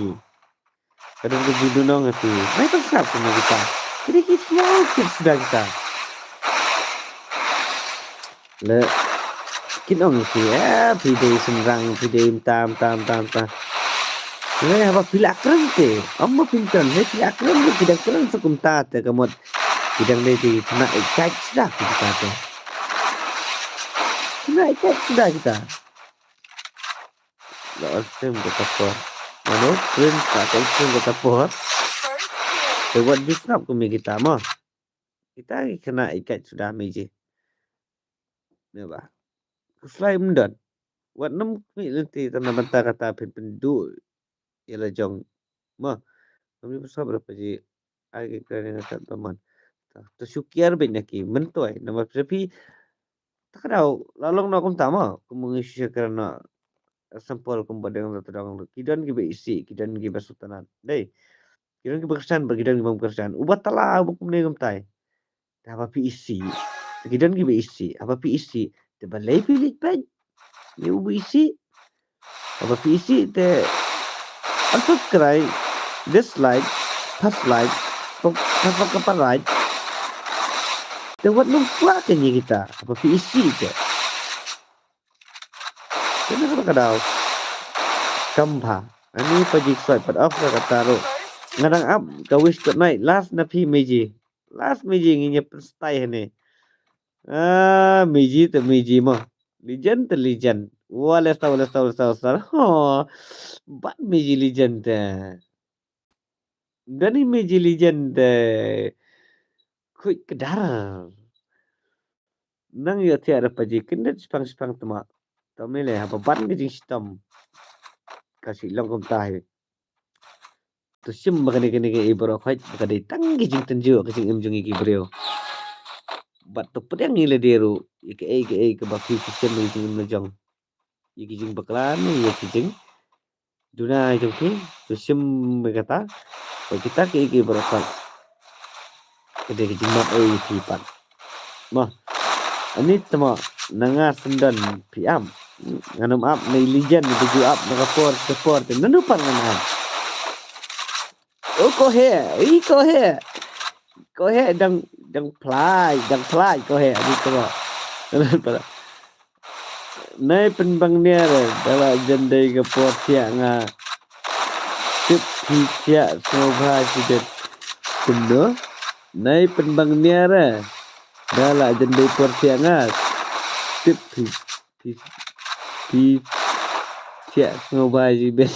Ka don ka jingduhnong ha phi. Nai pynsngap kum ïa kita. Ki dei ki small kids suda kita. Le kin ong ïa phi, eh, phi dei shynrang, phi dei mynta, mynta, mynta, mynta. Le haba phi la kren te, ym ba phin kren, le phi la kren, phi dang kren sa kumta te, ka mut ki dang dei ki khynnah ïeit suda kita te. Khynnah ïeit suda kita. La on stream kata por. Mano, Prince la on stream kata por. Te wat ju sngap kum ïa kita mo. Kita ki khynnah ïeit suda Meiji. Ne ba. Khuslai ym don. Wat nym khmih lynti tang na bynta kata phin pynduh ïa la jong. Mo. Ngam ju sngap re Paji. Ai ki kren ïa nga kat ba man. To shu kiar beit na ki, myntoi. Namar phi, ta ka daw la long noh kumta mo, kumba ngi shu kren noh. Example kumba dang la tdong, ki don kiba isih, ki don kiba sngewtynnat. Dei. Ki don kiba Khristan bad ki don kiba ym Khristan. Uba tala uba kumne kumtai. Te haba phi isih, te ki don kiba isih. Haba phi isih, te balei phi leit peit ïa uba isih? Haba phi isih te unsubscribe, dislike, pass like, pok-, pass like, pass like. Te wat nym kwah kane kita. Haba phi isih te. Kane ka daw. Kam bha. Ani Paji Ksoi pat off ka kata ruh. Nga dang ap ka wish good night. Last na phi Meiji. Last Meiji ngin ïa pynstay hangne. Ah, Meiji te Meiji mo. Legend te legend. Wa le star, wa le star, wa le star, wa le star. Ho. Bad Meiji legend te. Dani Meiji legend te. Khuid kedar. Nang ïoh thiah da Paji kyndit shipang shipang tma. Tma le haba ban ka jingshitom. Ka shu long kumta hi. To shim ba kane kane ka i baroh khoit ba ka dei tang ki jingtynjuh ka jingim jong ngi ki briew. Bad to pdiang ïa lade ruh ïa kaei kaei kaba phi ki shem ïa ka jingim la jong. Ïa ki jingbakla ne ïa ki jing duna jong phi, to shim ïa kata. Ba kita kiei kiei baroh pat ka dei ka jingmap ei ïa phi pat. Mo. Ani tmo, na nga syndon phi ap. Ngan ym ap, na i Legend ba ju ap na ka por ka por te. Nanu pat ngan ap. O ko he, i ko he. Ko he dang, dang plai, dang plai ko he. Ani tmo. Nai pynbang nia re, da la jan dei ka por thiah nga. Tip phi thiah sngewbha shibit. Kumno? Nai pynbang nia re, da la jan dei por thiah nga. Tip phi, phi, phi thiah sngewbha shibit.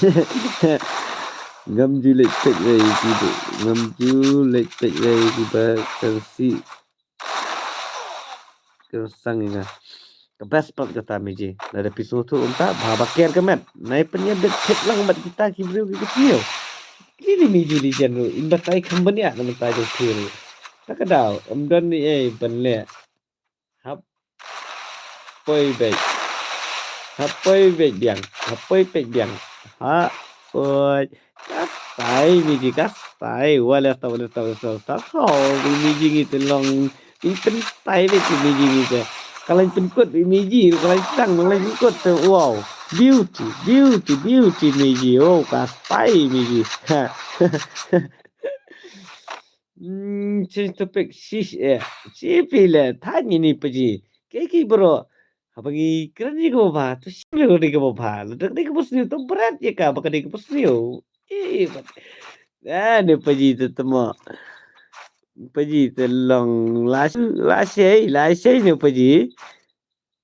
Ngam ju leit peit wei kiba, ngam ju leit peit wei kiba kan si. Ka sang ïa nga. Ka best part kata Miji. Lada phi sngewthuh kumta, bha ba ker ka met. Nai pynïadit thik lang bad kita ki briew ki sniew. Kine Miji Legend ruh, in batai kham ban ïa na mynta jong phi ruh. Ta ka daw, ym don ei ei ban leh. Hap poi beit. Hap poi beit biang. Hap poi beit biang. Ha poi. Ka stai Miji, ka stai. Wa le sta, wa le sta, wa le sta, wa le sta. Thaw, Miji ngi te long. Ngi pynstai beit Miji ngi te. Ka lain pynkut Miji, ka lain sdang, ka lain pynkut te. Wow. Beauty, beauty, beauty Miji. Oh, ka stai Miji. Ha. Hmm, change topic. Shish, eh. Shi phi le, thaiñ ini paji. Ke ki bro. Haba ngi kren ïa kaba bha, to shim ïa ka dei kaba bha. Lada ka dei kaba sniew, to bret ïa ka ba ka dei kaba sniew. Eh, but, ah, ne paji to tamo. Paji to long la, la shei, la shei ne paji.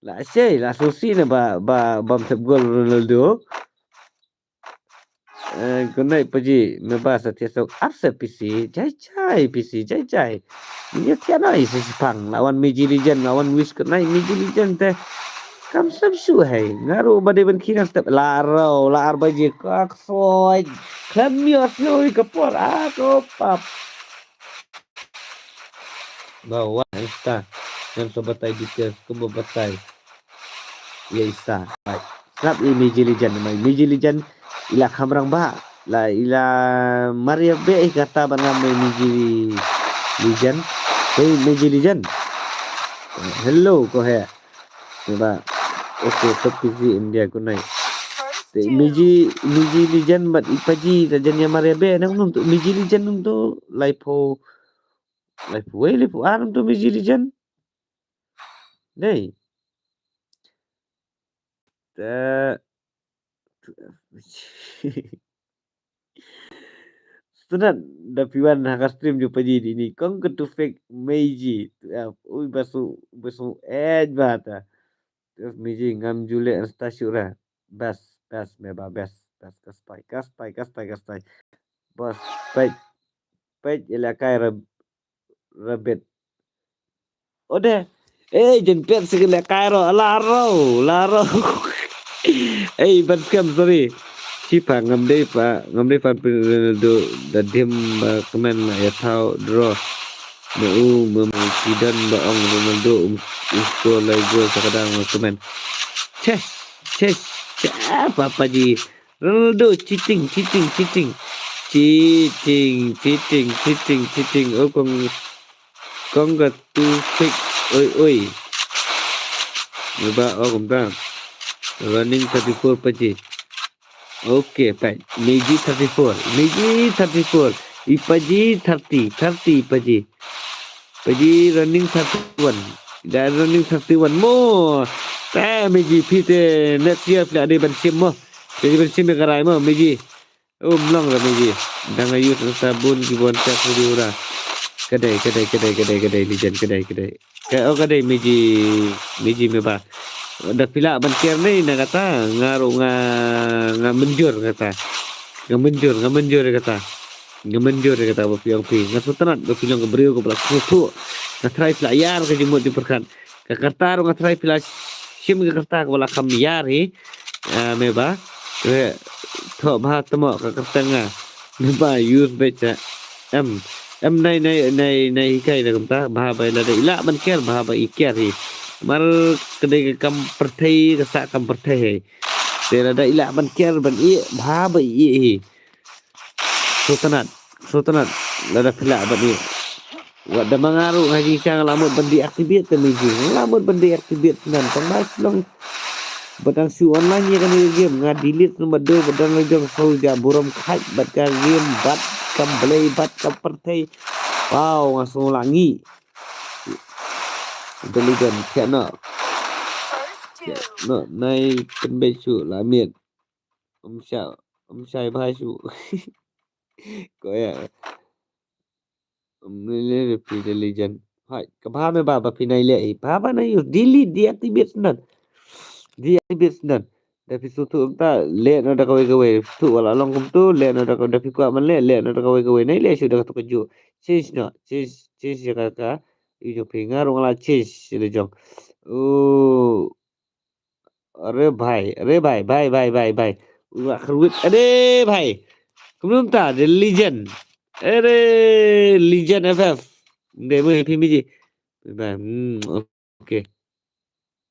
La shei, la susi ne ba, ba, bam sep gol Ronaldo. Eh, good night paji, me ba sa thiah sok ap sa P C, jai jai P C, jai jai. Ni thiah na i sa sipang, lawan Miji Legend, lawan Wish good night Miji Legend te. Kam slem shu hai, nga ruh ba dei ban khina step, la ro, la ar baji, kak soi. Klem yo soi ka por, ah, ko pap. Ba wan Insta. Ngan sa batai details kumba batai. Ïa Insta. Bai. Sngap ïa Miji Legend mai. Miji Legend ila kham rangbah. La ila Maria be kata ban ngam mai Miji Legend. Hey Miji Legend. Hello ko he. Ba. Okay, top P C India kunai. Te Miji, Miji Legend bad i paji ta jan ïa Maria be nang num tu Miji Legend num tu lai po. Lai phuh wei, lai phuh ar tu Miji Legend. Dei. Te Stunat da phi wan ha ka stream jong paji di ni kong ka tu fake Miji. Ui basu, basu ej bata. Miji ngam ju leh Insta shuh ra. Best, best me ba best. Best ka spy, ka spy, ka spy, ka spy. Best, peit. Peit ïa lehkai ra, rabbit. Ode. Eh, jen peit sha ka lehkai ro, la ro, la ro. Eh, ban skhem, sorry. Shipa ngam dei pa, ngam dei fan pyn Ronaldo da dim ba kmen la ïa thaw draw. Me u, me mu kidan ba ong Ronaldo um, um score lai gol sa ka dang ma kmen. Cheh, cheh, cheh, pa paji. Ronaldo cheating, cheating, cheating. Cheating, cheating, cheating, cheating. Oh, kong, kong ka tu fake. Oi, oi. Ba, oh, kumta. Running thirty-four paji. Okay, fine. Miji thirty-four. Miji thirty-four. I paji thirty. Thirty paji. Paji running thirty-one. Da running thirty-one mo. Ta Miji phi te next year phi la dei ban shim mo. Phi dei ban shim ïa ka rai mo Miji. Um long ra Miji. Dang ayu sa bun ki bon tak Miji ura. Kadai, kadai, kadai, kadai, kadai, Legend, kadai, kadai. Ka, oh, kadai Miji, Miji me ba. Da phi lah ban ker nei na kata, nga ruh nga, nga mynjur kata. Nga mynjur, nga mynjur kata. Nga mynjur kata ba phi ong phi. Nga sngewtynnat ba phi long ka briew kaba la sngewthuh. Nga tharai phi la ïar ka jingmut jingpyrkhat. Ka kyrta ruh nga tharai phi la shim ka kyrta kaba la kham ïar hi. Ah, me ba. Re, thoh bha tamo ka kyrta nga. Me ba use beit sa. Em, em nai, nai, nai, nai hikai da kumta. Bha ba lada i lah ban ker, bha ba i ker hi. Mar ka dei ka kam pyrthei, ka sah kam pyrthei hi. Te lada i lah ban ker ban ïeh, bha ba i ïeh hi. Sngewtynnat, sngewtynnat. Lada phi lah ban ïeh. Wat da ma nga ruh nga jingshisha nga la mut ban deactivate te mynta. Nga la mut ban deactivate nan tang ba shlong. Ba dang shu online ïa kane ka game nga delete number dua ba dang la jong shu ja burom khait bad ka game bad ka blei bad ka pyrthei. Wow, nga sngew la ngi. Intelligent, cannot. Cannot, nai pynbeit shu la miet. Um sha, um shai bha shu. Ko ya. Um le le phi intelligent. Hai, ka bha me ba ba phi nai le. Bha ba nai use delete deactivate nan. Deactivate nan. Da phi shu tu ta le na da kawei kawei. Shu wala long kum tu le na da kawei da phi kwa man le le na da kawei kawei nai le shu da ka tu ka ju. Change no. Change change ya ka ka. Yu jong phi nga rong la change le jong. Oh. Are bhai, are bhai, bhai, bhai, bhai, bhai. Ura kharwit, are bhai. Kumno ta, the legend. Are legend F F. Nde mo phi miji. Bhai, hmm, okay.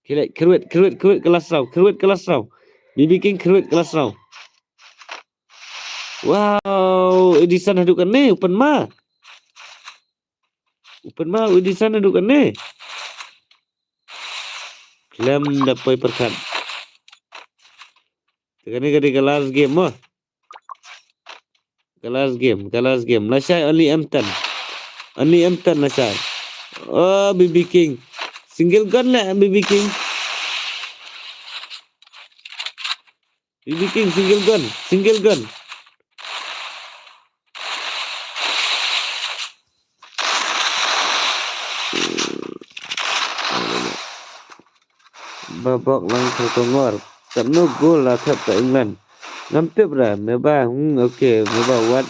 Kile, kharwit, kharwit, kharwit kelas rau, kharwit kelas rau. B B King kharwit kelas rau. Wow, Edison haduh kane, open ma. Open ma, Edison haduh kane. Klem da poi pyrkhat. Te kane ka dei ka last game mo. Ka last game, ka last game. Lashai only M ten. Only M ten lashai. Oh, B B King. Single gun le B B King. B B King single gun, single gun. Ba bok lang ka kongor. Katno goal la thep ka England. Ngam tip ra, me ba, hmm, okay, me ba wat.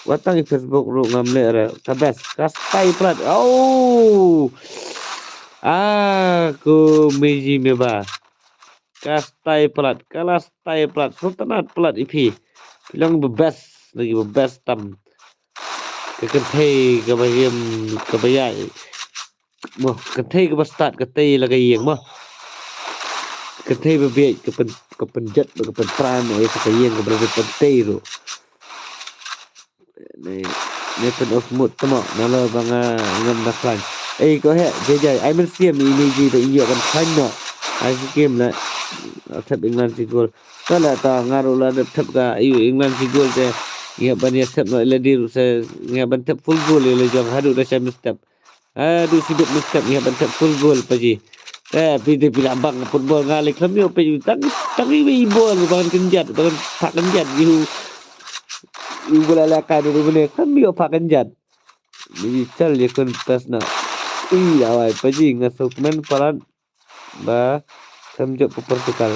Wat tang i Facebook ruh ngam leh ra. Ka best, ka stai plat. Oh! Ah, ko meji me ba. Ka stai plat, ka la stai plat, sultanat plat i phi. Phi long ba best, lagi ba best tam. Ka kynthei ka ba yem, ka ba ïai. Mo, ka kynthei ka ba stad, ka tei la ka ïeng mo. Ka kynthei ba bieit, ka pyn, ka pynjot, ka pynpra mo, ïa ka ïeng, ka ba la pyn tei ruh. Ne, ne pyn off mode tamo, nalor ba nga ngam da khlaiñ. Ei, ko he, jai jai, ai mynsiem i meji ba i ïoh ban khlaiñ noh. Ai shi game la, thep England shi gol. Ta la ta nga ruh la dep thep ka, i England shi gol te. Ngi hap ban ïa thep noh, i la dei ruh se, ngi hap ban thep full goal, i la jong haduh da shai misstep. Haduh shibit misstep ngi hap ban thep full goal paji. Eh, phi te phi la bang football nga leh khlem ïoh phi tang, tang iwei i ball ba ngan kynjat, ba ngan phah kynjat ïa u. Iu ba la leh ka dei ruh ne khlem ïoh phah kynjat. Meji chal ïa kun pass na. Ui, awai paji nga sngewkmen palat. Ba khlem jop ka Portugal.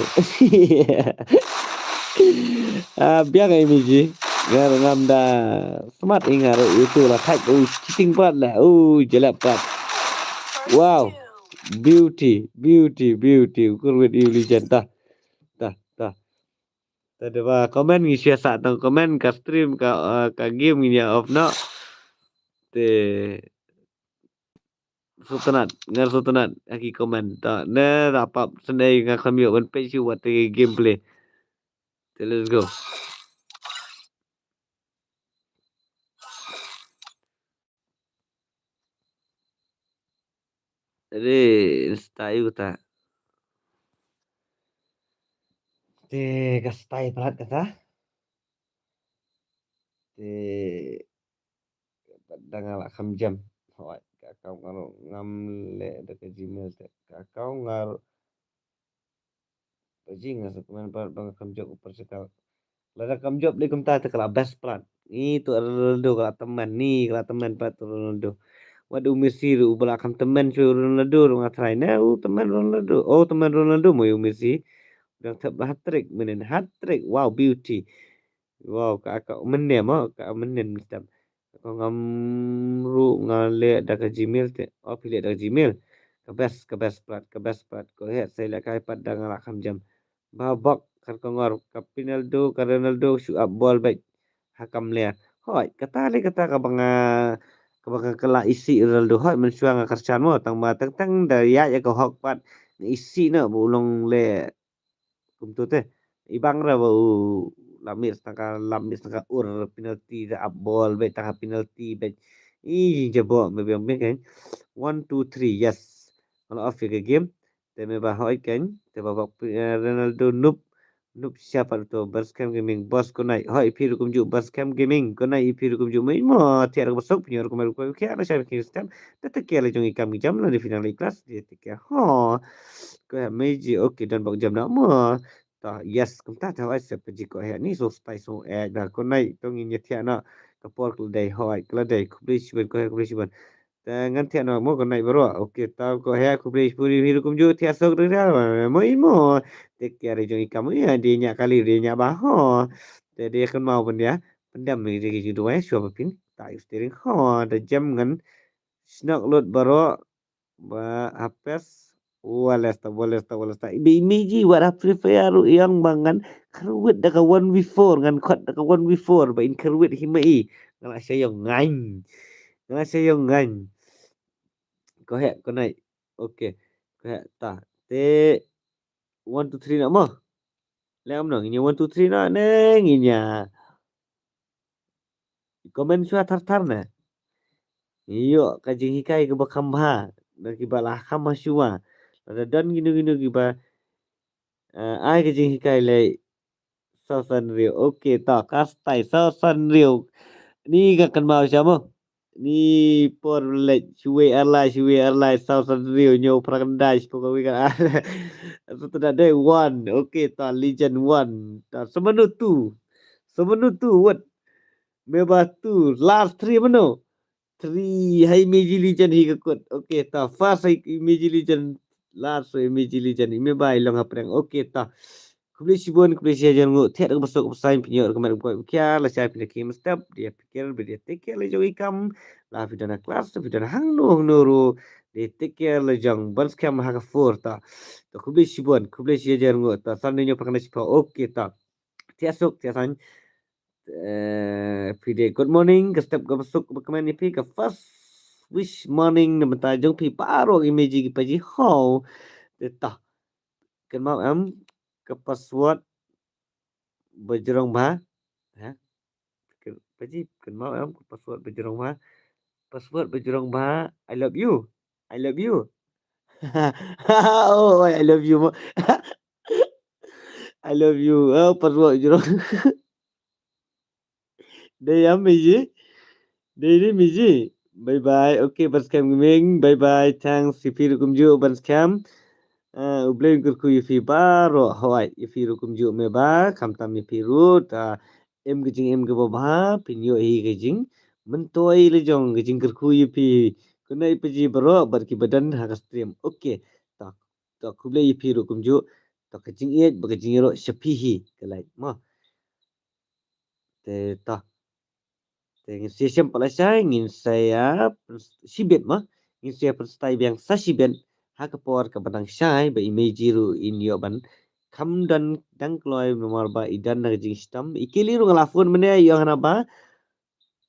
Ah, biang ai meji. Nga ruh ngam da smat i nga ruh itu la thait u cheating pat la. U jelap pat. Wow. Beauty, beauty, beauty. Ukur wit iu lijan ta. Ta, ta. Ta deba comment ngi share sa tang comment ka stream ka, ah, ka game ngi ïa off noh. Te Sultanat, ngan Sultanat, ha ki comment. Ta, ne, da pap, sendai nga khlem ïoh ban peit shuh wat te gameplay. Te let's go. Re, Insta ïa kata. Te, ka style palat kata. Te, pat da nga la kham jam. Hoi, ka account nga ruh ngam leh da ka Gmail te. Ka account nga ruh. Paji nga sa comment pat ba nga kham jop u Portugal. Lada kham jop leh kumta te ka la best pat. Ni tu Ronaldo ka la tymmen, ni ka la tymmen pat tu Ronaldo. Wat u Messi ruh u ba la kham tymmen shu Ronaldo ruh nga tharai ne u tymmen Ronaldo. Oh, tymmen Ronaldo mo u Messi. Dang thep hat-trick, mynnin hat-trick. Wow, beauty. Wow, ka, ka mynnin mo, ka mynnin mesti. Ka ngam ruh nga leh da ka Gmail te. Oh, phi leh da ka Gmail. Ka best, ka best pat, ka best pat. Ko he, sa leh kai pat da nga la kham jam. Ba bok, kan ka ngor, ka Pinaldo, ka Ronaldo, shu ap bol beit. Ha kam leh. Hoi, kata leh kata ka ba nga, ka ba nga kylla isih Ronaldo. Hoi, mynshuwa nga kyrshan mo, tang ba teng teng da ïaid ïa ka hok pat. Nga isih noh, ba u long leh. Kumto te. I bang ra ba u la miss tang ka, la miss tang ka ur penalty da ap bol beit tang ka penalty beit. I jabo me biang biang kan. One, two, three. Yes. Nga la off ïa ka game. Te me ba hoi kan. Te ba bak, eh, Ronaldo noob. Noob siapa tu Bas Camp Gaming, boss. Konai. Hoi iphi ruh kumjuh Bas Camp Gaming. Konai iphi ruh kumjuh. Mo mo thiah ruh ka ba suk pynïoh ruh kumai ruh kumai. Khia na shai pynïoh stem. Te te kia la jong i kam ki jam la di final i class. Te te kia. Ho. Ko ya meji. Okay, don bak jam na mo. Ta, yes, kumta ta ai sep ji ko he ni so stai so eh da konai to ngin ïa thiah na ka por ka la dei hoi ka la dei. Khublei shibun ko he, khublei shibun. Ta ngan thiah na mo konai baroh. Okay, ta ko he khublei shibun hi ruh kumjuh thiah sok ri ri mo i mo. Te kia ri jong i kam ïa di nya kali di nya ba ho. Te di kan mau ban dia. Pendam ni di ki duai shuwa ba pin. Ta i steering ho da jam ngan snak lut baroh. Ba hapes. Walesta, walesta, walesta. Ibe imeji wat ha Free Fire ruh ïong ba ngan kyrwit da ka one v four, ngan khot da ka one v four ba in kyrwit hi ma i. Nga la sha ïong ngan. Nga la sha ïong ngan. Ko he, ko nai. Okay. Ko he ta. Te one, two, three na mo. Le am no, ngin ïa one, two, three na ne ngin ïa. Comment shuwa thar thar na. Ïoh ka jinghikai kaba kham bha. Da kiba la kham ha shuwa. Lada don gino gino kiba, eh, ai ka jinghikai lei. Saw san riu. Okay, ta ka stai saw san riu. Ni ka kynmaw sha mo. Ni por leit shuwe arlai, shuwe arlai, saw san riu, ñiew phra khyndai, shiphew ka wi ka ar. Saw tna dei one. Okay, ta legend one. Ta samanu two. Samanu two, what? Meba two. Last three mano? Three. Hai meji legend hi ka kut. Okay, ta first hai meji legend. Last hai meji legend. Ime bai long hapdeng. Okay, ta. Khublei shibun, khublei shihajar nguh, thiah da kaba suk kaba saiñ, pynïoh da ka met da ka koi ba khia, lashai phin da khie mynstep, da ïa pyrkhat, ba da ïa take care la jong i kam, la phi don ha class, la phi don hangno hangno ruh, da ïa take care la jong, ban skhem ha ka four ta. Ta khublei shibun, khublei shihajar nguh, ta san dei ñiew phra khyndai shiphew, okay ta. Thiah suk, thiah saiñ, eh, phi dei good morning, ka step kaba suk kaba kmen ïa phi, ka first wish morning, na bynta jong phi baroh ki meji ki paji ho, te ta. Kynmaw em ka password ba jrong bha? Ha? Kyn-, paji kynmaw em ka password ba jrong bha? Password ba jrong bha, I love you. I love you. Oh, I love you mo. I love you. Oh, password jrong. Dei ïa miji. Dei dei miji. Bye bye. Okay, ban skhem gaming. Bye bye. Thanks. Ïa phi ruh kumjuh ban skhem. Ah, U Blei un kyrkhu ïa phi baroh. Hoi, ïa phi ruh kumjuh me ba. Khamtam ïa phi ruh. Ta em ka jingim kaba bha. Phin ïoh hi ka jingmyntoi la jong ka jingkyrkhu ïa phi. Kane i paji baroh bad kiba don ha ka stream. Okay. Ta, ta khublei ïa phi ruh kumjuh. Ta ka jingïeit bad ka jingïaroh sha phi hi. Ka like mo. Te ta. Te ngin sa shem pat lashai, ngin sa ïa shibit mo. Ngin sa ïa pynshai biang sa shibit. Ha ka por kaba dang shai, ba i meji ruh in ïoh ban kham don dang kloi namar ba i don na ka jingshitom. I kili ruh nga la phone mynne ïoh hana ba.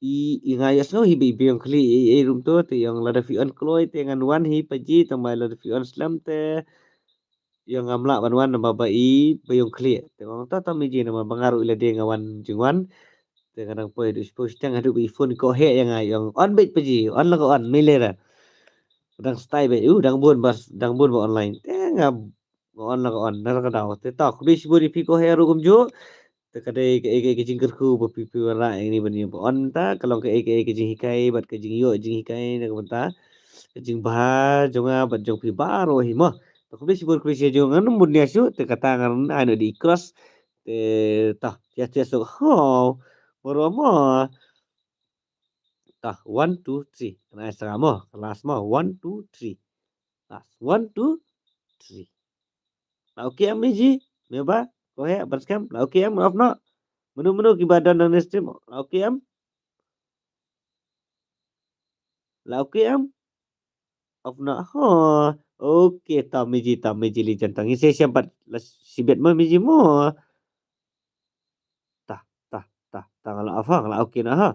I, i nga ïohsngew hi ba i biang kli i, i rum tu, te ïoh lada phi on kloi, te ngan wan hi paji, tang ba lada phi on slem te. Ïoh ngam lah ban wan namar ba i ba ïoh khlieh. Te ong ta ta miji namar ba nga ruh i lade nga wan jingwan. Te nga dang poi du spo steng haduh ba i phone ko he ïa nga ïoh on beit paji, on la ko on mile ra. Dang stai beit, u dang bun bas, dang bun ba online. Te nga on la ko on, na ka daw. Te ta khublei shibun ïa phi ko he ruh kumjuh. Te ka dei kaei kaei ka jingkyrkhu ba phi phi wanrah ïa ngi ban ïa ba on ta ka long kaei kaei ka jinghikai bad ka jingïoh jinghikai na ka bynta ka jingbha jong nga bad jong phi baroh hi mo. Te khublei shibun khublei shi jong nga num bun nia shu te kata ngan ai no di cross te ta tia tia so ho baroh mo. Ta one two three kan ai sa mo last mo one two three. Last one two three. La okay em miji, me ba, ko he, ban skhem, la okay em, off no. Menu menu kiba don nang stream, la okay em. La okay em. Off no, ho. Okay, ta miji, ta miji li jantang. Ise siap bat, la sibet mo miji mo. Ta, ta, ta, ta, la off, la okay na ha.